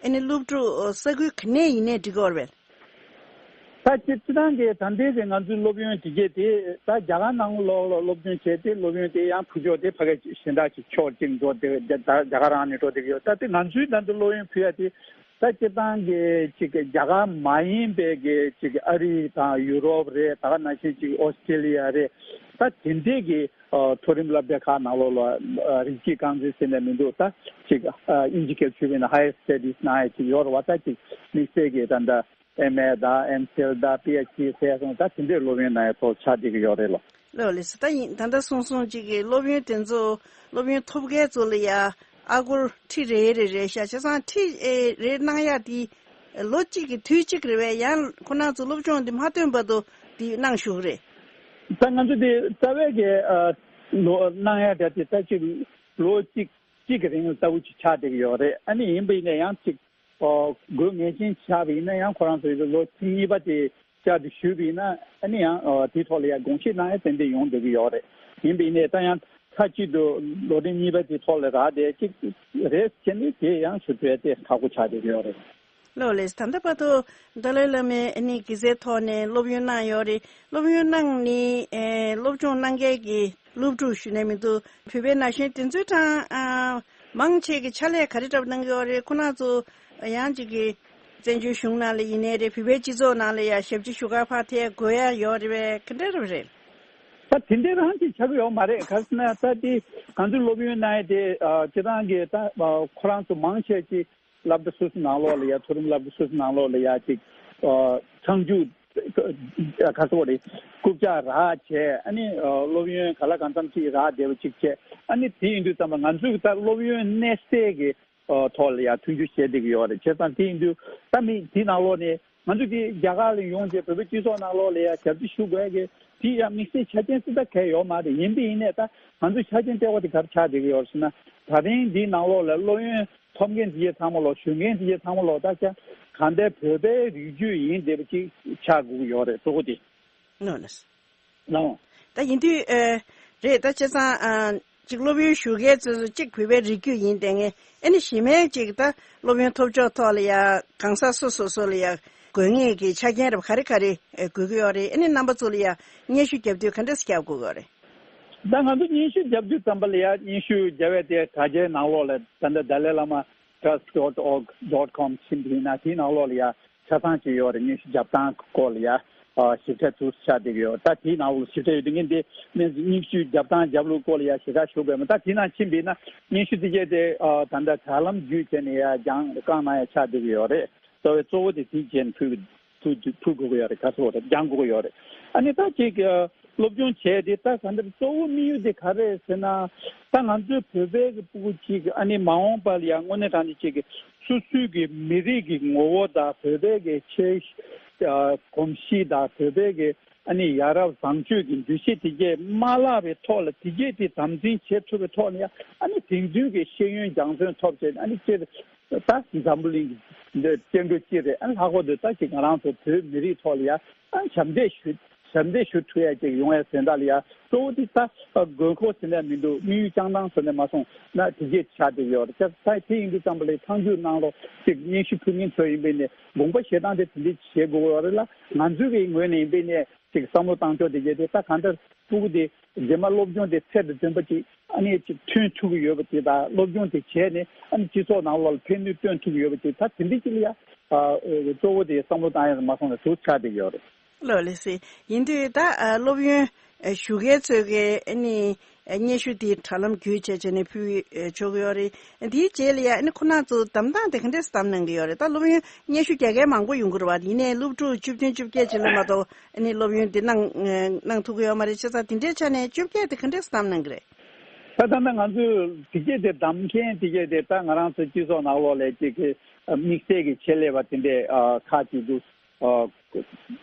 ཨ་ནི་སློབ་ཕྲུག་ས་ཁུལ་ག་ནས་ཡིན་ནའི་འགྲིག་གི་ཡོད་རེད་པས། ད་སྤྱིར་སྤྱིར་བཏང་གི་ད་ལྟའི་གི་ང་ཚོའི་སློབ་ཡོན་དེ་གས་དེ་ད་རྒྱ་གར་ནང་ལོགས་ལ་སློབ་སྦྱོང་བྱས་ཏེ་སློབ་ཡོན་དེ་ཡང་ཕུལ་ཕྱོགས་དེ་ཕ་གི་གཞན་དག་ཅིག་ཕྱོགས་གཅིག་འགྲོ་བསྡད། རྒྱ་རྒྱ་གར་རང་ནས་འགྲོ་བསྡད་ཀྱི་ཡོད། ད་དེ་ང་ཚོའི་ད་ལྟ་སློབ་ཡོན་ཕུལ་ཡ་དེ་ད་སྤྱིར་བཏང་གི་ཅིག་རྒྱ་གར་མ་ཡིན་པའི་གི་ཅིག་ཨ་རི་དང་ཡུ་རོབ་རེད། ད་ག་ནང་བཞིན་ཅིག་ཨོ་སི་ཀྲི་ལི་ཡ་རེད། ད་དེ་འདྲས་ཀྱི་ཨ་མཐོ་རིམ་སློབ་གྲྭ་ཁག་ནང་ལོགས་ལ་ཨ་རིགས་གཅིག་རྐང་འཛིན་ཟེར་ནས་མི་འདུག་ད་ཅིག་ཨ་དབྱིན་ཇི་སྐད་ཞུས་པ་ཡིན་ན་higher studies གནང་ཡ་ཅིག་ཡོད་རེད་བ། ད་ཅིག་དམིགས་བསལ་གྱི་ད་ལྟ་ཨེམ་ཨེ་དང་ཨེམ་ཕིལ་དང་པི་ཨེཆ་ཌི་ཟེར་སོང་། ད་དེ་འདྲའི་སློབ་ཡོན་གནང་ཡ་ཐོག་ཆགས་བསྡད་ཀྱི་ཡོད་རེད་ལོ། ལགས་ལགས་སོ། ད་ཡིན་ད་ལྟ་གསུངས་སོང་ཅིག་གི་སློབ་ཡོན་དེ་ཚོ་སློབ་ཡོན་ཐོབ་མཁན་ཚོ་ལ་ཡ་ཨ་སྒོར་ཁྲི་རེ་རེ་རེད་ཤག་བྱས་ཙང་ཁྲི་ཨེ་རེ་གནང་ཡ་དེ་ལོ་གཅིག་གི་དུས་གཅིག་རེད་པས། ཡང་ཁོ་རང་ཚོ་སློབ་སྦྱོང་དེ་མ་ཐོན་བར་དུ་དེ་གནང་བཞུགས་རེད། ད་ང་ཚོ་དེ་རྩ་བའི་གི་ཨ་ལོ་གནང་ཡ་དེ་ད་ཅིག་ལོ་གཅིག་གཅིག་གི་རིང་ལ་ལྟ་བུ་ཅིག་ཆགས་བསྡད་ཀྱི་ཡོད་རེད། ཨ་ནི་ཡིན་པ་ཡིན་ན་ཡང་ཅིག་ཨོ་དགོས་ངེས་ཅན་ཆགས་པ་ཡིན་ན་ཡང་ཁོ་རང་ཚོ་ལོ་གཉིས་པ་དེ་བསྐྱར་དུ་ཞུས་པ་ཡིན་ན་ཨ་ནི་ཡང་ཨོ་དེའི་ཐོག་ལ་ཡང་དགོངས་བཞེས་གནང་ཡ་ཏན་ཏན་ཡོང་བསྡད་ཀྱི་ཡོད་རེད། ཡིན་པ་ཡིན་ནའི་ད་ཡང་མཐའ་གཅིག་ཏུ་ལོ་རིམ་གཉིས་པ་དེའི་ཐོག་ལ་རག་བསྡད་ཅིག་རེད་ཟེར་ནས་དེ་ཡང་ཞུ་ཐུབ་ཡ་དེ་ཁག་པོ་ཆགས་བསྡད་ཀྱི་ཡོད་རེད། ལགས་ལགས། ད་ལྟ་བར་དུ་ཏཱ་ལའི་བླ་མའི་ཨ་ནི་དགེ་རྩའི་ཐོག་ནས་སློབ་ཡོན་གནང་ཡོད་རེད། སློབ་ཡོན་གནང་ནི་ཨེ་སློབ་སྦྱོང་གནང་མཁན་གྱི་སློབ་ཕྲུག་ཞུ་ནས་མི་འདུག་བོད་པའི་ན་གཞོན་དེ་ཚོའི་གྲས་ཨ་མང་ཆེ་གི་ཕྱག་ལས་ག་རེ་འདྲ་པོ་གནང་གི་ཡོད་རེད། ཁོ་རང་ཚོ་ཡང་ཅིག་གི་བཙན་བྱོལ་གཞུང་ནང་ལ་ཡིན་ནའི་རེད། བོད་པའི་སྤྱི་ཚོགས་ནང་ལ་ཡང་ཞབས་ཕྱི་ཞུ་ག་ཕར་ཐད་དགོས་ཡ་ཡོད་རེད་པས། ག་འདྲ་རེད་པས། རེད། ད་དེ་འདྲའི་རང་ཅིག་ཆགས་ཀྱི་ཡོད་མ་རེད། ག་རེ་ཟེར་ན་ད་དེ་ང་ཚོའི་སློབ་ཡོན་གནང་ཡ་དེ་ཨ་སྤྱིར་བཏང་གི་ད་ཨ་ཁོ་རང་ཚོ་མང་ཆེ་ཅིག་སློབ་གྲྭ་སོ་སོའི་ནང་ལོགས་ལ་ཡ་མཐོ་རིམ་སློབ་གྲྭ་སོ་སོའི་ནང་ལོགས་ལ་ཡ་ཅིག་ཨ་མཐོང་རྒྱུགས་ག་ཚོད་རེད། རྐུབ་བཀྱག་རག་བྱས་ཨ་ནི་ཨ་སློབ་ཡོན་ག་ལ་གང་འཚམ་ཅིག་རག་བསྡད་པ་ཅིག་བྱས། ཨ་ནི་དེ་ཡིན་དུས་ཙམ་པ་ང་ཚོས་ད་སློབ་ཡོན་གནས་སའི་གི་ཨ་ཐོག་ལ་ཡ་མཐུན་འགྱུར་བྱས་བསྡད་ཀྱི་ཡོད་རེད། བྱས་ཙང་དེ་ཡིན་དུས་ད་མི་དེའི་ནང་ལོགས་ནས་ང་ཚོ་དེ་རྒྱ་གར་ལ་ཡོང་རྗེས་བོད་པའི་སྤྱི་ཚོགས་ནང་ལོགས་ལ་ཡ་ཞབས་ཕྱི་ཞུ་དགོས་ཀྱི་དེ་ཡ་དམིགས་བསལ་ཆ་རྐྱེན་སུ་ད་གལ་ཡོད་མ་རེད། ཡིན་པ་ཡིན་ནའི་ད་ང་ཚོ་ཆ་རྐྱེན་ལྟེ་བ་དེ་ག་རེ་ཆགས་བསྡད་ཀྱི་ཡོད་རེད་ཟེར་ན། ད་རིང་འདིའི་ནང་ལོགས་ལ་སློབ་ཡོན་ཐོབ་མཁན་དེ་གས་ཚང་མ་ལོག་ཞུ་མཁན་དེ་གས་ཚང་མ་ལོག་ད་ཆ་གང་ལྟར་བོད་པའི་རིགས་རྒྱུད་ཡིན་བསྡད་པ་ཅིག་ཆགས་དགོས་ཀྱི་ཡོད་རེད། གཙོ་བོ་དེ། ལགས་ལགས། ལགས། ད་ཡིན་དུས་ཨེ་རེད། ད་བྱས་ཙང་ཨ་ཅིག་སློབ་ཡོན་ཞུ་མཁན་ཚོ་ཚོ་གཅིག་བོད་པའི་རིགས་རྒྱུད་ཡིན་བསྡད་མཁན། ཨ་ནི་གཞན་མའི་ཅིག་ད་སློབ་ཡོན་ཐོབ་ཕྱོགས་ཐོག་ལ་ཡ་གང་ཟག་སོ་སོ་སོ་ལ་ཡ་དགོས་ངེས་ཀྱི་ཆ་རྐྱེན་རབ་ག་རེ་ག་རེ་ཨེ་དགོས་ཀྱི་ཡོད་རེད། ཨ་ནི་རྣམ་པ་ཚོ་ལ་ཡ་སྙན་ཞུ་རྒྱབ་དུས་ག་འདྲས་རྒྱབ་དགོས་ཀྱི་ཡོད་རེད། ད་ང་ཚོ་སྙན་ཞུ་རྒྱབ་དུས་ཙམ་པ་ལ་ཡ་སྙན་ཞུ་རྒྱབ་ཡ་དེ་དྲ་རྒྱའི་ནང་ལོགས་ལ་ད་ལྟ་Dalai Lama Trust dot org dot com ཕྱིན་པ་ཡིན་ན་དེའི་ནང་ལོགས་ལ་ཡ་ཆ་ཚང་ཅིག་ཡོད་རེད། སྙན་ཞུ་རྒྱབ་སྟངས་སྐོར་ལ་ཡ་ཨ་ཞིབ་ཕྲ་ཚུར་ཆགས་བསྡད་ཀྱི་ཡོད། ད་དེའི་ནང་ལོགས་ཞིབ་ཕྲ་ཡོད་དུས་ངས་འདི་སྙན་སྙན་ཞུ་རྒྱབ་སྟངས་རྒྱབ་ལུགས་སྐོར་ལ་ཡ་ཞེ་དྲག་ཞུ་དགོས་མེད། ད་དེའི་ནང་ཕྱིན་པ་ཡིན་ན་སྙན་ཞུ་དེ་གས་དེ་ཨ་ད་ལྟ་དྲ་ལམ་བརྒྱུད་བྱས་ནས་ཡ་རྒྱང་བཀང་གནང་ཡ་ཆགས་བསྡད་ཀྱི་ཡོད་རེད། རྩ་བའི་གཙོ་བོ་དེ་དེའི་རྗེས་ནས་ཕུལ་ཕུལ་ཕུལ་དགོས་ཀྱི་ཡོད་རེད། ག་ཚོད་རེད། རྒྱང་དགོས་ཀྱི་ཡོད་རེད། ཨ་ནི་ད་ཅིག་སློབ་སྦྱོང་བྱས་ཏེ་ད་ག་འདྲ་གཙོ་བོ་དམིགས་ཡུལ་དེ་ག་རེ་རེད་ཟེར་ན། ད་ང་ཚོའི་བོད་པའི་གི་ཕྲུ་གུ་ཅིག་ཨ་ནི་མ་འོངས་པ་ལ་ཡང་དངོས་གནས་དྲང་གནས་ཅིག་གི་སོ་སོའི་གི་མི་རིགས་ཀྱི་ངོ་བོ་དང་བོད་པའི་གི་ཆོས་ཨ་གོམས་གཤིས་དང་བོད་པའི་གི་ཨ་ནི་ཡ་རབས་བཟང་སྤྱོད་ཀྱི་འདུ་ཤེས་དེ་གས་མ་བརླག་པའི་ཐོག་ལ་དེ་གས་དེ་དམ་འཛིན་བྱེད་ཐུབ་པའི་ཐོག་ལ་ཡང་ཨ་ནི་དེང་དུས་ཀྱི་ཤེས་ཡོན་སྦྱང་བརྩོན་ཐོབ་བྱས་ཨ་ནི་སྤྱིར་ད་འཛམ་བུ་གླིང་གི་འདི་སྐྱེ་འགྲོ་སྤྱི་རེད། ཨ་ནི་ལྷག་པར་དུ་ད་ཅིག་ང་རང་ཚོ་བོད་མི་རིགས་ཐོག་ལ་ཡ་ཨ་ཞབས་འདེགས་ཞུ་ཞབས་འདེགས་ཞུ་ཐུབ་ཡ་ཅིག་ཡོང་ཡ་ཟེར་ད་ལ་ཡ་གཙོ་བོ་དེ་ད་དགོས་མཁོ་ཟེར་ནས་མི་འདུག་དམིགས་ཡུལ་རྐྱང་ཐང་ཟེར་ནས་མ་སོང་ན་དེ་གས་ཆགས་བསྡད་ཡོད་རེད། ད་དེ་ཡིན་དུས་ཙམ་པ་ལ་མཐའ་འཇུག་གནང་རོགས་ཅིག་སྙན་ཞུ་ཕུལ་མཁན་ཚོ་ཡིན་པས་ནས་དགོངས་པ་བཞེས་སྟངས་དེ་དེ་འདྲས་བྱེད་དགོས་ཡོད་རེད་ལ། ང་ཚོའི་གི་ངོས་ནས་ཡིན་པས་ནས་ཅིག་བསམ་བློ་བཏང་ཕྱོགས་དེ་གས་དེ་ད་གང་ལྟར་ཕྲུ་གུ་དེ་རྗེས་མ་སློབ་སྦྱོང་དེ་ཚད་དང་ལྡན་པ་ཅིག་ཨ་ནི་ཅིག་ཐོན་ཐུབ་ཀྱི་ཡོད་པ་ཅིག་དང་སློབ་སྦྱོང་དེ་བྱས་ནས་ཨ་ནི་སྤྱི་ཚོགས་ནང་ལོགས་ལ་ཕན་ནུས་བཏོན་ཐུབ་ཀྱི་ཡོད་པ་ཅིག་ད་དེ་འདྲ་ཅིག་ལ་ཡ་ཨ་གཙོ་བོ་དེ་བསམ་བློ་བཏང་ཡ་མ་སོང་ན་ཟུར་ཆགས་བསྡད་ཀྱི་ཡོད་རེད། ལགས་ལགས་སེ། ཡིན་དུས་ད་ཨ་སློབ་ཡོན་ ཞུ་མཁན་ཚོས་ཀྱི་ཨ་ནི་སྙན་ཞུ་དེ་དྲ་ལམ་བརྒྱུད་བྱས་བྱས་ནས་ཕུལ་ཆོག་གི་ཡོད་རེད། དེའི་རྗེས་ལ་ཡ་ཨ་ནི་ཁོ་རང་ཚོ་གདམ་སྟངས་དེ་ག་འདྲས་གདམ་གནང་གི་ཡོད་རེད། ད་སློབ་ཡོན་སྙན་ཞུ་རྒྱག་མཁན་མང་པོ་ཡོང་གི་རེད་བ། ཡིན་ནའི་སློབ་ཕྲུག་བཅུ་བདུན་བཅོ་བརྒྱད་ཅིག་ལ་མ་གཏོགས་ཨ་ནི་སློབ་ཡོན་དེ་གནང་གནང་ཐུབ་ཀྱི་ཡོད་མ་རེད། བྱས་ཙང་དེ་འདྲའི་ཆ་ནས་བཅོ་བརྒྱད་དེ་ག་འདྲས་གདམ་གནང་གི་རེད། ད་ད་ལྟ་ང་ཚོས་དེ་སྐད་དེ་གདམ་མཁན་དེ་སྐད་དེ་ད་ང་རང་ཚོ་སྤྱི་ཚོགས་ནང་ལོགས་ལ་ཅིག་གི་དམིགས་བསལ་གྱི་ཆེད་ལས་པ་དེ་འདྲས་ཁག་ཅིག་འདུག་ད་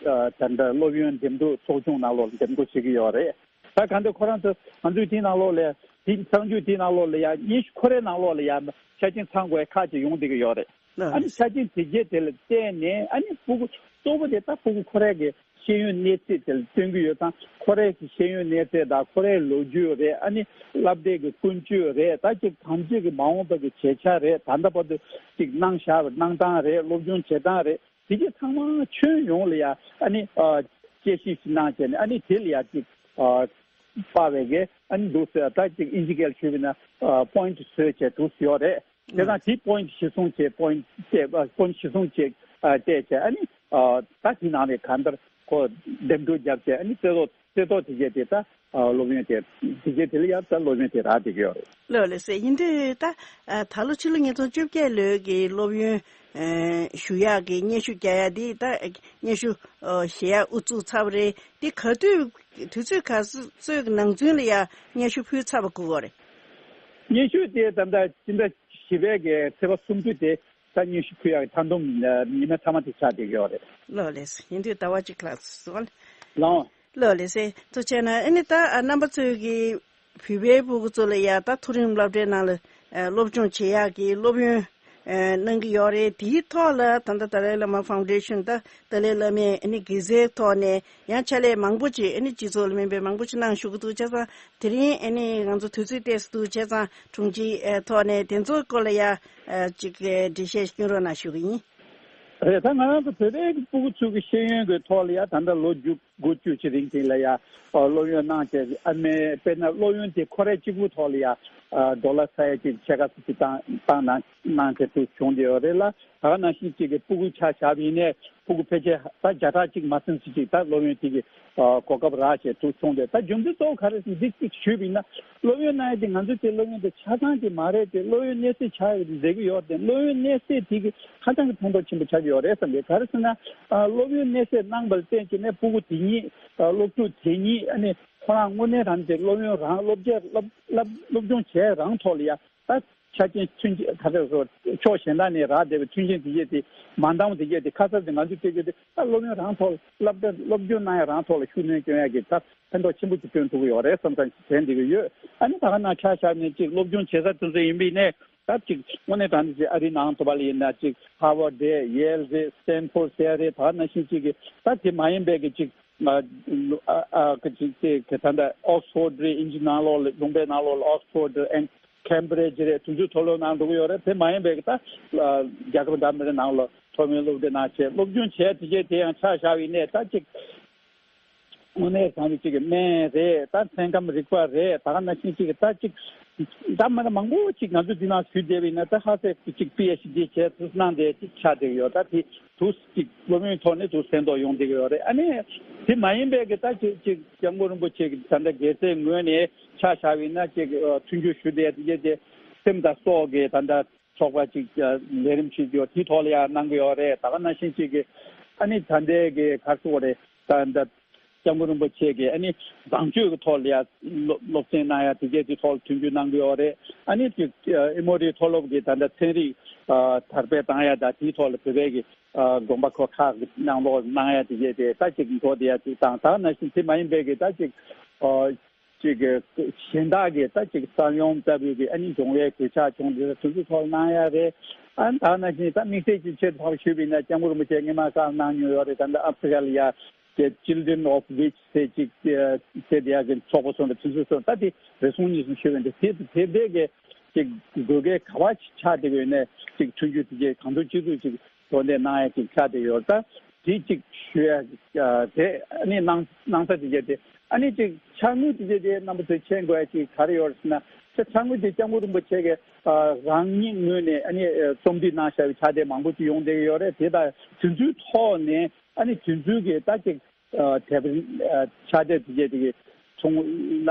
ལྟ་སློབ་ཡོན་འདེམས་སྒྲུག་ཚོགས་ཆུང་ནང་ལོགས་འདེམས་སྒྲུག་བྱེད་ཀྱི་ཡོད་རེད། ད་ག་འདྲ་ཁོ་རང་ཚོ་ང་ཚོའི་དེའི་ནང་ལོགས་ལ་དེ་གསར་འགྱུར་དེའི་ནང་ལོགས་ལ་ཡ་སྙན་ཞུ་ཁོ་རའི་ནང་ལོགས་ལ་ཡ་ཆ་རྐྱེན་ཚང་དགོས་ཁག་ཅིག་ཡོང་བསྡད་ཀྱི་ཡོད་རེད། ཨ་ནི་ཆ་རྐྱེན་དེ་གྱད་དེ་ལ་བརྟེན་ནས་ཨ་ནི་ཕྲུ་གུ་གཙོ་བོ་དེ་ད་ཕྲུ་གུ་ཁོ་རའི་གི་ཤེས་ཡོན་གནས་ཚད་དེ་ལ་བསྟུན་གྱི་ཡོད་ཙང་ཁོ་རའི་གི་ཤེས་ཡོན་གནས་ཚད་དང་ཁོ་རའི་ལོ་རྒྱུས་རེད། ཨ་ནི་བསླབ་གྲྭའི་གི་ཀུན་སྤྱོད་རེད། ད་ཅིག་གང་ཅིག་གི་མ་འོངས་པ་གི་བྱེད་འཆར་རེད། ད་ལྟ་བར་དུ་ཅིག་གནང་བཞག་པའི་གནང་སྟངས་རེད། སློབ་སྦྱོང་བྱེད་སྟངས་རེད། དེ་གྱད་ཚང་མ་ཁྱོན་ཡོངས་ལ་ཡ་ཨ་ནི་དཔྱད་ཞིབ་ཞིག་གནང་བྱས་ནས་ཨ་ནི་དེ་ལ་ཡ་ཅིག་དཔག་པའི་གི་ཨ་ནི་འདུག་ཟེར། ད་ཅིག་ཨིན་ཇི་སྐད་ལ་ཞུས་པ་ཡིན་ན་པོ་ཡིན་ཊི་བཟོས་བྱས་འདུག་ཡོད་རེད། དེ་དང་དེ་པོ་ཡིན་ཊི་གཞིར་བཟུང་བྱས་པོ་ཡིན་ཊི་བལྟས་པོ་ཡིན་ཊི་གཞིར་བཟུང་བྱས་བལྟས་བྱས་ཨ་ནི་ད་དེ་ནང་ནས་གང་ལྟར་ཁོ་འདེམས་སྒྲུག་བརྒྱབ་བྱས་ཨ་ནི་རྩེ་ཐོག་རྩེ་ཐོག་དེ་གྱད་དེ་ད་སློབ་ཡོན་དེ་དེ་གྱད་དེ་ལ་ཡང་ད་སློབ་ཡོན་དེ་རག་བསྡད་ཀྱི་ཡོད་རེད། ལགས་ལགས་སེ། ཡིན་དུས་ད་ད་ལོ་ཕྱི་ལོ་ཉིས་སྟོང་བཅོ་བརྒྱད་ལོའི་གི་སློབ་ཡོན་ཞུ་ཡག་གི་སྙན་ཞུ་རྒྱག་ཡག་འདི་ད་སྙན་ཞུ་ཞུ་ཡག་དབུ་བཙུགས་ཚར་བ་རེད། འདི་ག་དུས་དུས་ཚོད་ག་ཚོད་ཀྱི་ནང་ཚུན་ལ་ཡ་སྙན་ཞུ་ཕུལ་ཚར་བ་དགོས་ཀྱི་རེད། སྙན་ཞུ་དེ་ད་ལྟ་སྤྱི་ཟླ་བཞི་པའི་གི་ཚེས་པ་སུམ་ཅུ་དེ་ད་སྙན་ཞུ་ཕུལ་ཡག་གི་མཐའ་སྡོམ་ཉི་མ་མཐའ་མ་དེ་ཆགས་བསྡད་ཀྱི་ཡོད་རེད། ལགས་ལགས་སེ། ཡིན་དུས་ཟླ་བ་གཅིག་ལྷག་སོང་། ལགས། ལགས་ལགས་སེ། ཐུགས་རྗེ་གནང་། ཨ་ནི་ད་རྣམ་པ་ཚོས་ཀྱི་བོད་པའི་ཕྲུ་གུ་ཚོ་ལ་ཡ་ད་མཐོ་རིམ་སློབ་གྲྭའི་ནང་ལ་སློབ་སྦྱོང་བྱེད་ཡག་གི་སློབ་ཡོན་གནང་གི་ཡོད་རེད། དེའི་ཐོག་ལ་ད་ལྟ་ཏཱ་ལའི་བླ་མ་ཕའུན་ཌེ་ཤན་ད་ཏཱ་ལའི་བླ་མས་ཨ་ནི་དགེ་རྩའི་ཐོག་ནས་ཡང་ཕྱག་ལས་མང་པོ་ཅིག་ཨ་ནི་སྤྱི་ཚོགས་ལ་སྨན་པའི་མང་པོ་ཅིག་གནང་བཞུགས་ཀྱི་འདུག་བྱས་ཙང་དེ་རིང་ཨ་ནི་ང་ཚོ་དུས་ཚོད་ཏོག་ཙམ་འདུག་བྱས་ཙང་དྲུང་ཆེའི་ཐོག་ནས་དེ་ཚོའི་སྐོར་ལ་ཡ་ཅིག་འགྲེལ་བཤད་སྐྱོན་རོགས་གནང་ཞུ་གི་ཡིན། རེད། ད་ང་རང་ཚོ་བོད་པའི་ཕྲུ་གུ་ཚོའི་གི་ཤེས་ཡོན་གི་ཐོག་ལ་ཡ་ད་ལྟ་ལོ་རྒྱུ་དགུ་བཅུ་ཅིག་རིང་དེ་ལ་ཡ་སློབ་ཡོན་གནང་བྱས་ཨ་མའི་དཔེར་ན་སློབ་ཡོན་དེ་ཁོ་རའི་གཅིག་པུ་ཐོག་ལ་ཡ་ཌོ་ལར་ས་ཡ་གཅིག་ཕྱེད་ཀ་ཙམ་ཅིག་བཏང་བཏང་གནང་གནང་བྱས་དུ་བྱུང་བསྡད་ཡོད་རེད་ལ། ད་ག་ནང་བཞིན་གཅིག་གི་ཕྲུ་གུ་ཆ་བཞག་པ་ཡིན་ནའི་ཕྲུ་གུ་ཕལ་ཆེར་ད་བརྒྱ་ཕྲག་གཅིག་མ་ཟིན་ཙམ་ཅིག་ད་སློབ་ཡོན་དེ་གི་གོ་སྐབས་རག་བྱས་དུ་བྱུང་བསྡད། ད་རྒྱུ་མཚན་གཙོ་བོ་ག་རེ་ཟེར་ན་འདི་གཅིག་ཞུས་པ་ཡིན་ན་སློབ་ཡོན་གནང་ཡ་དེ་ང་ཚོ་དེ་སློབ་ཡོན་དེ་ཆ་ཚང་གི་མ་རེད་དེ་སློབ་ཡོན་གནས་ཚད་ཆག་ཡོད་རེད་ཟེར་གི་ཡོད་དེ་སློབ་ཡོན་གནས་ཚད་དེ་གི་ཧ་ཅང་གི་ཕན་ཐོགས་ཆེན་པོ་ཆགས་ཀྱི་ཡོད་རེད་བསམ་གི། ག་རེ་ཟེར་ན་སློབ་ཡོན་གནས་ཚད་གནང་བ་ལ་བརྟེན་བྱས་ནས་ཕྲུ་གུ་དེ་ཉིད་སློབ་ཕྲུག་དེ་ཉིད་ཨ་ནི་ཁོ་རང་དངོས་གནས་རང་དེ་སློབ་ཡོན་རང་སློབ་སྦྱོང་སློབ་སློབ་སློབ་སྦྱོང་བྱས་རང་ཐོག་ལ་ཡ་ད་ཆ་རྐྱེན་མཐུན་རྐྱེན་ག་ཚོད་སོ་ཕྱོགས་གཞན་དག་ནས་རག་བསྡད་པའི་མཐུན་རྐྱེན་དེ་གས་དེ་མ་འདང་བ་དེ་གས་དེ་ཁ་གསབ་དེ་ང་ཚོས་སྤྲད་རྒྱུ་དེ་ད་སློབ་ཡོན་རང་ཐོག་སློབ་གྲྭ་སློབ་སྦྱོང་གནང་ཡ་རང་ཐོག་ལ་ཤུགས་སྣོན་སྐྱོན་ཡ་གི་ད་ཕན་ཐོགས་ཆེན་པོ་ཅིག་བསྐྲུན་ཐུབ་ཀྱི་ཡོད་རེད་བསམ་བསམ་ཞིག་དྲན་བསྡད་ཀྱི་ཡོད། ཨ་ནི་ད་ག་ནང་ཆ་བཞག་ནས་ཅིག་སློབ་སྦྱོང་བྱེད་ས་དེ་ཚོ་ཡིན་པའི་ནས་ད་ཅིག་དངོས་གནས་དྲང་གནས་ཅིག་ཨ་རིའི་ནང་དུ་བ་ལ་ཡིན་ན་ཅིག་ཧར་ཝརཌ་རེད། ཡེལ་རེད། སི་ཏན་ཕོར་ཌི་ཟེར་རེད། ད་ག་ནང་བཞིན་ཅིག་གི་ད་དེ་མ་ཡིན་པའི་གི་ཅིག་ཨ་ཨ་ཨ་ཀ་ཅིག་དེ་ག་ད་ལྟ་ཨོག་སི་ཕོར་ཌི་རེད། དབྱིན་ཇི་ནང་ལོགས་ལ་ལུང་པའི་ནང་ལོགས་ལ་ཨོག་སི་ཕོར་ཌི་རེད། ཨེན་ཁེམ་བྷི་རི་ཇི་རེད། དེ་ཚོའི་མཐོ་སློབ་ནང་འགྲོ་གི་ཡོད་རེད། དེ་མ་ཡིན་པའི་གི་ད་ཨ་རྒྱལ་ཁབ་འདྲ་མི་འདྲ་ནང་ལ་མཐོ་དམན་སློབ་གྲྭའི་ནང་བྱས་སློབ་སྦྱོང་བྱས་དེ་གས་དེ་ཡང་ཆ་བཞག་པ་ཡིན་ནའི་ད་ཅིག་དངོས་གནས་དྲང་གནས་ཅིག་གི་སྨན་རེད། ད་མཚན་སྐམ་རིག་པ་རེད། ད་ག་ནང་བཞིན་ཅིག་གི་ད་ཅིག་ད་མ་ན་མང་པོ་ཅིག་ང་ཚོ་འདི་ནང་ཞུས་བསྡད་པ་ཡིན་ན་ད་ཧ་སེ་ཅིག་པི་ཨེཆ་ཌི་བྱས་ཚུལ་གནང་བསྡད་ཅིག་ཆགས་བསྡད་ཡོད། ད་དེ་དུས་ཅིག་སློབ་ཡོན་ཐོག་ནས་དུ་ཟིན་ཐོ་ཡོང་བསྡད་ཀྱི་ཡོད་རེད། ཨ་ནི་དེ་མ་ཡིན་པའི་གི་ད་ཅིག་ཅིག་སྐྱབས་མགོན་རིན་པོ་ཆེ་གི་ད་ལྟ་དགེ་རྩའི་ངོས་ནས་ཆ་བཞག་པ་ཡིན་ན་ཅིག་མཐུན་འགྱུར་ཞུ་བསྡད་དེ་གས་དེ་སེམས་དང་སྲོག་གི་ད་ལྟ་ཚོགས་པ་ཅིག་ལས་རིམ་ཞིག་ཡོད་དེའི་ཐོག་ལ་ཡང་གནང་གི་ཡོད་རེད། ད་ག་ནང་བཞིན་ཅིག་གི་ཨ་ནི་ད་ལྟའི་གི་ག་རེ་ཟེར་དགོས་རེད། ད་ད་སྐྱབས་མགོན་རིན་པོ་ཆེ་གི་ཨ་ནི་བཟང་སྤྱོད་ཀྱི་ཐོག་ལ་ཡང་སློབ་སློབ་ཚན་གནང་ཡ་དེ་གས་དེའི་ཐོག་ལ་མཐུན་འགྱུར་གནང་གི་ཡོད་རེད། ཨ་ནི་ཅིག་ཨེ་མོ་རི་མཐོ་སློབ་ཀྱི་ད་ལྟ་ཚན་རིག་དར་སྤེལ་བཏང་ཡ་ད་དེའི་ཐོག་ལ་བོད་པའི་གི་དགོན་པ་ཁག་ཁག་གི་ནང་ལོགས་གནང་ཡ་དེ་གས་དེ་ད་ཅིག་འགྲོ་བསྡད་ཡ་ཅིག་དང་ད་ག་ནང་བཞིན་དེ་མ་ཡིན་པའི་གི་ད་ཅིག་ཅིག་གཞན་དག་གིས་ད་ཅིག་གསར་ཡོང་ལྟ་བུའི་གི་ཨ་ནི་སྦྱོང་བའི་གོད་ཆག་བྱུང་འདི་ལ་དུས་ཚོད་ཐོག་གནང་ཡ་རེད། ཨ་ནི་ད་ནང་བཞིན་ད་དམིགས་བསལ་གྱི་ཆེད་དུ་ཕར་ཞུས་པ་ཡིན་ན་སྐྱབས་མགོན་རིན་པོ་ཆེ་སྔོན་མ་བཀའ་གནང་མྱོང་ཡོད་རེད། ད་ལྟ་ཨ་ཧྥི་རི་ཀ་ལ་ཡ་གི་Children of Witch་ཟེར་ཅིག་ཟེར་དེ་ཡ་གི་ཚོགས་པ་སོང་ད་དུས་ཚོད་སོང་ད་དེ་རེ་ཟུང་གཉིས་གསུམ་ཞུས་པ་ཡིན་ད་དེ་དེ་འདྲའི་གི་ཅིག་དགོས་གལ་ག་བ་ཆགས་བསྡད་དགོས་ནས་ཅིག་མཐུན་འགྱུར་དེ་གས་གང་ཐུབ་ཅི་ཐུབ་ཅིག་དོ་འདི་གནང་ཡ་ཅིག་ཆགས་བསྡད་ཡོད། ད་དེ་ཅིག་ཞུ་ཡ་དེ་ཨ་ནི་གནང་གནང་ས་དེ་གས་དེ་ཨ་ནི་ཅིག་ཕྱག་དངུལ་དེ་གས་དེ་རྣམ་པ་ཚོས་མཁྱེན་དགོས་ཡ་ཅིག་ག་རེ་ཡོད་རེད་ཟེར་ན་ཕྱག་དངུལ་དེ་སྐྱབས་མགོན་རིན་པོ་ཆེ་གི་རང་ཉིད་ངོས་ནས་ཨ་ནི་རྩོམ་སྒྲིག་གནང་བཞག་པའི་ཕྱག་དེབ་མང་པོ་ཅིག་ཡོང་བསྡད་ཀྱི་ཡོད་རེད། དེ་དང་དེ་ཚོའི་ཐོག་ནས་ཨ་ནི་དེ་ཚོའི་གི་ད་ཅིག་དེབ་ཕྱག་དེབ་དེ་གས་དེ་གི་ ཚོང་ལ་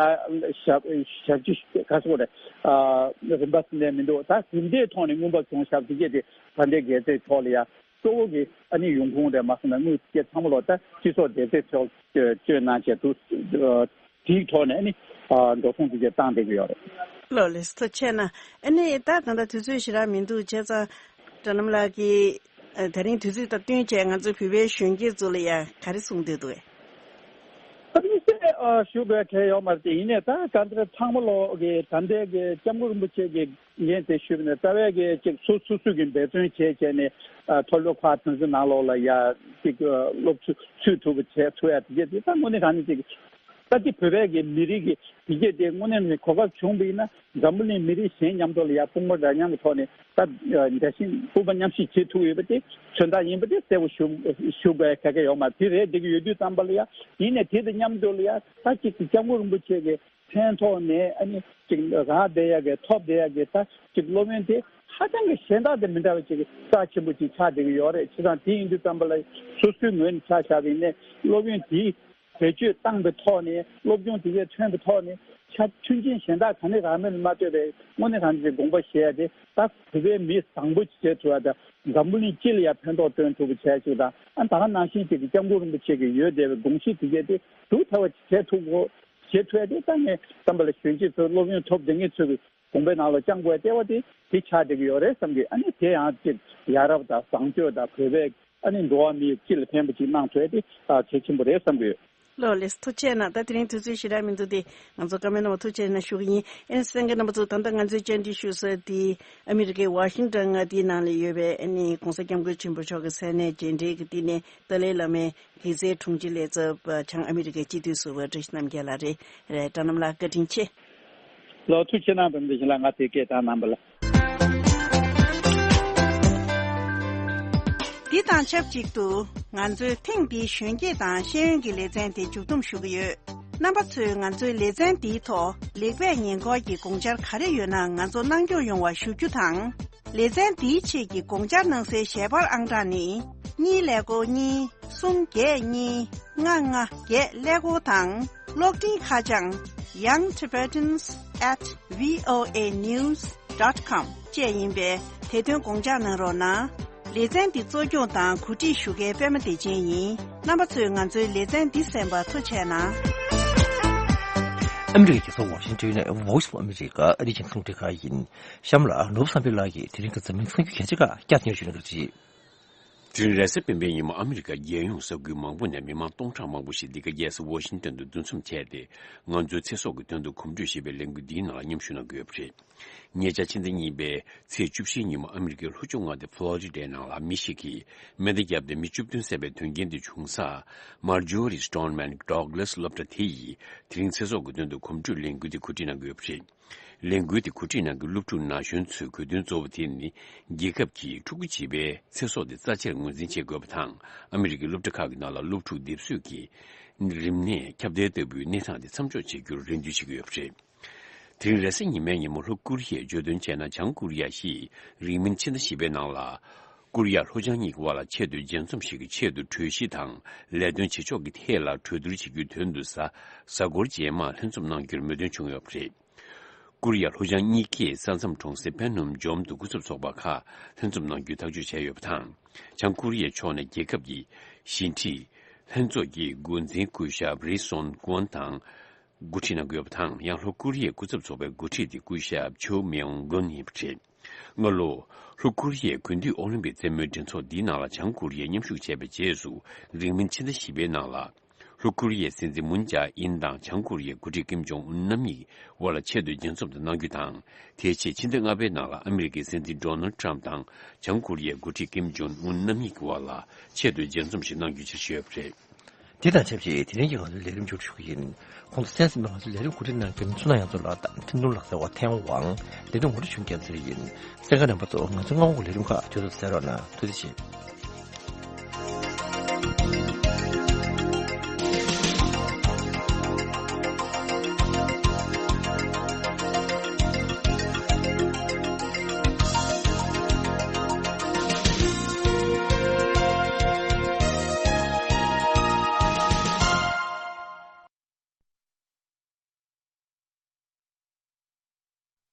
ཞབས་ཞབས་ཕྱི་ག་སོགས་རེད། རིན་པ་ཟིན་ནས་མི་འདུག་ད་རིན་པའི་ཐོག་ནས་རྔོན་པ་གྱོང་བཞག་དེ་གས་དེ་ད་ལྟའི་འགད་རྫས་ཐོག་ལ་ཡ་གཙོ་བོ་གི་ཨ་ནི་ཡོང་ཁུངས་རེད་མ་སོང་ན་དངུལ་སྐྱེ་ཚང་མ་ལོ་ད་སྤྱི་ཚོགས་འགད་རྫས་ཐོག་སྤྱོད་གནང་བྱས་འདུག་དེའི་ཐོག་ནས་ཨ་ནི་འགྲོ་སོང་དེ་གས་བཏང་བསྡད་ཀྱི་ཡོད་རེད། ལགས་ལགས་སོ་ཐུགས་རྗེ་གནང་། ཨ་ནི་ད་ད་ལྟ་དུས་ཚོད་ཞེ་དྲག་མི་འདུག་བྱས་ཙང་། དགྲ་ལྷ་ལགས་ཀྱིས་ཨ་དེ་རིང་དུས་ཚོད་དང་བསྟུན་བྱས་ང་ཚོའི་བོད་པའི་གཞོན་སྐྱེས་ཚོ་ལ་ཡ་ག་རེ་གསུང་འདོད་འདུག་གས། ཨ་ནི་སེ་ཨ་ཞུ་དགོས་གལ་ཡོད་མ་རེད་དེ། ཡིན་ནའི་ད་ག་འདྲ་ཚང་མ་ལོག་གི་ད་ལྟའི་གི་སྐྱབས་མགོན་རིན་པོ་ཆེ་གི་འགན་དེ་ཞུས་པ་ནས་རྩ་བའི་གི་ཅིག་སོ་སོ་སོ་གི་འབད་བརྩོན་བྱས་བྱས་ནས་ཨ་མཐོ་སློབ་ཁག་ཚང་ཚིང་ནང་ལོགས་ལ་ཡ་ཅིག་ཨ་སློབ་ཚུ་ཚུད་ཐུབ་པ་བྱས་ཐུབ་ཡ་དེ་གས་དེ་ད་དངོས་གནས་དྲང་གནས་ཅིག་ད་ལྟའི་བོད་པའི་གི་མི་རིགས་ཀྱི་དེ་གས་དེ་དངོས་གནས་ནས་གོ་སྐབས་བྱུང་བ་ཡིན་ན་འཛམ་བུ་གླིང་མི་རིགས་གཞན་མཉམ་དུ་ལ་ཡ་དཔུང་པ་འདྲ་མཉམ་གྱི་ཐོག་ནས་ད་འདྲ་བཞིན་དཔུང་པ་མཉམ་གཤིབ་བྱེད་ཐུབ་ཡོད་པ་དེ་མཚོན་རྟགས་ཡིན་པ་དེ་གསལ་པོ་ཞུ་ཞུ་དགོས་གལ་ཆེ་ཡོད་མ་རེད། དེ་རེད་འགྲིག་གི་ཡོད་དུས་ཙམ་པ་ལ་ཡ་ཡིན་ནའི་དེ་དང་མཉམ་དུ་ལ་ཡ་ད་ཅིག་གི་སྐྱབས་མགོན་རིན་པོ་ཆེ་གི་ཕན་ཐོགས་ནས་ཨ་ནི་ཅིག་རག་བསྡད་ཡ་གི་ཐོབ་བསྡད་ཡ་གི་ད་ཅིག་སློབ་ཡོན་དེ་ཧ་ཅང་གི་གཞན་དག་དང་མི་འདྲ་བ་ཅིག་རྩ་ཆེན་པོ་ཅིག་ཆགས་བསྡད་ཀྱི་ཡོད་རེད། བྱས་ཙང་དེ་ཡིན་དུས་ཙམ་པ་ལ་སོ་སོའི་ངོས་ནས་ཆ་བཞག་པ་ཡིན་ནའི་སློབ་ཡོན་དེའི་བེད་སྤྱོད་བཏང་པའི་ཐོག་ནས་སློབ་སྦྱོང་དེ་གས་ཐོན་པའི་ཐོག་ནས་ཆ་མཐུན་རྐྱེན་གཞན་དག་ག་ནས་རག་མིན་ལ་མ་ལྟོས་པའི་དངོས་གནས་དྲང་གནས་དགོངས་པ་བཞེས་ཡ་དེ་ད་བོད་པའི་མི་བཟང་པོ་ཅིག་བྱེད་ཐུབ་ཡ་དང་འཛམ་བུ་གླིང་སྤྱི་ལ་ཡ་ཕན་ཐོགས་བསྐྲུན་ཐུབ་པ་བྱས་ཅིག་དང་ཨ་ད་ག་ནང་བཞིན་ཅིག་གི་སྐྱབས་མགོན་རིན་པོ་ཆེ་གིས་ཡོད་བསྡད་པའི་དགོངས་གཞི་དེ་གས་དེ་སྒྲུབ་ཐུབ་པ་བྱེད་ཐུབ་དགོས་བྱེད་ཐུབ་ཡ་དེ་ད་ངས་བསམ་པ་ལ་གཞོན་སྐྱེས་ཚོ་སློབ་ཡོན་ཐོབ་བསྡད་མཁན་ཚོ་གི་དགོངས་པའི་ནང་ལ་བཅངས་དགོས་ལྟེ་བ་དེ་དེ་ཆགས་བསྡད་ཀྱི་ཡོད་རེད་བསམ་གི། ཨ་ནི་དེ་ཡང་ཅིག་ཡ་རབས་དང་བཟང་སྤྱོད་དང་བོད་པའི་ཨ་ནི་འགྲོ་བ་མིའི་སྤྱི་ལ་ཕན་པ་ཅིག་གནང་ཐུབ་ཡ་དེ་གལ་ཆེན་པོ་རེད་བསམ་གི་ཡོད། ལགས་ལགས་ཐུགས་རྗེ་གནང་། ད་དེ་རིང་དུས་ཚོད་ཞེ་དྲག་མི་འདུག་སྟེ་ང་ཚོ་བཀའ་མོལ་གནང་བ་ཐུགས་རྗེ་གནང་ཞུ་གི་ཡིན། ཨ་ནི་གསན་མཁན་རྣམ་པ་ཚོ་ད་ལྟ་ང་ཚོའི་བཅར་འདྲི་ཞུ་ས་དེ་ཨ་མི་རི་ཀའི་ཝ་ཤིང་ཊོན་མངའ་སྡེའི་ནང་ལ་ཡོད་པའི་ཨ་ནི་༸གོང་ས་༸སྐྱབས་མགོན་ཆེན་པོ་མཆོག་གི་མཚན་གནས་རྗེས་དྲན་གྱི་བསྟི་གནས་ཏཱ་ལའི་བླ་མའི་དགེ་རྩའི་དྲུང་ཆེ་ལས་ཚབ་བྱང་ཨ་མི་རི་ཀའི་སྤྱི་འཐུས་ཟུར་པ་བཀྲ་ཤིས་རྣམ་རྒྱལ་ལགས་རེད། རེད། དགྲ་ལྷ་ལགས་བཀའ་དྲིན་ཆེ། ལགས་ཐུགས་རྗེ་གནང་། བུམ་བདེ་ཞིང་ལ་ང་དེ་སྐད་བཏང་གནང་བ་ལ། འདི་དང་ཆབས་ཅིག་ཏུ་ང་ཚོའི་ཐེངས་འདིའི་གཞོན་སྐྱེས་དང་ཤེས་ཡོན་གྱི་ལེ་ཚན་དེ་མཇུག་བསྡོམས་ཞུ་གི་ཡོད། རྣམ་པ་ཚོས་ང་ཚོའི་ལེ་ཚན་འདིའི་ཐོག་ལེགས་སྤེལ་ཉེས་འགོག་གི་དགོངས་འཆར་ག་རེ་ཡོད་ན་ང་ཚོ་གནང་སྐྱོང་ཡོང་བ་ཞུ་རྒྱུ་དང་། ལེ་ཚན་འདིའི་ཆེད་ཀྱི་དགོངས་འཆར་གནང་སའི་ཞལ་པར་ཨང་གྲངས་ནི། གཉིས་ཀླད་ཀོར་གཉིས། གསུམ་བརྒྱད་གཉིས། ལྔ་ལྔ་བརྒྱད་ཀླད་ཀོར་དང་། གློག་འཕྲིན་ཁ་བྱང་young tibetans at voa news dot com བཅས་ཡིན་པས་དེ་དོན་དགོངས་འཇགས་གནང་རོགས་གནང་། ལེ་ཚན་འདི་གཙོ་སྐྱོང་དང་གོ་སྒྲིག་ཞུ་མཁན་པད་མ་བདེ་ཆེན་ཡིན། རྣམ་པ་ཚོས་ང་ཚོའི་ལེ་ཚན་འདི་གསན་པར་ཐུགས་རྗེ་གནང་། ཨ་མི་རི་ཀའི་རྒྱལ་ས་ཝ་ཤིང་ཊོན་ནས་Voice of America ཨ་རིའི་རྒྱང་སྲིང་རླུང་འཕྲིན་ཁང་ཡིན། གཤམ་ལ་ནོར་བུ་བསམ་འཕེལ་ལགས་ཀྱིས་དེ་རིང་གི་འཛམ་གླིང་གསར་འགྱུར་གལ་ཆེ་ཁག་བསྐྱར་སྟོན་ཞུ་གནང་གི་རེད། དེ་རིང་རེས་གཟའ་སྤེན་པའི་ཉིན་མོ་ཨ་མི་རི་ཀ་རྒྱལ་ཡོངས་ས་ཁུལ་མང་པོ་ནས་མི་མང་སྟོང་ཕྲག་མང་པོ་ཞིག་འདི་ག་རྒྱལ་ས་ཝ་ཤིང་ཏོན་དུ་འདུ་འཛོམས་བྱས་ཏེ། ང་ཚོའི་ཚེ་སྲོག་གི་དོན་དུ་གོམ་བགྲོད་ཞེས་པའི་ལས་འགུལ་འདིའི་ནང་ལ་མཉམ་ཞུགས་གནང་གི་ཡོད་པ་རེད། ཉེ་ཆར་ཕྱི་ཟླ་གཉིས་པའི་ཚེས་བཅུ་བཞིའི་ཉིན་མོ་ཨ་མི་རི་ཀའི་ལྷོ་ཕྱོགས་མངའ་སྡེ་ཕློ་རི་ཌའི་ནང་ལ་མི་ཞིག་གིས་མེ་མདའ་བརྒྱབ་སྟེ་མི་བཅུ་བདུན་བསད་པའི་དོན་རྐྱེན་དེ་བྱུང་ས། Marjory Stoneman Douglas སློབ་གྲྭ་དེ་ཡིས་དེ་རིང་ཚེ་སྲོག་གི་དོན་དུ་གོམ་བགྲོད་ལས་འགུལ་དེ་གོ་སྒྲིག་གནང་གི་ཡོད་པ་རེད། ལས་འགུལ་དེ་གོ་སྒྲིག་གནང་མཁན་སློབ་ཕྲུག་ན་གཞོན་ཚོས་དགོས་འདུན་གཙོ་བོ་དེ་ནི། རྒྱལ་ཁབ་ཀྱིས་ཕྲུ་གུ་བྱིས་པའི་ཚེ་སྲོག་དེ་རྩ་ཆེར་ངོས་འཛིན་བྱེད་དགོས་པ་དང་། ཨ་མི་རི་ཀའི་སློབ་གྲྭ་ཁག་གི་ནང་ལ་སློབ་ཕྲུག་སྡེབ་གསོད་ཀྱི་རིམས་ནད་ཁྱབ་གདལ་ལྟ་བུའི་གནས་སྟངས་དེ་མཚམས་འཇོག་བྱེད་རྒྱུར་རེ་འདུན་བྱེད་ཀྱི་ཡོད་པ་རེད། དེ་རིང་རེས་གཟའ་ཉི་མའི་ཉིན་མོ་ལྷོ་ཀོ་རི་ཡས་བརྗོད་དོན་བྱས་ན། བྱང་ཀོ་རི་ཡ་ཞེས་རིང་མིན་ཕྱི་ཟླ་བཞི་པའི་ནང་ལ། ཀོ་རི་ཡ་ལྷོ་བྱང་གཉིས་ཀྱི་དབར་ལ་ཆེས་མཐོའི་མཇལ་འཛོམས་ཤིག་གི་ཆེད་དུ་གྲོས་གཞི་དང་ལས་དོན་བྱེད་ཕྱོགས་ཀྱི་ཐད་ལ་གྲོས་བསྡུར་བྱེད་རྒྱུའི་དོན་དུ་གཟའ་གཟའ་འཁོར་རྗེས་མར་ལྷན་འཛོམས་གནང་རྒྱུར་མོས་མཐུན་བྱུང་ཡོད་པ་རེད། ཀོ་རི་ཡ་ལྷོ་བྱང་གཉིས་ཀས་ས་མཚམས་གྲོང་གསེབ་ཕན་ནུམ་ཇོམ་དུ་སྐུ་ཚབ་ཚོགས་པ་ཁག་ལྷན་འཛོམས་གནང་རྒྱུའི་ཐག་གཅོད་བྱས་ཡོད་པ་དང་། བྱང་ཀོ་རི་ཡའི་ཕྱོགས་ནས་རྒྱལ་ཁབ་ཀྱི་ཞི་འཁྲིའི་ལྷན་ཚོགས་ཀྱི་འགོ་འཛིན་སྐུ་ཞབས་རི་སོན་ཀོན་དང་འགོ་ཁྲིད་གནང་གི་ཡོད་པ་དང་། ཡང་ལྷོ་ཀོ་རི་ཡའི་སྐུ་ཚབ་ཚོགས་པའི་འགོ་ཁྲིད་དེ་སྐུ་ཞབས་ཆོ་མེ་ཡོང་གུན་ཡིན་པ་རེད། སྔ་ལོ། ལྷོ་ཀོ་རི་ཡའི་དགུན་དུས་ཨོ་ལིམ་པིག་རྩེད་མོའི་མགྲིན་ཚོགས་འདིའི་ནང་ལ་བྱང་ཀོ་རི་ཡས་མཉམ་ཞུགས་བྱས་པའི་རྗེས་སུ། རིང་མིན་ཕྱི་ཟླ་བཞི་པའི་ནང་ལ། ལྷོ་ཀོ་རི་ཡའི་སྲིད་འཛིན་མུན་ཇཱ་ཨིན་དང་བྱང་ཀོ་རི་ཡའི་འགོ་ཁྲིད་ཀིམ་ཇོང་ཨུན་རྣམ་གཉིས་དབར་ལ་ཆེས་མཐོའི་མཇལ་འཛོམས་དེ་གནང་རྒྱུ་དང་། དེའི་རྗེས་ཕྱི་ཟླ་ལྔ་པའི་ནང་ལ་ཨ་མི་རི་ཀའི་སྲིད་འཛིན་ཌོ་ནལ་ཊམ་དང་བྱང་ཀོ་རི་ཡའི་འགོ་ཁྲིད་ཀིམ་ཇོང་ཨུན་རྣམ་གཉིས་ཀྱི་དབར་ལ་ཆེས་མཐོའི་མཇལ་འཛོམས་ཤིག་གནང་རྒྱུའི་འཆར་གཞི་ཡོད་པ་རེད། དེ་དང་ཆབས་ཅིག་དེ་རིང་གི་ང་ཚོའི་ལས་རིམ་མཇུག་སྒྲིལ་ཞུ་གི་ཡིན། ཁོང་ཚོ་གསན་གཟིགས་ནས་ང་ཚོའི་ལས་རིམ་གོ་སྒྲིག་གནང་མཁན་ཚུལ་ཁྲིམས་ཡང་རྩེ་ལགས་དང་ཁྲིན་ཏུང་ལགས་ཟེར་བ་ཐེ་ཝང་ལས་རིམ་ངོ་སྤྲོད་ཞུ་མཁན་ཚོ་ཡིན། གསན་མཁན་རྣམ་པ་ཚོ་ང་ཚོའི་སྔ་དགོང་གི་ལས་རིམ་ཁག་དུས་ཚོད་གསན་རོགས་གནང་། ཐུགས་རྗེ་ཆེ།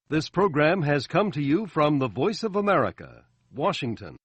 This program has come to you from the Voice of America, Washington.